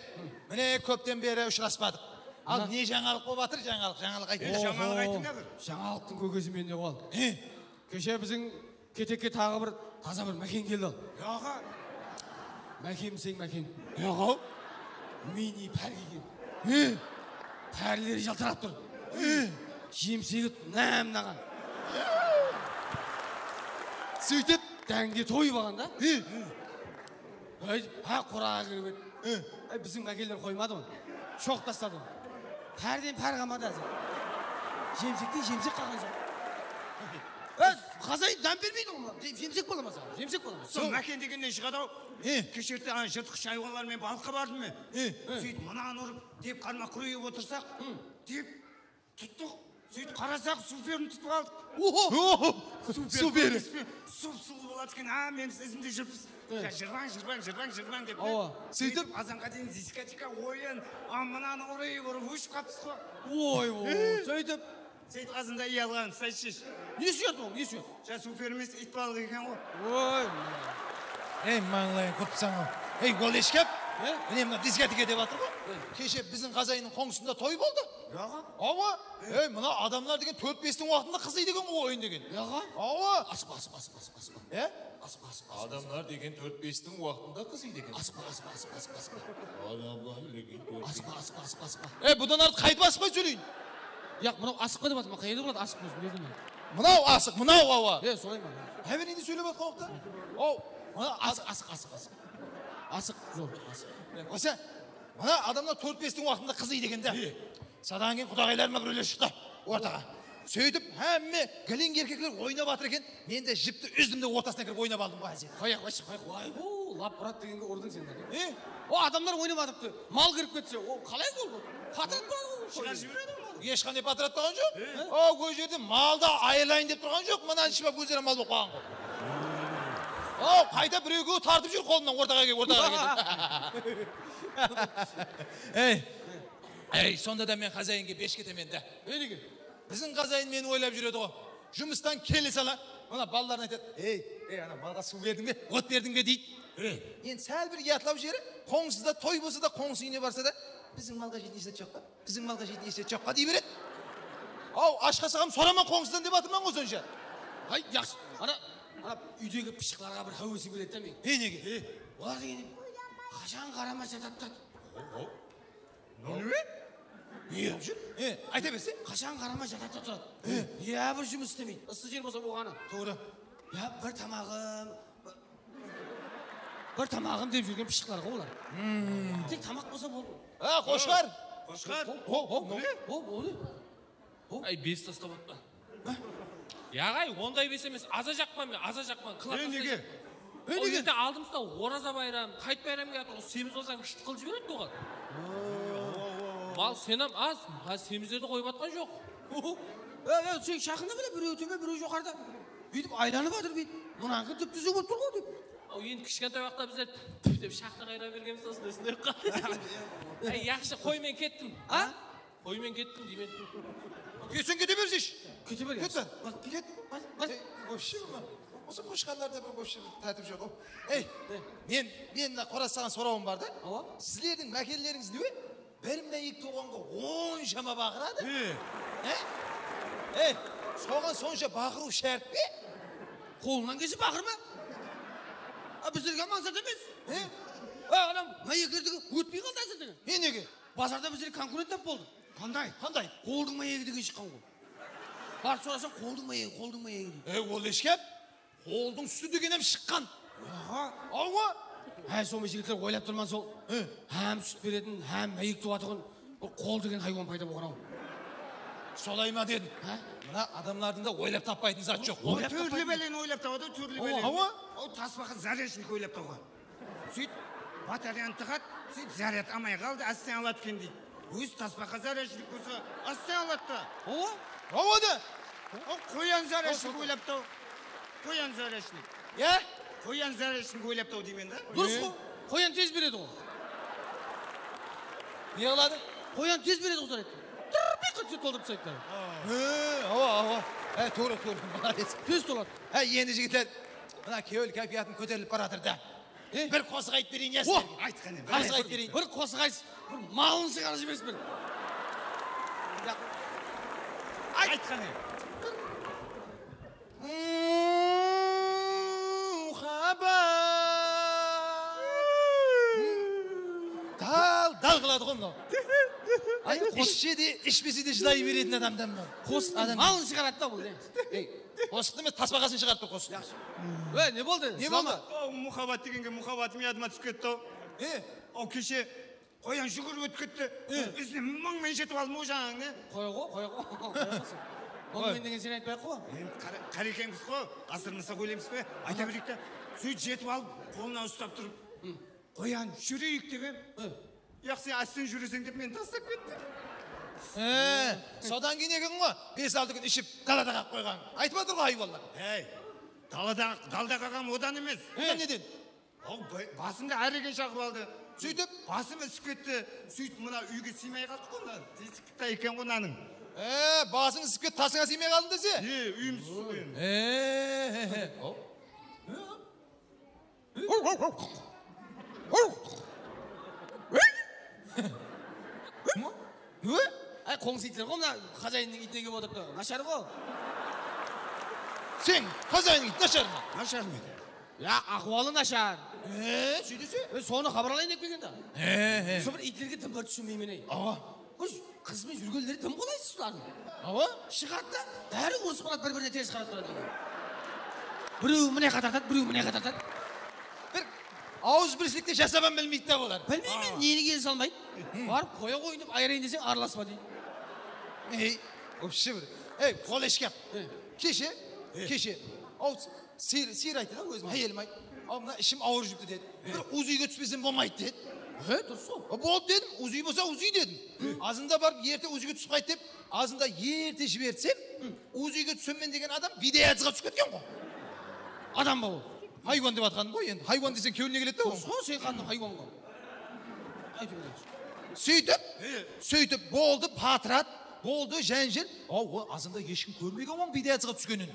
mine kópten beri ushıraspadıq. Al, ne jańalıq bolıp atır, jańalıq, jańalıq aytıń. E, jańalıq aytıń da bir. Jańalıqtıń kókesi mende ǵo al. E? Keshe biziń ketekke taǵı bir taza bir máken keldi al. Yaǵa. Máken deseń máken. Yaǵa. Mini pár kiygen. E? Párleri jaltırap tur. E? Jemsegi nam-naǵan. Sóytip? Dáńge toyıp alǵan da. E? Ey, ha, qoraǵa kirip edi. E. Ey, biziń mákenler qoymadı onı. Shoqıp tasladı onı. Párden pár qalmadı házir. Jemsekten jemsek qalǵan joq. Ey, qazayın dám bermeydi ǵo mınaw. Jem-, jemsek bola ma saǵan? Jemsek bola ma? Sol máken degennen shıǵadı-aw. E. Keshe erte ana jırtqısh haywanlar menen balıqqa bardım men. E. Sóytip mınanı urıp, dep qarmaq kúreyip otırsaq, dep Tuttıq. Sóytip qarasaq, suw perini tutıp aldıq. Oho! Suw peri. Suw peri. Sup-sulıw boladı eken. Hámmemiz izinde júrmiz. E. Ya, jırbań, jırbań, jırbań, jırbań dep. Awa. Sóytip? Sóytip azanǵa deyin diskoteka, oyın, a, mınanı urıp, urıp, ushıp qapsız ǵo. Oy, oy, sóytip? Sóytip azanda iyalǵan, say shesh. Ne suyat ol, ne suyat? Ja, suw perimiz it balıq eken ǵo. Oy. Ey, mańlayın qurtsań ǵo. Ey, ol eshkep. E? Mine, mına diskoteka dep atır ǵo. E. Keshe biziń qazayınıń qońsısında toy boldı. Yaǵa. Awa. Ey, mına adamlar degen tórt-bestiń waqtında qızıydı eken ǵo oyın degen. Yaǵa. Awa. Asıqpa, asıqpa, asıqpa, asıqpa, asıqpa. E? Asıqpa, asıqpa, asıqpa. Adamlar degen tórt-bestiń waqtında qızıydı eken. Asıqpa, asıqpa, asıqpa, asıqpa, asıqpa. Adamlar degen tórt-bestiń. Asıqpa, asıqpa, asıqpa, asıqpa. E, budan artıq qaytıp asıqpay sóyleyin. Yaq, mınaw asıqpa dep atırman, qayerde boladı asıq qız, ne deme. Mınaw asıq, mınaw awa. E, solay ma? Hábereydi sóylep atqan waqıtta. Aw, mına asıq, asıq, asıq, asıq. Asıq, joq, asıq. Qoysa, mına adamlar tórt-bestiń waqtında qızıydı eken de. E. Sadan keyin qudaǵaylarıma birewler shıqtı ortaǵa. Sóytip hámme gilin erkekler oynap atır eken, men de jipti úzdim de ortasına kirip oynap aldım ǵoy, házir. Qoya, qoyshı, qoya, qoy. Ay, bu, lap urat degenge urdıń sen de. E? O adamlar oynap atırıptı. Mal kirip ketse, o qalay boldı? Patrat pa o? Shıǵarıp jiberedi ǵoy malı. Hesh qanday patrat bolǵan joq. E? O, ol jerde maldı ayırayın dep turǵan joq, mınanı iship ap ózleri mal bolıp qalǵan ǵoy. O, qayta birew-ekew tartıp júr qolımnan ortaǵa kelip, ortaǵa kelip. Ey, ey, sonda da men xozayinge besh ketemen da. Ne degen? Biziń xozayin meni oylap júredi ǵo. Jumıstan kele sala, mına balalarına aytadı, "Ey, ey, ana malǵa suw berdiń be, ot berdiń be?" deydi. Ey. Endi sál bir uyatlaw jeri, qońsıda toy bolsa da, qońsı úyine barsa da, "Biziń malǵa jeytin eset joq pa? Biziń malǵa jeytin eset joq pa?" dey beredi. Aw, ashqa saǵam sorama qońsıdan dep atırman ǵo sonsha. Ay, yaqshı. Ana, ana úydegi pıshıqlarǵa bir háwesim keledi da meniń. E, nege? E, olar degen qashan qarama jatadı da. Ne? Ne yapıp júr? E, ayta berse? Qashan qarama jatadı da turadı. E. Ya bir jumıs islemeydi. Issı jer bolsa bolǵanı. Tuwrı. Ya bir tamaǵım, bir tamaǵım dep júrgen pıshıqlar ǵo olar. Tek tamaq bolsa boldı. A, Qoshqar. Qoshqar. Hop, hop, hop. Ne? Hop, o ne? Ay, bes tastap atpan. Yaǵay, onday bes emes, azajaqpan men, azajaqpan. Kıla. E, nege? E, nege? Ol jerde aldımızda Oraza bayram, Tayt bayram kelyatır, usı semiz bolsań, shıt qılıp jiberedi oǵan. Mal senam az, házir semizlerdi qoyıp atqan joq. E, e, sen shaqında bile birew tóbe, birew joqarıda. Búytip aylanıp atır, búytip. Mınańki dip-dúziw bolıp tur ǵo, dep. Aw, endi kishkentay waqıtta bizler pif dep shaqtı qayra bergenbiz, sosın usınday bolıp qaldı. Ay, yaqshı, qoy, men kettim. A? Qoy, men kettim deymen. Ketseń kete berseshi. Kete ber. Ket, bar. Bar, ket. Bar, bar. Ey, вообще ma? Usı qoshqarlarda bir вообще bir tártip joq. Ey, men, men mına Qoraz saǵan sorawım bar da. Awa. Sizlerdiń mákenlerińiz ne? Bir máyek tuwǵanǵa onshama baqıradı. E. E? Ey, soǵan sonsha baqırıw shárt pe? Qolıńnan kelse baqırma. A, bizlerge mańsat emes. E? A, anam máyeklerdi ótpey qaldı házir degen. E, nege? Bazarda bizlerge konkurent tap boldı. Qanday? Qanday? Qoldıń máyegi degen shıqqan ǵoy. Barıp sorasań, qoldıń máyegi, qoldıń máyegi deydi. E, ol hesh gáp. Qoldıń súti degen hám shıqqan. Aha. Awa. Há, sonıń jigitler oylap turman sol. E. Hám sút beretin, hám máyek tuwatuǵın bir qol degen haywan payda bolǵan-aw. Solay ma dedim. Há? Mına adamlardıń da oylap tappaytın zat joq. Oylap tappaytın. Tórli báleni oylap tabadı, tórli báleni. Awa. Ol tasbaqa zareshnik oylap tawǵan. Sóyt, batareyanı tıǵadı, sóyt, zaryad almay qaldı, ásten aladı eken deydi. Ózi tasbaqa zareshnik bolsa, ásten aladı da. Awa. Awa da. Ol qoyan zareshnik oylaptı-aw. Qoyan zareshnik. Ya? Qoyan zareshnik oylaptı-aw deymen da. Durıs ǵo. Qoyan tez beredi ǵo. Ne qıladı? Qoyan tez beredi ǵo zaryad. Tırpıyqı dep toldırıp taslaydı. He, awa, awa. He, tuwrı, tuwrı. Malades. Tez toladı. He, endi jigitler, mına kewil kápiyatım kóterilip baratır da. E? Bir qosıq aytıp bereyin ya sizlerge. Ayt qáne. Qosıq aytıp bereyin. Bir qosıq aytsın. Bir malın shıǵarıp jibersin bir. Ayt qáne. Muhabbat. Dal, dal qıladı ǵo mınaw. Ay, ishse de, ishpese de jılay beretin adam da mınaw. Qosıqtıń malın shıǵaradı da bul, e. Ey, qosıqtı emes, tasbaqasın shıǵarıp tur qosıqtıń. Yaqshı. Ey, ne boldı? Ne boldı? Aw, muhabbat degenge muhabbatım yadıma túsip ketti-aw. E? Aw, keshe qoyan júgirip ótip ketti. E? Ústine mıńmen jetip aldım ǵo jańaǵı ne? Qoy ǵo, qoy ǵo. Mıńmen degen sen aytpay-aq qoy. Endi qara-, qara ekenbiz ǵo, asırmasa óylemiz be? Ayta bereyik te. Sóyt jetip alıp, qolınan uslap turıp, qoyan júreyik dep em. Yaq, sen ásten júreseń dep meni taslap ketti. He, sodan keyin eken ǵo, bes-altı kún iship, dalada qalıp qoyǵan. Aytıp atır ǵo haywanlar. Hey, dalada, dalada qalǵan odan emes. Odan neden? Aw, ba-, basımdı áregen shaqırıp aldı. Sóytip? Basım isip ketti. Sóytip mına úyge sıymay qaldı ǵo mına. Tesiktay eken ǵo mınanıń. E, basıń isip ketti, tasıńa sıymay qaldım dese? E, úyimiz suwlı endi. E, he, he. Aw. Ay, qońsı iytler ǵo mına, xozayinniń iytine kelip otırıptı. Nashar ǵo. Sen, xozayinniń iyt nashar ma? Nashar ma edi? Ya, ahwalı nashar. E, sóytese? E, sonı xabar alayın dep kelgen da. He, he. Usı bir iytlerge dım bir túsinbeymen ey. Awa. Qız, qız benen júrgenleri dım qolaysız bulardıń. Awa. Shıǵadı da, bári urısıp qaladı, bir-birine terisi qarap turadı. Birew mına jaqqa tartadı, birew mına jaqqa tartadı. Bir awız birshilikte jasap hám bilmeydi da bular. Bilmeymen, neni kelisalmaydı. Barıp qoya qoyın dep ayırayın deseń, aralaspa deydi. Ey, вообще bir Ey, qol eshkep. Keshe, keshe. Aw, sıyır, sıyır ayttı da ózim, áyelim ayt. Aw, mına ishim awır júripti dedi. Bir UZIge túspesem bolmaydı dedi. He, durıs ǵoy. Boldı dedim, UZI bolsa UZI dedim. Azında barıp erte UZIge túsip qayt dep, azında erte jibersem, UZIge túsemen degen adam biday atızǵa túsip ketken ǵoy. Adam ba ol? Haywan dep atqanım ǵoy endi. Haywan deseń kewline keledi de. Durıs ǵoy, sen qanday haywan ǵoy? Aytıp bereyinshi. Sóytip, sóytip boldı patrat, boldı jánjel. Aw, ol azında hesh kim kórmegen onıń biday atızǵa túskenin.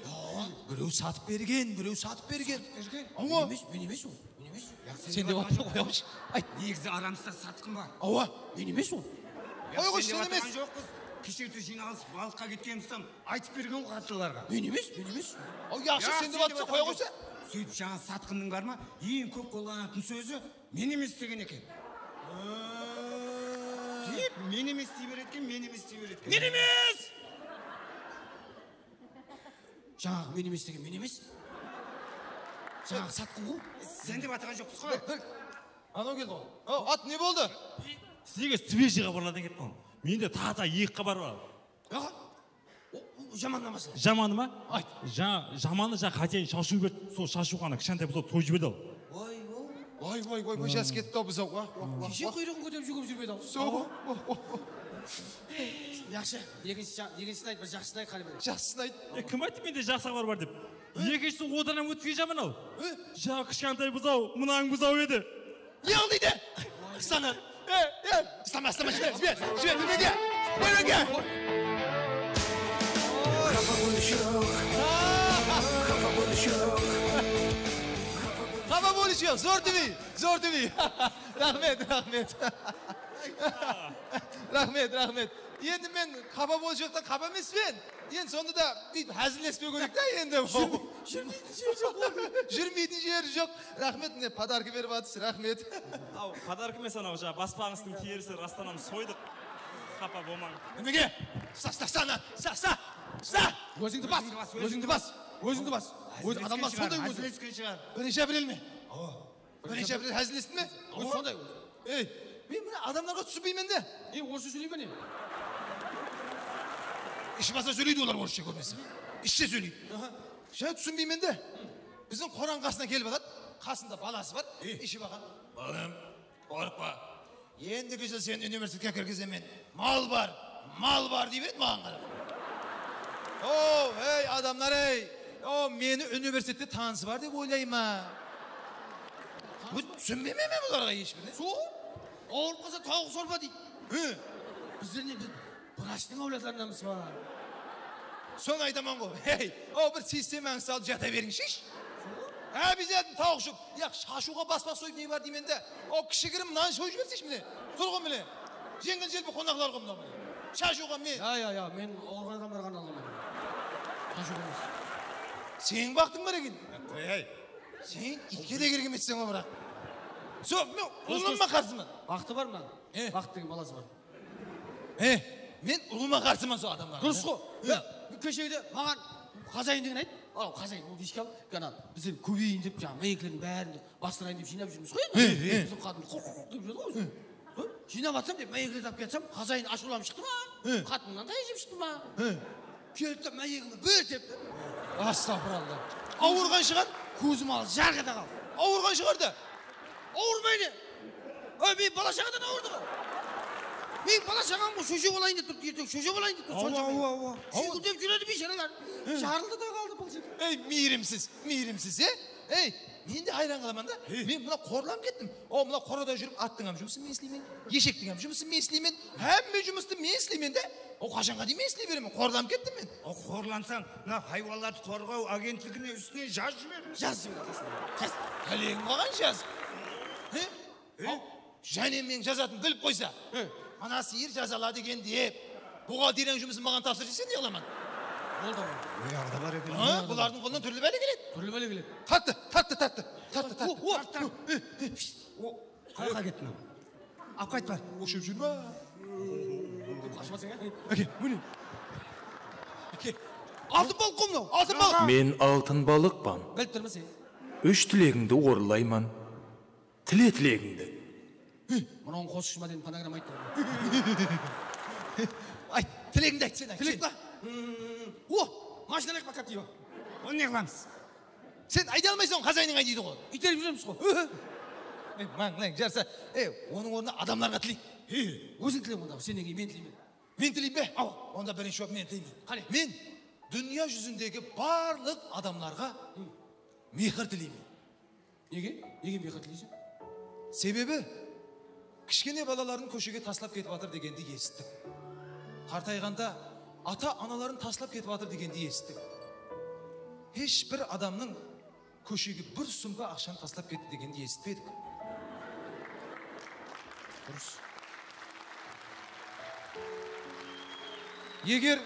Birew satıp bergen, birew satıp bergen. Satıp bergen? Awa. Men emes, men emes ol. Men emes. Sen dep atpa, qoyawshı. Ayt. Negizi aramızda satqın bar. Awa. Men emes ol. Qoy, qoy, sen emes. Joqpız. Keshegite jıynalıs balıqqa ketkenimizden aytıp bergen ǵoy qatınlarǵa. Men emes, men emes. Aw, yaqshı, sen dep atsa, qoya qoysa. Sóytip jańa satqınnıń bar ma, eń kóp qollanatın sózi men emes degen eken. Deyip, men emes dey beredi eken, men emes dey beredi eken. Men emes! Jańaǵı men emes degen men emes. Jańaǵı satqın ǵoy. Sen dep atırǵan joqpız ǵoy. Anaw keldi ǵoy. Aw, at, ne boldı? Sizlerge свежий xabarlardan kelip qaldım. Mende taza eki xabar bar. Aǵa, jamannan basla. Jamanı ma? Ayt. Jamanı, jamanı, jańa xozyain shashıw berdi. Sol shashıw ǵana kishkentay bolsa soyıp jiberdi al. Oy, oy. Oy, oy, oy, oy, jas ketipti-aw buzawǵa. Wah, wah, wah. Keshe quyrıǵın kóterip júgirip júrmedi-aw. Sol ǵo. Wah, wah, wah. Yaqshı, ekinshi, ekinshi ayt, bir jaqsısın ayt, qáne bir. Jaqsısın ayt. E, kim ayttı mende jaqsı xabar bar dep? Ekinshisi odan hám ótken jaman-aw. Jańa kishkentay buzaw, mınań buzaw edi. Ne qıl deydi? Qıstanır. E, e, qıstama, qıstama, jiber, jiber, jiber, búlmege, búlmege. Xafa bolish yoq. Xafa bolish yoq. Xafa bolish yoq, zor túbey, zor túbey. Raxmet, raxmet. Raxmet, raxmet. Endi men xafa bolish joqtan xafa emespen. Endi sonda da búytip házillespew kerek ta endi. Júrmeytin jeri joq. Júrmeytin jeri joq. Raxmet, mine, podarka berip atırsız, raxmet. Aw, podarka emes, anaw jańa baspańızdıń terisi, rastan hám soydıq. Xapa bolmań. Nimege? Usta, usta, usta, usta, usta, usta. Ózińdi bas, ózińdi bas, ózińdi bas. Ózi adamlar sonday ózi. Házillesken shıǵar. Birinshi aprel me? Awa. Birinshi aprel házillestin be? Ózi sonday. Ey, men mına adamlarǵa túsinbeymen de. Ey, orıssha sóyleymen endi. Ishi basa sóyleydi olar orıssha kórmese. Ishshe sóyleydi. Aha. Jańa túsinbeymen de. Biziń qorań qasına kelip aladı. Qasında balası bar. Ishi baǵan. Balam, qorqpa. Endigi jıl seni universitetke kirgizemen. Mal bar, mal bar dey beredi maǵan qarap. O, ey, adamlar, ey! O, meni universitette tanısı bar dep oylayma. Bu túsinbeymen men bularǵa hesh birine. Sol, awırıp qalsa tawıq sorpa deydi. Hı. Bizler ne, biz vrachtıń áwladlarındanbız ba? Sonı aytaman ǵoy. Hey, o bir sistemańızdı salıp jata berińshish. Обязательно tawıq jup. Yaq, shashıwǵa baspa soyıp ne bar deymen de. O kishigirim nan shawıp jiberseyshi mine. Tur ǵo mine. Jeńil-jelpi qonaqlar ǵo mınaw mine. Shashıwǵa men. Ya, ya, ya, men awırǵan adamlarǵa arnalǵan. Shashıwǵa emes. Seniń baxtıń bar eken. Qoyay. Sen itke de kerek emesseń ǵo, biraq. Sol, men ulıwma qarsıman. Baxtı bar mınań. E. Baxıt degen balası bar. E, men ulıwma qarsıman sol adamlarǵa. Durıs ǵo. Ya, keshegide maǵan xozayın degen ayttı. Al, xozayın, ol deyshki al, gana bizler kóbeyin dep, jańa máyeklerdiń bárin de bastırayın dep jıynap júrmiz ǵoy endi. Biziń qadın qurq-qurq dep júredi ǵoy. Jıynap atsam dep, máyeklerdi alıp kiyatırıp, xozayın ashıwlanıp shıqtı ma? Qatınnan tayın jep shıqtı ma? Keldi de, máyegime bir tepti. Astagfirullah. Awırǵan shıǵar? Kózim aldı jarıq ete qaldı. Awırǵan shıǵar da. Awırmay ne? Ay, men bala-shaǵadan awırdı ǵo. Men bala-shaǵam ǵo, shóshe bolayın dep turıptı, erteń shóshe bolayın dep turıptı. Awa, awa, awa. Júgirip júredi biysharalar. Jarıldı da qaldı bul jerde. Ey, miyrimsiz, miyrimsiz, e? Ey, men de hayran qalaman da. Men mına qorlanıp kettim. O, mına qorada júrip attıń hám jumısın men isleymen, eshektiń hám jumısın men isleymen, hámme jumıstı men isleymen de. O, qashanǵa deyin men isley beremen? Qorlanıp kettim men. O, qorlansań, mına haywanlardı qorǵaw agentligine ústine jaz jiber. Jaz jiber. Jaz. Hálegim qalǵan jaz. He? Aw, jáne meniń jazatınımdı bilip qoysa. Mına sıyır jazaladı eken dep, buxgalteriyań jumısın maǵan tapsır deseń, ne qılaman? Boldı. Oyaǵı da bar eken. Ha, bulardıń qolınan túrli bále keledi. Túrli bále keledi. Tarttı, tarttı, tarttı. Tarttı, tarttı. O, o, tarttı. O, qayaqqa ketti mınaw? Alıp qayt bar. Ushıp júr ma? Qashıp alsań, á? Áke, mine. Áke. Altın balıq ǵo mınaw, altın balıq. Men altın balıqpan. Bilip turma sen. Úsh tilegińdi orınlayman. Tile tilegińdi. Mınawın qosıqshı ma dedim, fonogramma ayttı. Ayt, tilegińdi ayt sen, ayt. Tilek pa? O, mashina alayıq pa, Captiva? Onı ne qılamız? Sen ayta almaysań, xozayiniń aydıydı ǵoy. Iyterip júremiz ǵoy. Ey, mańlayıń jarsa, ey, onıń ornına adamlarǵa tileyik. He, óziń tile onda, sennen keyin men tileymen. Men tileyim be? Awa. Onda birinshi bolıp men tileymen. Qáne. Men dúnya júzindegi barlıq adamlarǵa mehir tileymen. Nege? Nege mehir tileyseń? Sebebi, kishkene balaların kóshege taslap ketip atır degendi esittik. Qartayǵanda ata-anaların taslap ketip atır degendi esittik. Hesh bir adamnıń kóshege bir sumka aqshanı taslap ketti degendi esitpedik. Durıs. Eger,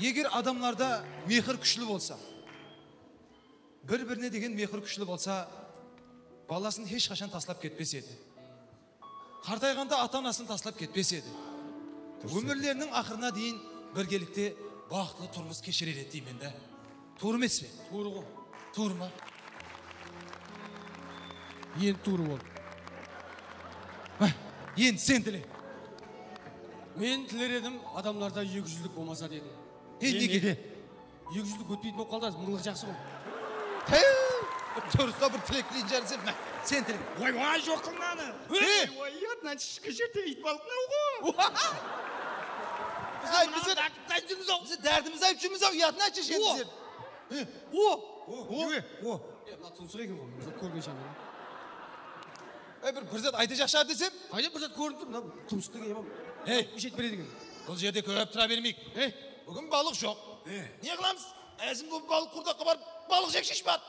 eger adamlarda mehir kúshli bolsa, bir-birine degen mehir kúshli bolsa, balasın hesh qashan taslap ketpes edi. Qartayǵanda ata-anasın taslap ketpes edi. Durıs. Ómirleriniń aqırına deyin birgelikte baxıtlı turmıs keshirer edi deymen da. Tuwrı emes pe? Tuwrı ǵo. Tuwrı ma? Endi tuwrı boldı. Há, endi sen tile. Men tiler edim, adamlarda eki júzlik bolmasa dedim. He, nege? Eki júzlik ótpeytin bolıp qaldı, házir mıńlıq jaqsı ǵoy. He! Durısta bir tilek tileyin jarısı, má, sen tile. Oy, oy, joq qılma anı. He! Oy, oy, yadına túshke jerde iyt balıq mınaw ǵoy. Ay, bizler dártimizdi aytıp júrmiz-aw, yadına túshirgen bizler. O! O! O! E, mına tumsıq eken ǵoy, bir zat kórgen shıǵar. Ey, bir, bir zat aytajaq shıǵar desem. Qayda bir zat kórinip tur, mına tumsıq degen yaman. Hey! Ish etip beredi eken. Bul jerde kóp tura bermeyik. Hey! Búgin balıq joq. Hey! Ne qılamız? Ázim bolıp balıq qurdaqqa barıp, balıq jep sheship at.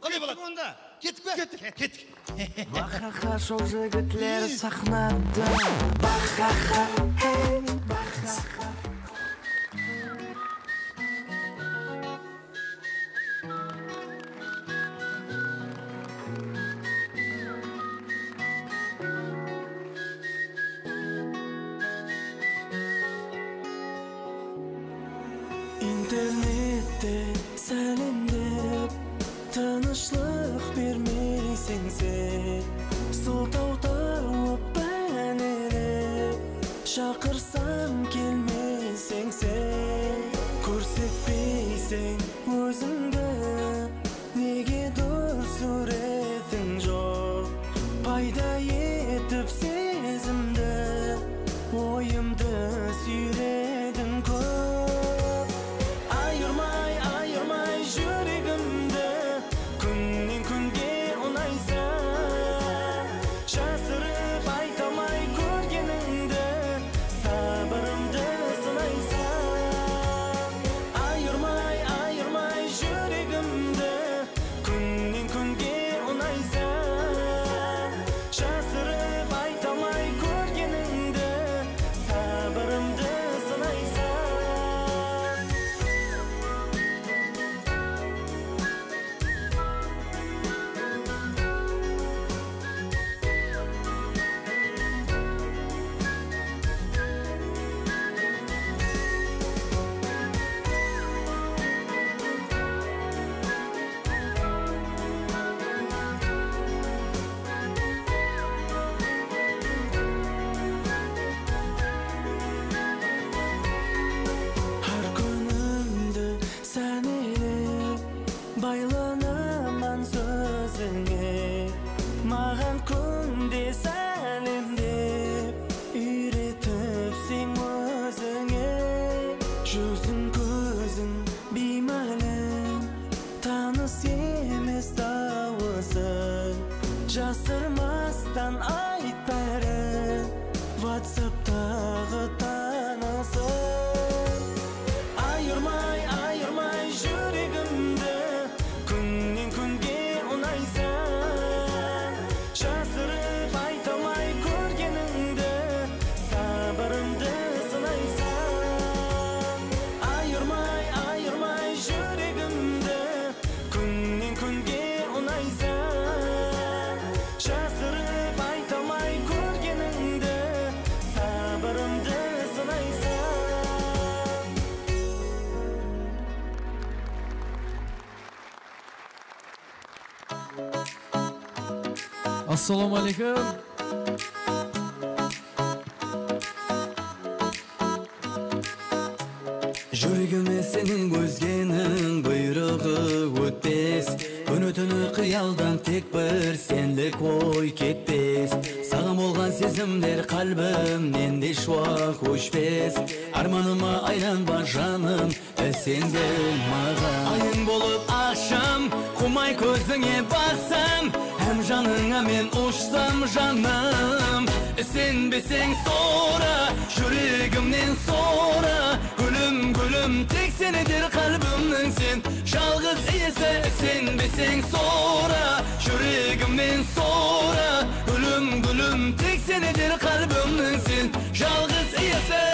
Qanday boladı? Kettik onda. Kettik pe? Kettik. Kettik. Bahaxa, shol jigitler saxnada. Bahaxa, hey, bahaxa. Internette sálemlep, tınıshlıq bermeyseń sen. Sıltaw tawıp pánelep, shaqırsam kelmeyseń sen. Kórsetpeyseń ózińdi, negedur súwretiń joq. Payda etip sezimdi, oyımdı súyrediń kóp. Ayırmay, ayırmay júregimdi, kúnnen kúnge unaysań. Jasırıp ayta almay kórgenińdi, sabırımdı sınaysań. Ayırmay, ayırmay júregimdi, kúnnen kúnge unaysań. Jasırıp ayta almay kórgenińdi, sabırımdı sınaysań. Hár kúnimdi sánelep baylanaman sózińe. Maǵan kúnde sálemlep, úyretipseń ózińe. Júziń kóziń biymálim, tanıs emes dawısıń. Jasırmastan ayt bárin, WhatsApptaǵı tanısıń. Ayırmay, ayırmay júregimdi, kúnnen kúnge unaysań. Jasırıp ayta almay kórgenińdi, sabırımdı sınaysań. Ayırmay, ayırmay júregimdi, kúnnen kúnge unaysań. Jasırıp ayta almay kórgenińdi, sabırımdı sınaysań. Assalawma aleykum. Túni qıyaldan tek bir senlik oy ketpes. Saǵan bolǵan sezimler qálbimnen hesh waq óshpes. Ármanıma aylanba, janım, isengil maǵan. Ayıń bolıp aqsham, qumay kózińe baqsam, hám janıńa men ushsam, janım. Isenbeseń sora, júregimnen sora, gúlim, gúlim, tek senidir qálbimniń sen jalǵız iyesi. Isenbeseń sora, júregimnen sora, gúlim, gúlim, tek senidir qálbimniń sen jalǵız iyesi.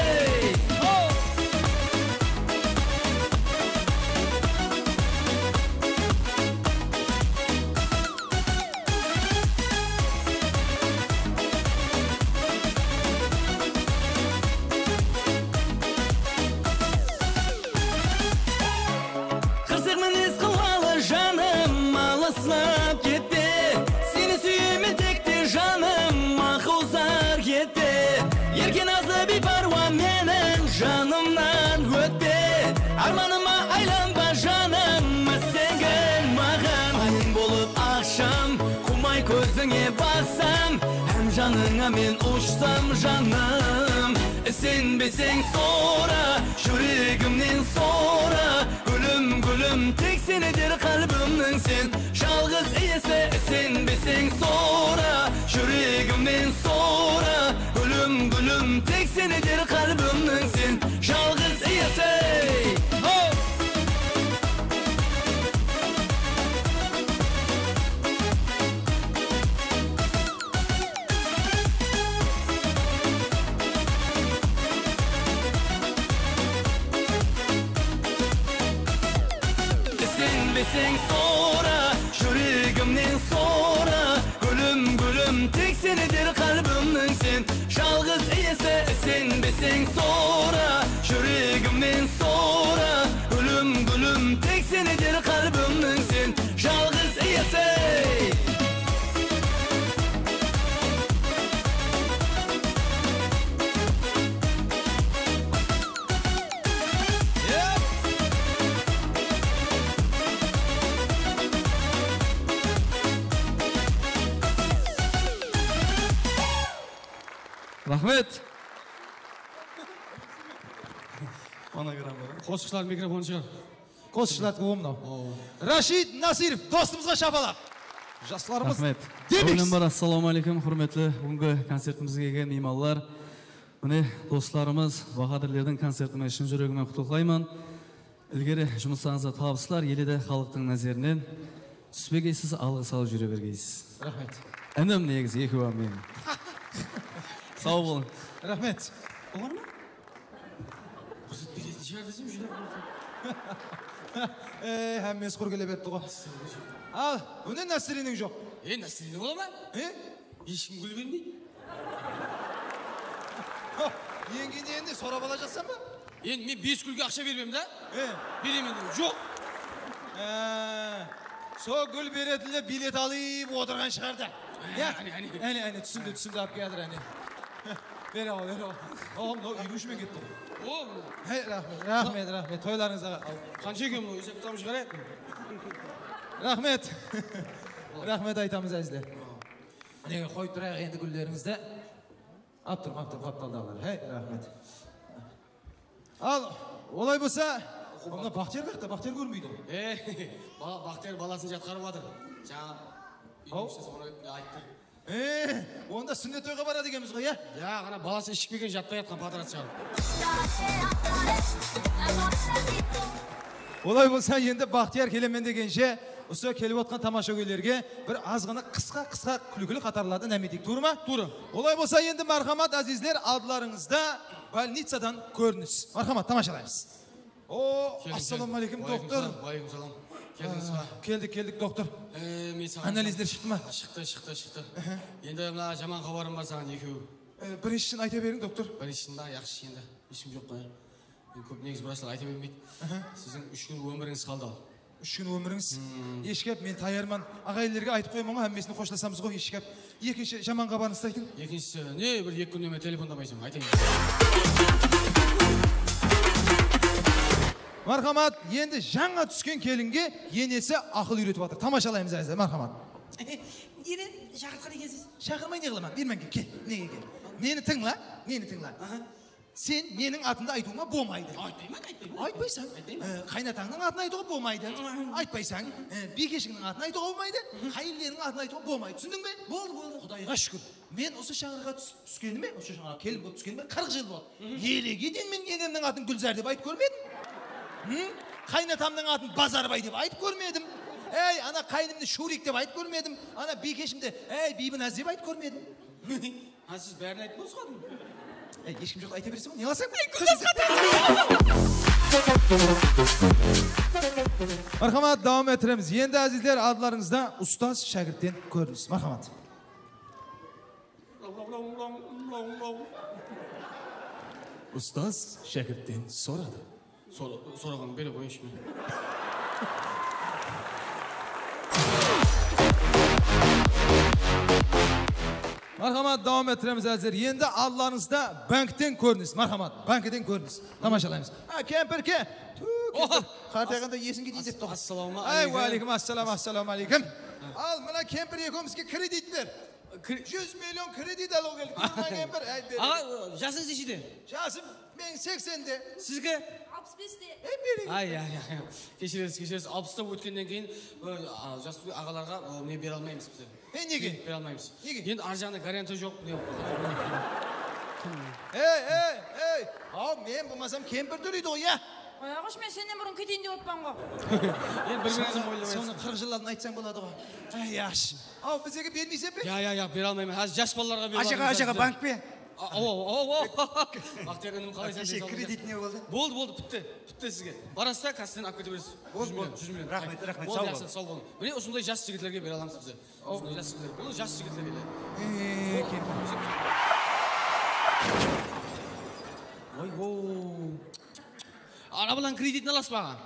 Qırsıq minez qılǵalı janım, alıslap ketpe. Seni súyemen tek te, janım, aq uzaq etpe. Erke nazlı biypárwa meniń janımnan ótpe. Ármanıma aylanba, janım, isengil maǵan. Ayıń bolıp aqsham, qumay kózińe baqsam, hám janıńa men ushsam, janım. Isenbeseń sora, júregimnen sora, gúlim, gúlim, tek senidir qálbimniń sen jalǵız iyesi. Isenbeseń sora, júregimnen sora, gúlim, gúlim, tek senidir qálbimniń sen jalǵız iyesi. Ho! Isenbeseń sora, júregimnen sora, gúlim, gúlim, tek senidir qálbimniń sen jalǵız iyesi. Isenbeseń sora, júregimnen sora, gúlim, gúlim, tek senidir qálbimniń sen jalǵız iyesi. Raxmet. Fonogramma. Qosıqshılar mikrofonı shıǵar. Qosıqshılardiki ǵo mınaw. Rashid Nasirov dostımızǵa shapalaq. Jaslarımız. Raxmet. Demis. Áwelembir, assalamu aleykum, húrmetli búgingi koncertimizge kelgen miymanlar. Mine, doslarımız, bahadirlerdiń koncerti menen shın júregimnen qutlıqlayman. Ilgeri jumıslarıńızǵa tabıslar, ele de xalıqtıń názerinen túspegeysiz, alǵıs alıp júre bergeysiz. Raxmet. Inim negizi ekewi-aq meniń. Saw bolıń. Raxmet. Olar ma? Bir zat beretin shıǵar desem, júdá. Ey, hámmesi qur kele beripti ǵo. Al, bunda nastroenień joq. E, nastroenień bola ma? E? Hesh kim gúl bermeydi. Endi, endi sorap alajaqsań ba? Endi men bes gúlge aqsha bermem da. E. Beremen dep joq. E, sol gúl beretinler bilet alıp otırǵan shıǵar da. Ya? Áne, áne. Áne, áne, túsindi, túsindi, alıp kiyatır, áne. Bere al, bere al. Awa, mınaw eliw shımen ketti ǵoy. O. Hey, raxmet, raxmet, raxmet. Toylarıńızda. Qansha eken mınaw? Esep kitabın shıǵarayıq. Raxmet. Raxmet aytamız, ázizler. Mine, qoyıp turayıq endi gúllerińizdi. Alıp turıń, alıp turıń, qaptaldaǵılar. Hey, raxmet. Al, olay bolsa, onda Baxtiyar qayaqta? Baxtiyar kórinbeydi ǵoy. E, ba-, Baxtiyar balasın jatqarıp atır. Jańa úydiń ishinde sonı ayttı. E, onda súnnet toyǵa baradı ekenbiz ǵoy, ya? Ya, ana balası iship kelgen, jatpay atqan, podraться alıp. Olay bolsa, endi Baxtiyar kelemen degenshe, usı kelip otqan tamashagóylerge bir azǵana qısqa-qısqa kúlkili xatarlardı námeteyik, tuwrı ma? Tuwrı. Olay bolsa, endi, marhamat, ázizler, aldılarıńızda bolnicadan kórinis. Marhamat, tamashalaymız. O, assalamu aleykum, doktor. Wa aleykum salam. Keldińiz ba? Keldik, keldik, doktor. E, men saǵan... Analizler shıqtı ma? Shıqtı, shıqtı, shıqtı. Endi mına jaman xabarım bar saǵan, ekew. E, birinshishin ayta beriń, doktor. Birinshishin ba? Yaqshı, endi ishim joq ǵoy. Men kóp negizi vrachlar ayta bermeydi. Siziń úsh kún ómirińiz qaldı al. Úsh kún ómirińiz? Hesh gáp, men tayarman. Aǵayinlerge aytıp qoyaman ǵoy, hámmesine xoshlasamız ǵoy, hesh gáp. Ekinshi jaman xabarıńızdı aytıń. Ekinshisi, ne, bir eki kúnnen men telefondamaysań, aytayın. Marhamat, endi jańa túsken kelinge enesi aqıl úyretip atır. Tamashalaymız, ázizler, marhamat. Ere, shaqırtqan ekensiz. Shaqırmay ne qılaman? Bermen, kel, kel, nege kel? Meni tıńla, meni tıńla. Aha. Sen meniń atımdı aytıwıma bolmaydı. Aytpayman, aytpayman. Aytpaysań. Aytpayman. E, qaynatańnıń atın aytıwǵa bolmaydı. Aytpaysań. E, biykeshińniń atın aytıwǵa bolmaydı. Qáyinleriniń atın aytıwǵa bolmaydı. Túsindiń be? Boldı, boldı. Qudayǵa shúkir. Men usı shańaraqqa tús-, túskenime, usı shańaraqqa kelin bolıp túskenime qırq jıl boldı. Elege deyin men enemniń atın Gúlzar dep aytıp kórmedim. Hım? Qaynatamnıń atın Bazarbay dep aytıp kórmedim. Ey, ana qáyinimdi Shurik dep aytıp kórmedim. Ana biykeshimdi, ey, Biybinaz dep aytıp kórmedim. Ha, siz bárin aytıp bolsın. Ey, hesh kim joqtı ayta bereseń, ne qılasań? Marhamat, dawam ettiremiz. Endi, ázizler, aldılarıńızda ustaz shákirtten kórinis. Marhamat. Ustaz shákirtten soradı. Sora-, soraǵanın bere qoyınshı men. Marhamat, dawam ettiremiz házir. Endi aldılarıńızda bankten kórinis. Marhamat, bankten kórinis. Tamashalaymız. Ha, kempir, ke-, tú, kempir. Oha! Qartayǵanda esińe deyin dep tur. Assalawma aleykum. Ay, wa aleykum assalam, assalawma aleykum. Al, mına kempir ekewimizge kredit ber. Kre- Júz million kredit alıw keldi. Kórmegen bir, ay, beri. Aǵa, jasıńız neshede? Jasım, men seksende. Sizge? Alpıs beste. Em, beri. Ay, ay, ay, ay. Keshiresiz, keshiresiz. Alpısta ótkennen keyin, ı, a, jas aǵalarǵa, ı, ne bere almaymız biz. E, nege? Kredit bere almaymız. Nege? Endi arjaǵında garantiya joq. Ey, ey, ey. Aw, men bolmasam kempir tóleydi ǵoy, ya. Qoya ǵoyshı, men sennen burın keteyin dep otpan ǵoy. Endi bir-biringiz oylamayınsız. Sonı qırq jıl aldın aytsań boladı ǵoy. Ay, yaqshı. Aw, bizlerge bermeyseń be? Ya, ya, ya, bere almayman. Házir jas balalarǵa berip atırmız. Ajaǵa, ajaǵa, bizde bank pe? Aw, aw, aw, aw. Baxtiyar inim, qalaysań? Kreshe kredit ne boldı? Boldı, boldı, pitti. Pitti sizge. Barasız da, kassadan alıp kete beresiz. Boldı, boldı. Júz million, júz million. Raxmet, raxmet, saw bol. Boldı, jaqsı, saw bolıń. Mine, usınday jas jigitlerge bere alamız bizler. Usınday jas jigitler. Bul jas jigitler ele. Ey, keldi. Oy, o. Arabalardıń kreditin alasız ba, aǵa?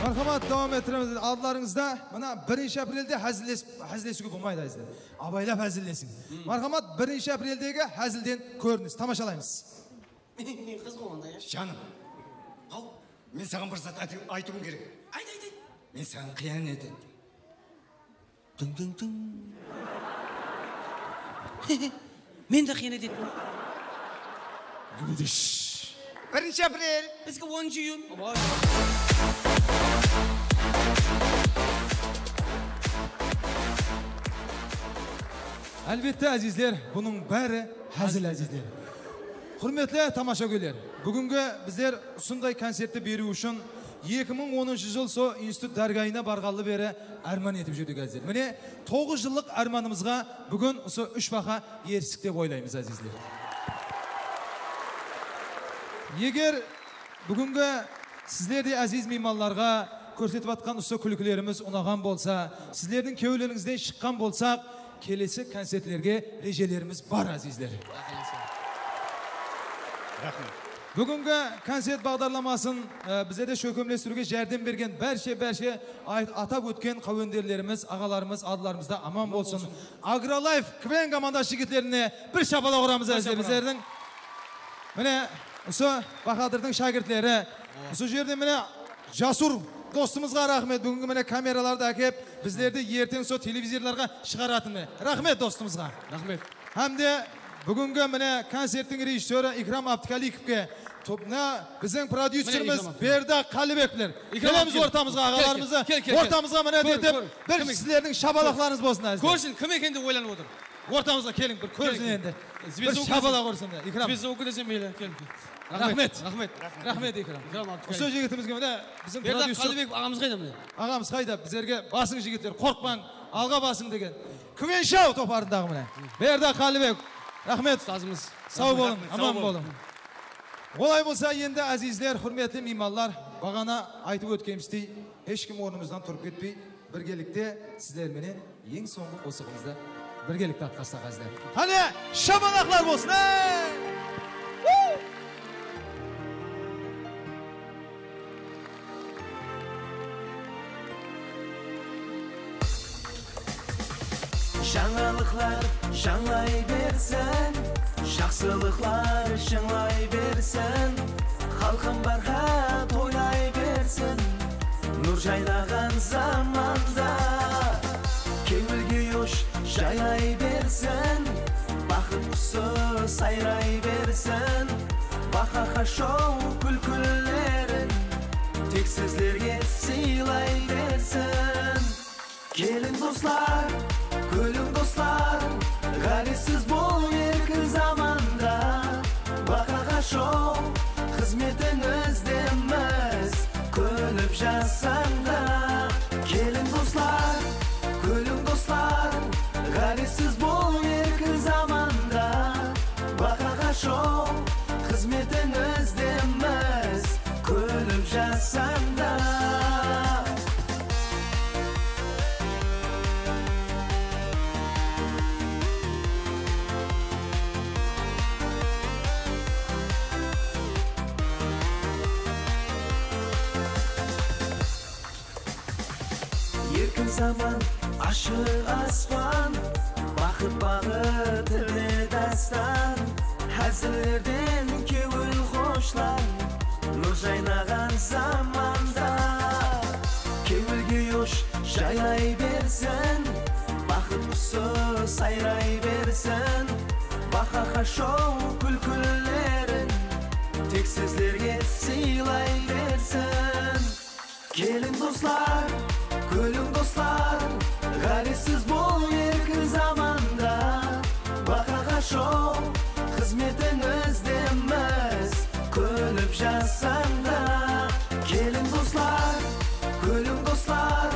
Marhamat, dawam ettiremiz. Aldılarıńızda mına birinshi aprelde házilles-, házillesiwge bolmaydı, ázizler. Abaylap házillesiń. Marhamat, birinshi apreldegi házilden kórinis. Tamashalaymız. Qız ǵoy onda, ya. Janım. Haw. Men saǵan bir zat aytı-, aytıwım kerek. Ayt, ayt, ayt. Men saǵan qıyanet ettim. Dıń, dıń, dıń. Men de qıyanet ettim. Birinshi aprel. Bizge onınshı iyun. Álbette, ázizler, bunıń bári házil, ázizler. Húrmetli tamashagóyler, búgingi bizler usınday koncertti beriw ushın eki mıń onınshı jıl so institut dárgayına barǵanlı beri árman etip júrdik, ázizler. Mine, toǵız jıllıq ármanımızǵa búgin usı úsh baha eristiq dep oylaymız, ázizler. Eger búgingi sizlerdey áziz miymanlarǵa kórsetip atqan usı kúlkilerimiz unaǵan bolsa, sizlerdiń kewlinińizden shıqqan bolsaq, kelesi koncertlerge rejelerimiz bar, ázizler. Raxmet. Búgingi koncert baǵdarlamasın, e, bizlerdi shólkemlestiriwge járdem bergen bárshe, bárshe ay-, atap ótken qáwenderlerimiz, aǵalarımız, aldılarımızda aman bolsın. Agrolife KVN komandası jigitlerine bir shapalaq uramız, ázizler, bizlerdiń. Mine, usı Bahadırdıń shákirtleri. Usı jerde mine Jasur dostımızǵa raxmet. Búgingi mine kameralardı ákep, bizlerdi erteń sol televizorlarǵa shıǵaratın. Raxmet dostımızǵa. Raxmet. Hám de búgingi mine koncerttiń rejissyorı Ikram Abdukalikovke, top-, mına biziń prodyuserimiz Berdaq Qálibekler. Kelemiz ortamızǵa, aǵalarımızdı ortamızǵa mine etip, bir sizlerdiń shapalaqlarıńız bolsın, ázizler. Kórsin, kim eken dep oylanıp otır. Ortamızǵa keliń, bir kórsin endi. Bir shapalaq urсын, Ikram. Zvezda desem meyli, keliń. Raxmet, raxmet. Raxmet, Ikram. Usı jigitimizge mine biziń prodyuser. Berdaq Qálibekov aǵamız qayda mine? Aǵamız qayda? Bizlerge basıń, jigitler, qorqpań, alǵa basıń degen. KVN Show toparındaǵı mine. Berdaq Qálibekov. Raxmet. Ustazımız. Saw bolıń, aman bolıń. Olay bolsa endi, ázizler, húrmetli miymanlar, baǵana aytıp ótkenimizdey, hesh kim ornımızdan turıp ketpey, birgelikte sizler menen eń sońǵı qosıǵımızdı birgelikte atqarsaq, ázizler. Qáne, shapalaqlar bolsın, ey! Jańalıqlar jańlay bersin, jaqsılıqlar jıńlay bersin, xalqım barha toylay bersin. Nur jaynaǵan zamanda kewilge yush jaylay bersin, baxıt qusı sayray bersin. Baxaxa shou kúlkilerin tek sizlerge sıylay bersin. Keliń, doslar, kúliń, doslar, ǵárezsiz bul erkin zamanda. Baxaxa shou xızmetińizdemiz, kúlip jasań da. Keliń, doslar, kúliń, doslar, ǵárezsiz bul erkin zamanda. Baxaxa shou xızmetińizdemiz, kúlip jasań da. Erkin zaman, ashıq aspan, baxıt baǵı tile dástan. Házillerden kewil xoshlan, nur jaynaǵan zamanda. Kewilge yush jaylay bersin, baxıt qusı sayray bersin. Baxaxa shou kúlkilerin tek sizlerge sıylay bersin. Keliń, doslar, kúliń, doslar, ǵárezsiz bul erkin zamanda. Baxaxa shou xızmetińizdemiz, kúlip jasań da. Keliń, doslar, kúliń, doslar,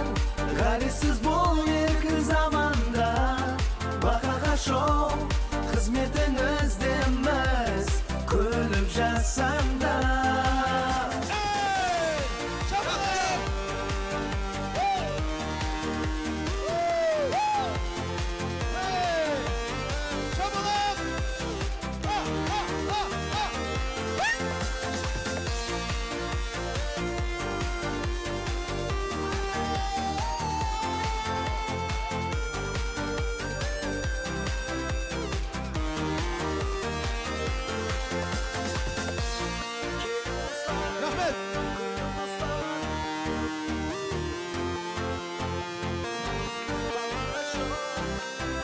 ǵárezsiz bul erkin zamanda. Baxaxa shou xızmetińizdemiz, kúlip jasań da. Raxmet!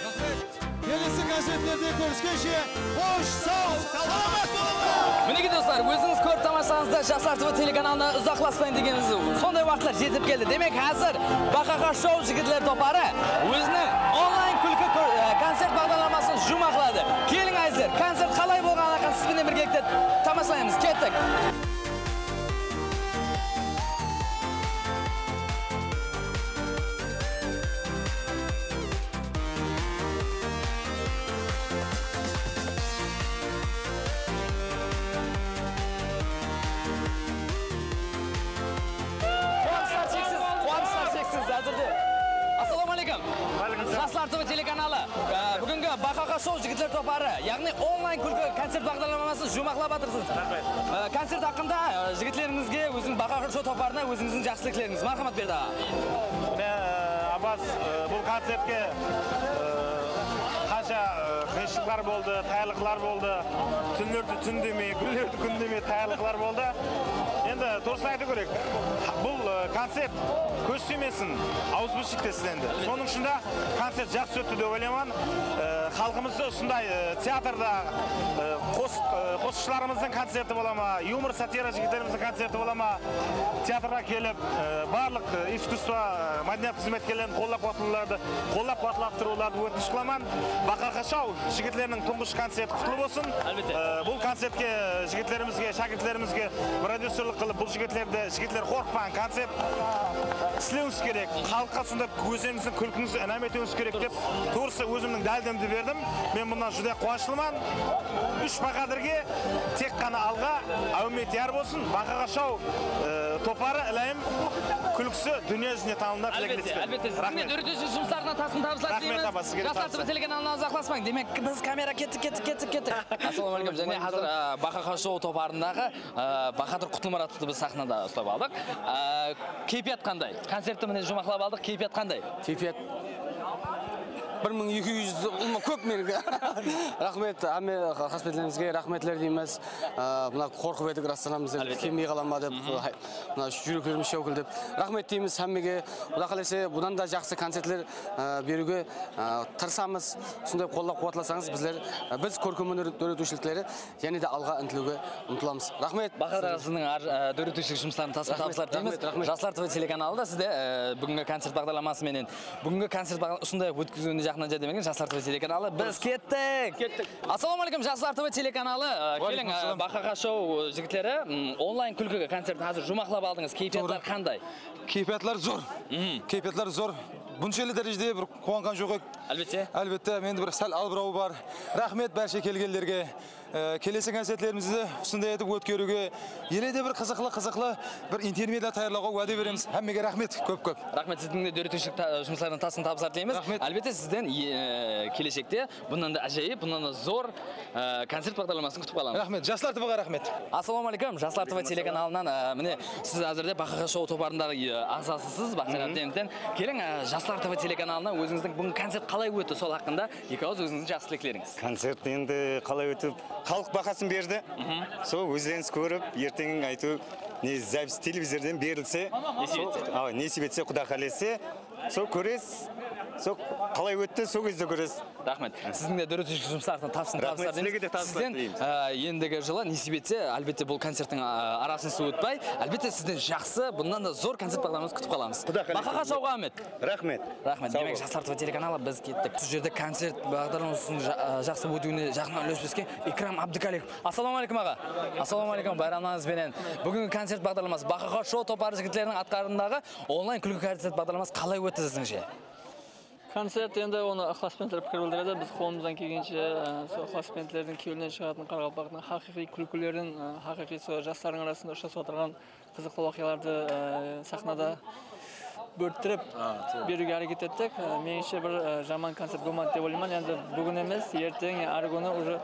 Raxmet! Kelesi koncertlerde kóriskenshe, xosh, saw, salamat bolıńlar! Minekey, doslar, ózińiz kórip tamashańızda Jaslar TV telekanalına uzaqlaspayın degenimiz sonday waqıtlar jetip keldi. Demek, házir Baxaxa shou jigitler toparı óziniń onlayn kúlki kó-, e, koncert baǵdarlamasın juwmaqladı. Keliń, Ayzer, koncert qalay bolǵanın siz benen birgelikte tamashalaymız. Kettik! Quwanıshlar sheksiz, quwanıshlar sheksiz házirde. Assalawma aleykum. Jaslar TV telekanalı, e, búgingi Baxaxa shou jigitler toparı, yaǵnıy onlayn kúlki koncert baǵdarlamasın juwmaqlap atırsız. Raxmet. E, koncert haqqında, e, jigitlerińizge, óziń Baxaxa shou toparına ózińizdiń jaqsı tileklerińiz. Marhamat, Berdi aǵa. Mine, e, Abbas, e, bul koncertke, e, qansha, e, qıyınshılıqlar boldı, tayarlıqlar boldı. Túnlerdi tún demey, kúnlerdi kún demey tayarlıqlar boldı. Endi tuwrısın aytıw kerek. Bul, e, koncert kóz súymesin, awız bir shekte islendi. Sonıń ushın da koncert jaqsı ótti dep oylayman. E, xalqımızda usınday, e, teatrda, e, qos-, e, qosıqshılarımızdıń koncerti bola ma, yumor satira jigitlerimizdiń koncerti bola ma, teatrǵa kelip, e, barlıq, e, iskusstvo, e, mádeniyat xızmetkerlerin qollap-quwatlavlardı, qollap-quwatlap turıwlardı ótinish qılaman. Baxaxa shou jigitleriniń tuńǵısh koncerti qutlı bolsın. Álbette. E, bul koncertke jigitlerimizge, shákirtlerimizge prodyuserlik qılıp, bul jigitlerdi, jigitler, qorqpań, koncert islewimiz kerek. Xalıqqa usınday ózińizdiń kúlkińizdi inam etiwimiz kerek dep, tuwrısı, ózimniń dáldemdi berdim. Men bunnan júdá quwanıshlıman. Úsh bahádírge tek ǵana alǵa, áwmet yar bolsın. Baxaxa shou, e, toparı, ilayım, kúlkisi dúnya júzine tanılǵanına tilek. Álbette, álbette. Sizge de dóretiwshi jumıslarıńızda tasqın tabıslar tileymiz. Raxmet, apa, sizge de. Jaslar TV telekanalına uzaqlaspań. Demek, biz kamera, kettik, kettik, kettik, kettik. Assalawma aleykum. Jáne házir, e, Baxaxa shou toparındaǵı, e, Bahadır Qutlımuratovtı biz saxnada uslap aldıq. E, keypiyat qanday? Koncertti mine juwmaqlap aldıq. Keypiyat qanday? Keypiyat Bir mıń eki júz ulıwma kóp meniki. Raxmet, hámme qasbetlerimizge raxmetler deymiz. Aa, mına qorqıp edik, rastan bizler kelmey qala ma dep, hay, mına júreklerimiz shawkildep. Raxmet deymiz hámmege. Quda qálese, bunnan da jaqsı koncertler, aa, beriwge, aa, tırısamız. Usınday qollap-quwatlasańız, bizler, aa, biz kórkem óner dóretiwshilikleri jáne de alǵa intiliwge umtılamız. Raxmet. Bahadır aǵa, siziń ar-, e, dóretiwshilik jumıslarına tasqın tabıslar tileymiz. Raxmet, raxmet. Jaslar TV telekanalı da sizdi, e, búgingi koncert baǵdarlaması menen, búgingi koncert baǵdar-, usınday ótkeziwine jaqınnan járdem bergen Jaslar TV telekanalı. Biz kettik. Kettik. Assalawma áleykum, Jaslar TV telekanalı. E, keliń, e, Baqaqa shou, e, jigitleri, m, onlayn kúlki koncertin házir juwmaqlap aldıńız. Keypiyatlar qanday? Keypiyatlar zor. Keypiyatlar zor. Bunshelli dárejede bir quwanǵan joq edik. Álbette. Álbette, endi bir sál albıraw bar. Raxmet bárshe kelgenlerge. E, kelesi koncertlerimizdi usınday etip ótkeriwge, ele de bir qızıqlı, qızıqlı bir intermediya tayarlawǵa wáde beremiz. Hámmege raxmet, kóp-kóp. Raxmet, sizdiń de dóretiwshilik ta-, jumıslarına tasqın tabıslar tileymiz. Raxmet. Álbette, sizden, e, keleshekte bunnan da ájayıp, bunnan da zor, e, koncert baǵdarlamasın kútip qalamız. Raxmet, Jaslar TVǵa raxmet. Assalawma áleykum, Jaslar TV telekanalınan, e, mine, siz házirde Baqaqa shou toparındaǵı, e, aǵzasısız, Baxtiyar Abdemitten. Keliń, e, Jaslar TV telekanalına ózińizdiń búgin koncert qalay ótti, sol haqqında eki awız ózińizdiń jaqsı tileklerińiz. Koncert endi qalay ótip, xalıq bahasın berdi. Sol ózlerińiz kórip, erteń áytewir, ne, zapis televizordan berilse, nesip etse, awa, nesip etse, Quda qálese, sol kóresiz. Sol qalay ótti, sol gezde kóresiz. Raxmet. Sizdiń de dóretiwshilik jumıslarına tasqın tabıslar tileymiz. Raxmet, sizlerge de tabıslar tileymiz. Sizden, e, endigi jılı nesip etse, álbette, bul koncerttiń, e, arasınıń suwı ótpey, álbette, sizden jaqsı, bunnan da zor koncert baǵdarlamasın kútip qalamız. Quda qálese. Baqaqa shouǵa áwmet. Raxmet. Raxmet. Demek, Jaslar TV telekanalı, biz kettik. Usı jerde koncert baǵdarlamasınıń ja-, e, jaqsı ótiwine jaqınnan úles qosqan Ikram Abdukalekov. Assalawma áleykum, aǵa. Assalawma áleykum, bayramlarıńız benen. Búgingi koncert baǵdarlaması, Baqaqa shou toparı jigitleriniń atqarıwındaǵı onlayn kúlki koncert baǵdarlaması qalay ótti sizińshe? Koncert endi onı ıqlasbentler pikir bildiredi. Biz qolımızdan kelgenshe, e, sol ıqlasbentlerdiń kewlinen shıǵatuǵın qaraqalpaqtıń haqıyqıy kúlkilerin, e, haqıyqıy sol jaslardıń arasında ushırasıp atırǵan qızıqlı waqıyalardı, e, saxnada bórttirip beriwge háreket ettik. E, menińshe, bir, e, jaman koncert bolmadı dep oylayman. Endi búgin emes, erteń, ya, arı kúni уже,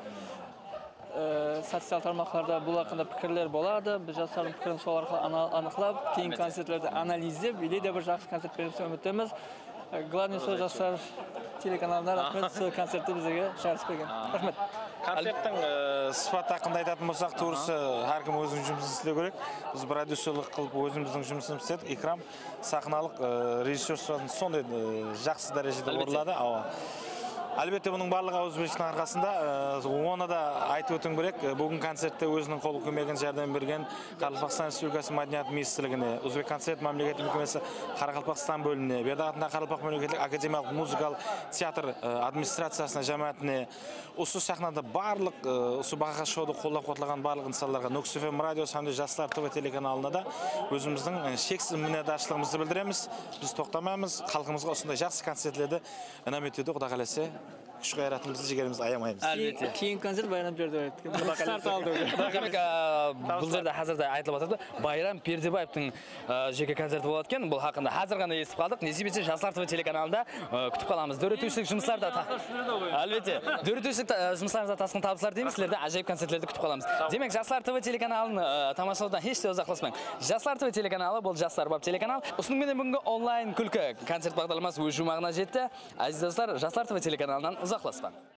e, social tarmaqlarda bul haqqında pikirler boladı. Biz jaslardıń pikirin sol arqalı ana-, anıqlap, keyin koncertlerdi analizlep, ele de bir jaqsı koncert beremiz dep úmittemiz. E, glavnıy sol Jaslar telekanalına raxmet, sol koncertti bizlerge shıǵarıp bergen. Raxmet. Koncerttiń, e, sıpatı haqqında aytatın bolsaq, tuwrısı, hár kim óziniń jumısın islew kerek. Biz prodyuserlik qılıp, ózimizdiń jumısımızdı isledik. Ikram saxnalıq, e, rejissyor sıpatın sonday, e, jaqsı dárejede orınladı. Awa. Álbette, bunıń barlıǵı awızbirshiliktің arqasında, e, onı da aytıp ótiwim kerek. E, búgin koncertte óziniń qol kómegin, járdem bergen Qaraqalpaqstan Respublikası Mádeniyat ministrligine, O'zbekkoncert mámleketlik mekemesi Qaraqalpaqstan bólimine, Berdaq atındaǵı Qaraqalpaq mámleketlik akademiyalıq muzıkalıq teatr, e, administraciyasına, jámáátine, usı saxnada barlıq, e, usı Baqaqa shoudı qollap-quwatlaǵan barlıq insanlarǵa, Nókis FM radiosı hám de Jaslar TV telekanalına da ózimizdiń, e, sheksiz minnetdarshılıǵımızdı bildiremiz. Biz toqtamaymız, xalqımızǵa usınday jaqsı koncertlerdi inam etiwdi, Quda qálese, kúsh-ǵayratımızdı, jigerimizdi ayamaymız. Álbette. Keyin, keyin koncert Bayram Berdibaevtiki. Start aldı. Demek, a, bul jerde házirde aytılıp atırdı. Bayram Berdibaevtiń, a, jeke koncerti boladı eken. Bul haqqında házir ǵana esitip qaldıq. Nesip etse, Jaslar TV telekanalında, a, kútip qalamız. Dóretiwshilik jumıslarda ta-, álbette. Dóretiwshilik ta-, jumıslarıńızda tasqın tabıslar tileymiz. Sizlerden ájayıp koncertlerdi kútip qalamız. Demek, Jaslar TV telekanalın, a, tamashalawdan hesh te uzaqlaspań. Jaslar TV telekanalı, bul jaslar bap telekanal. Usınıń menen búgingi onlayn kúlki koncert baǵdarlaması óz juwmaǵına jetti. Áziz doslar, Jaslar TV telekanalınan uzaqlaspań.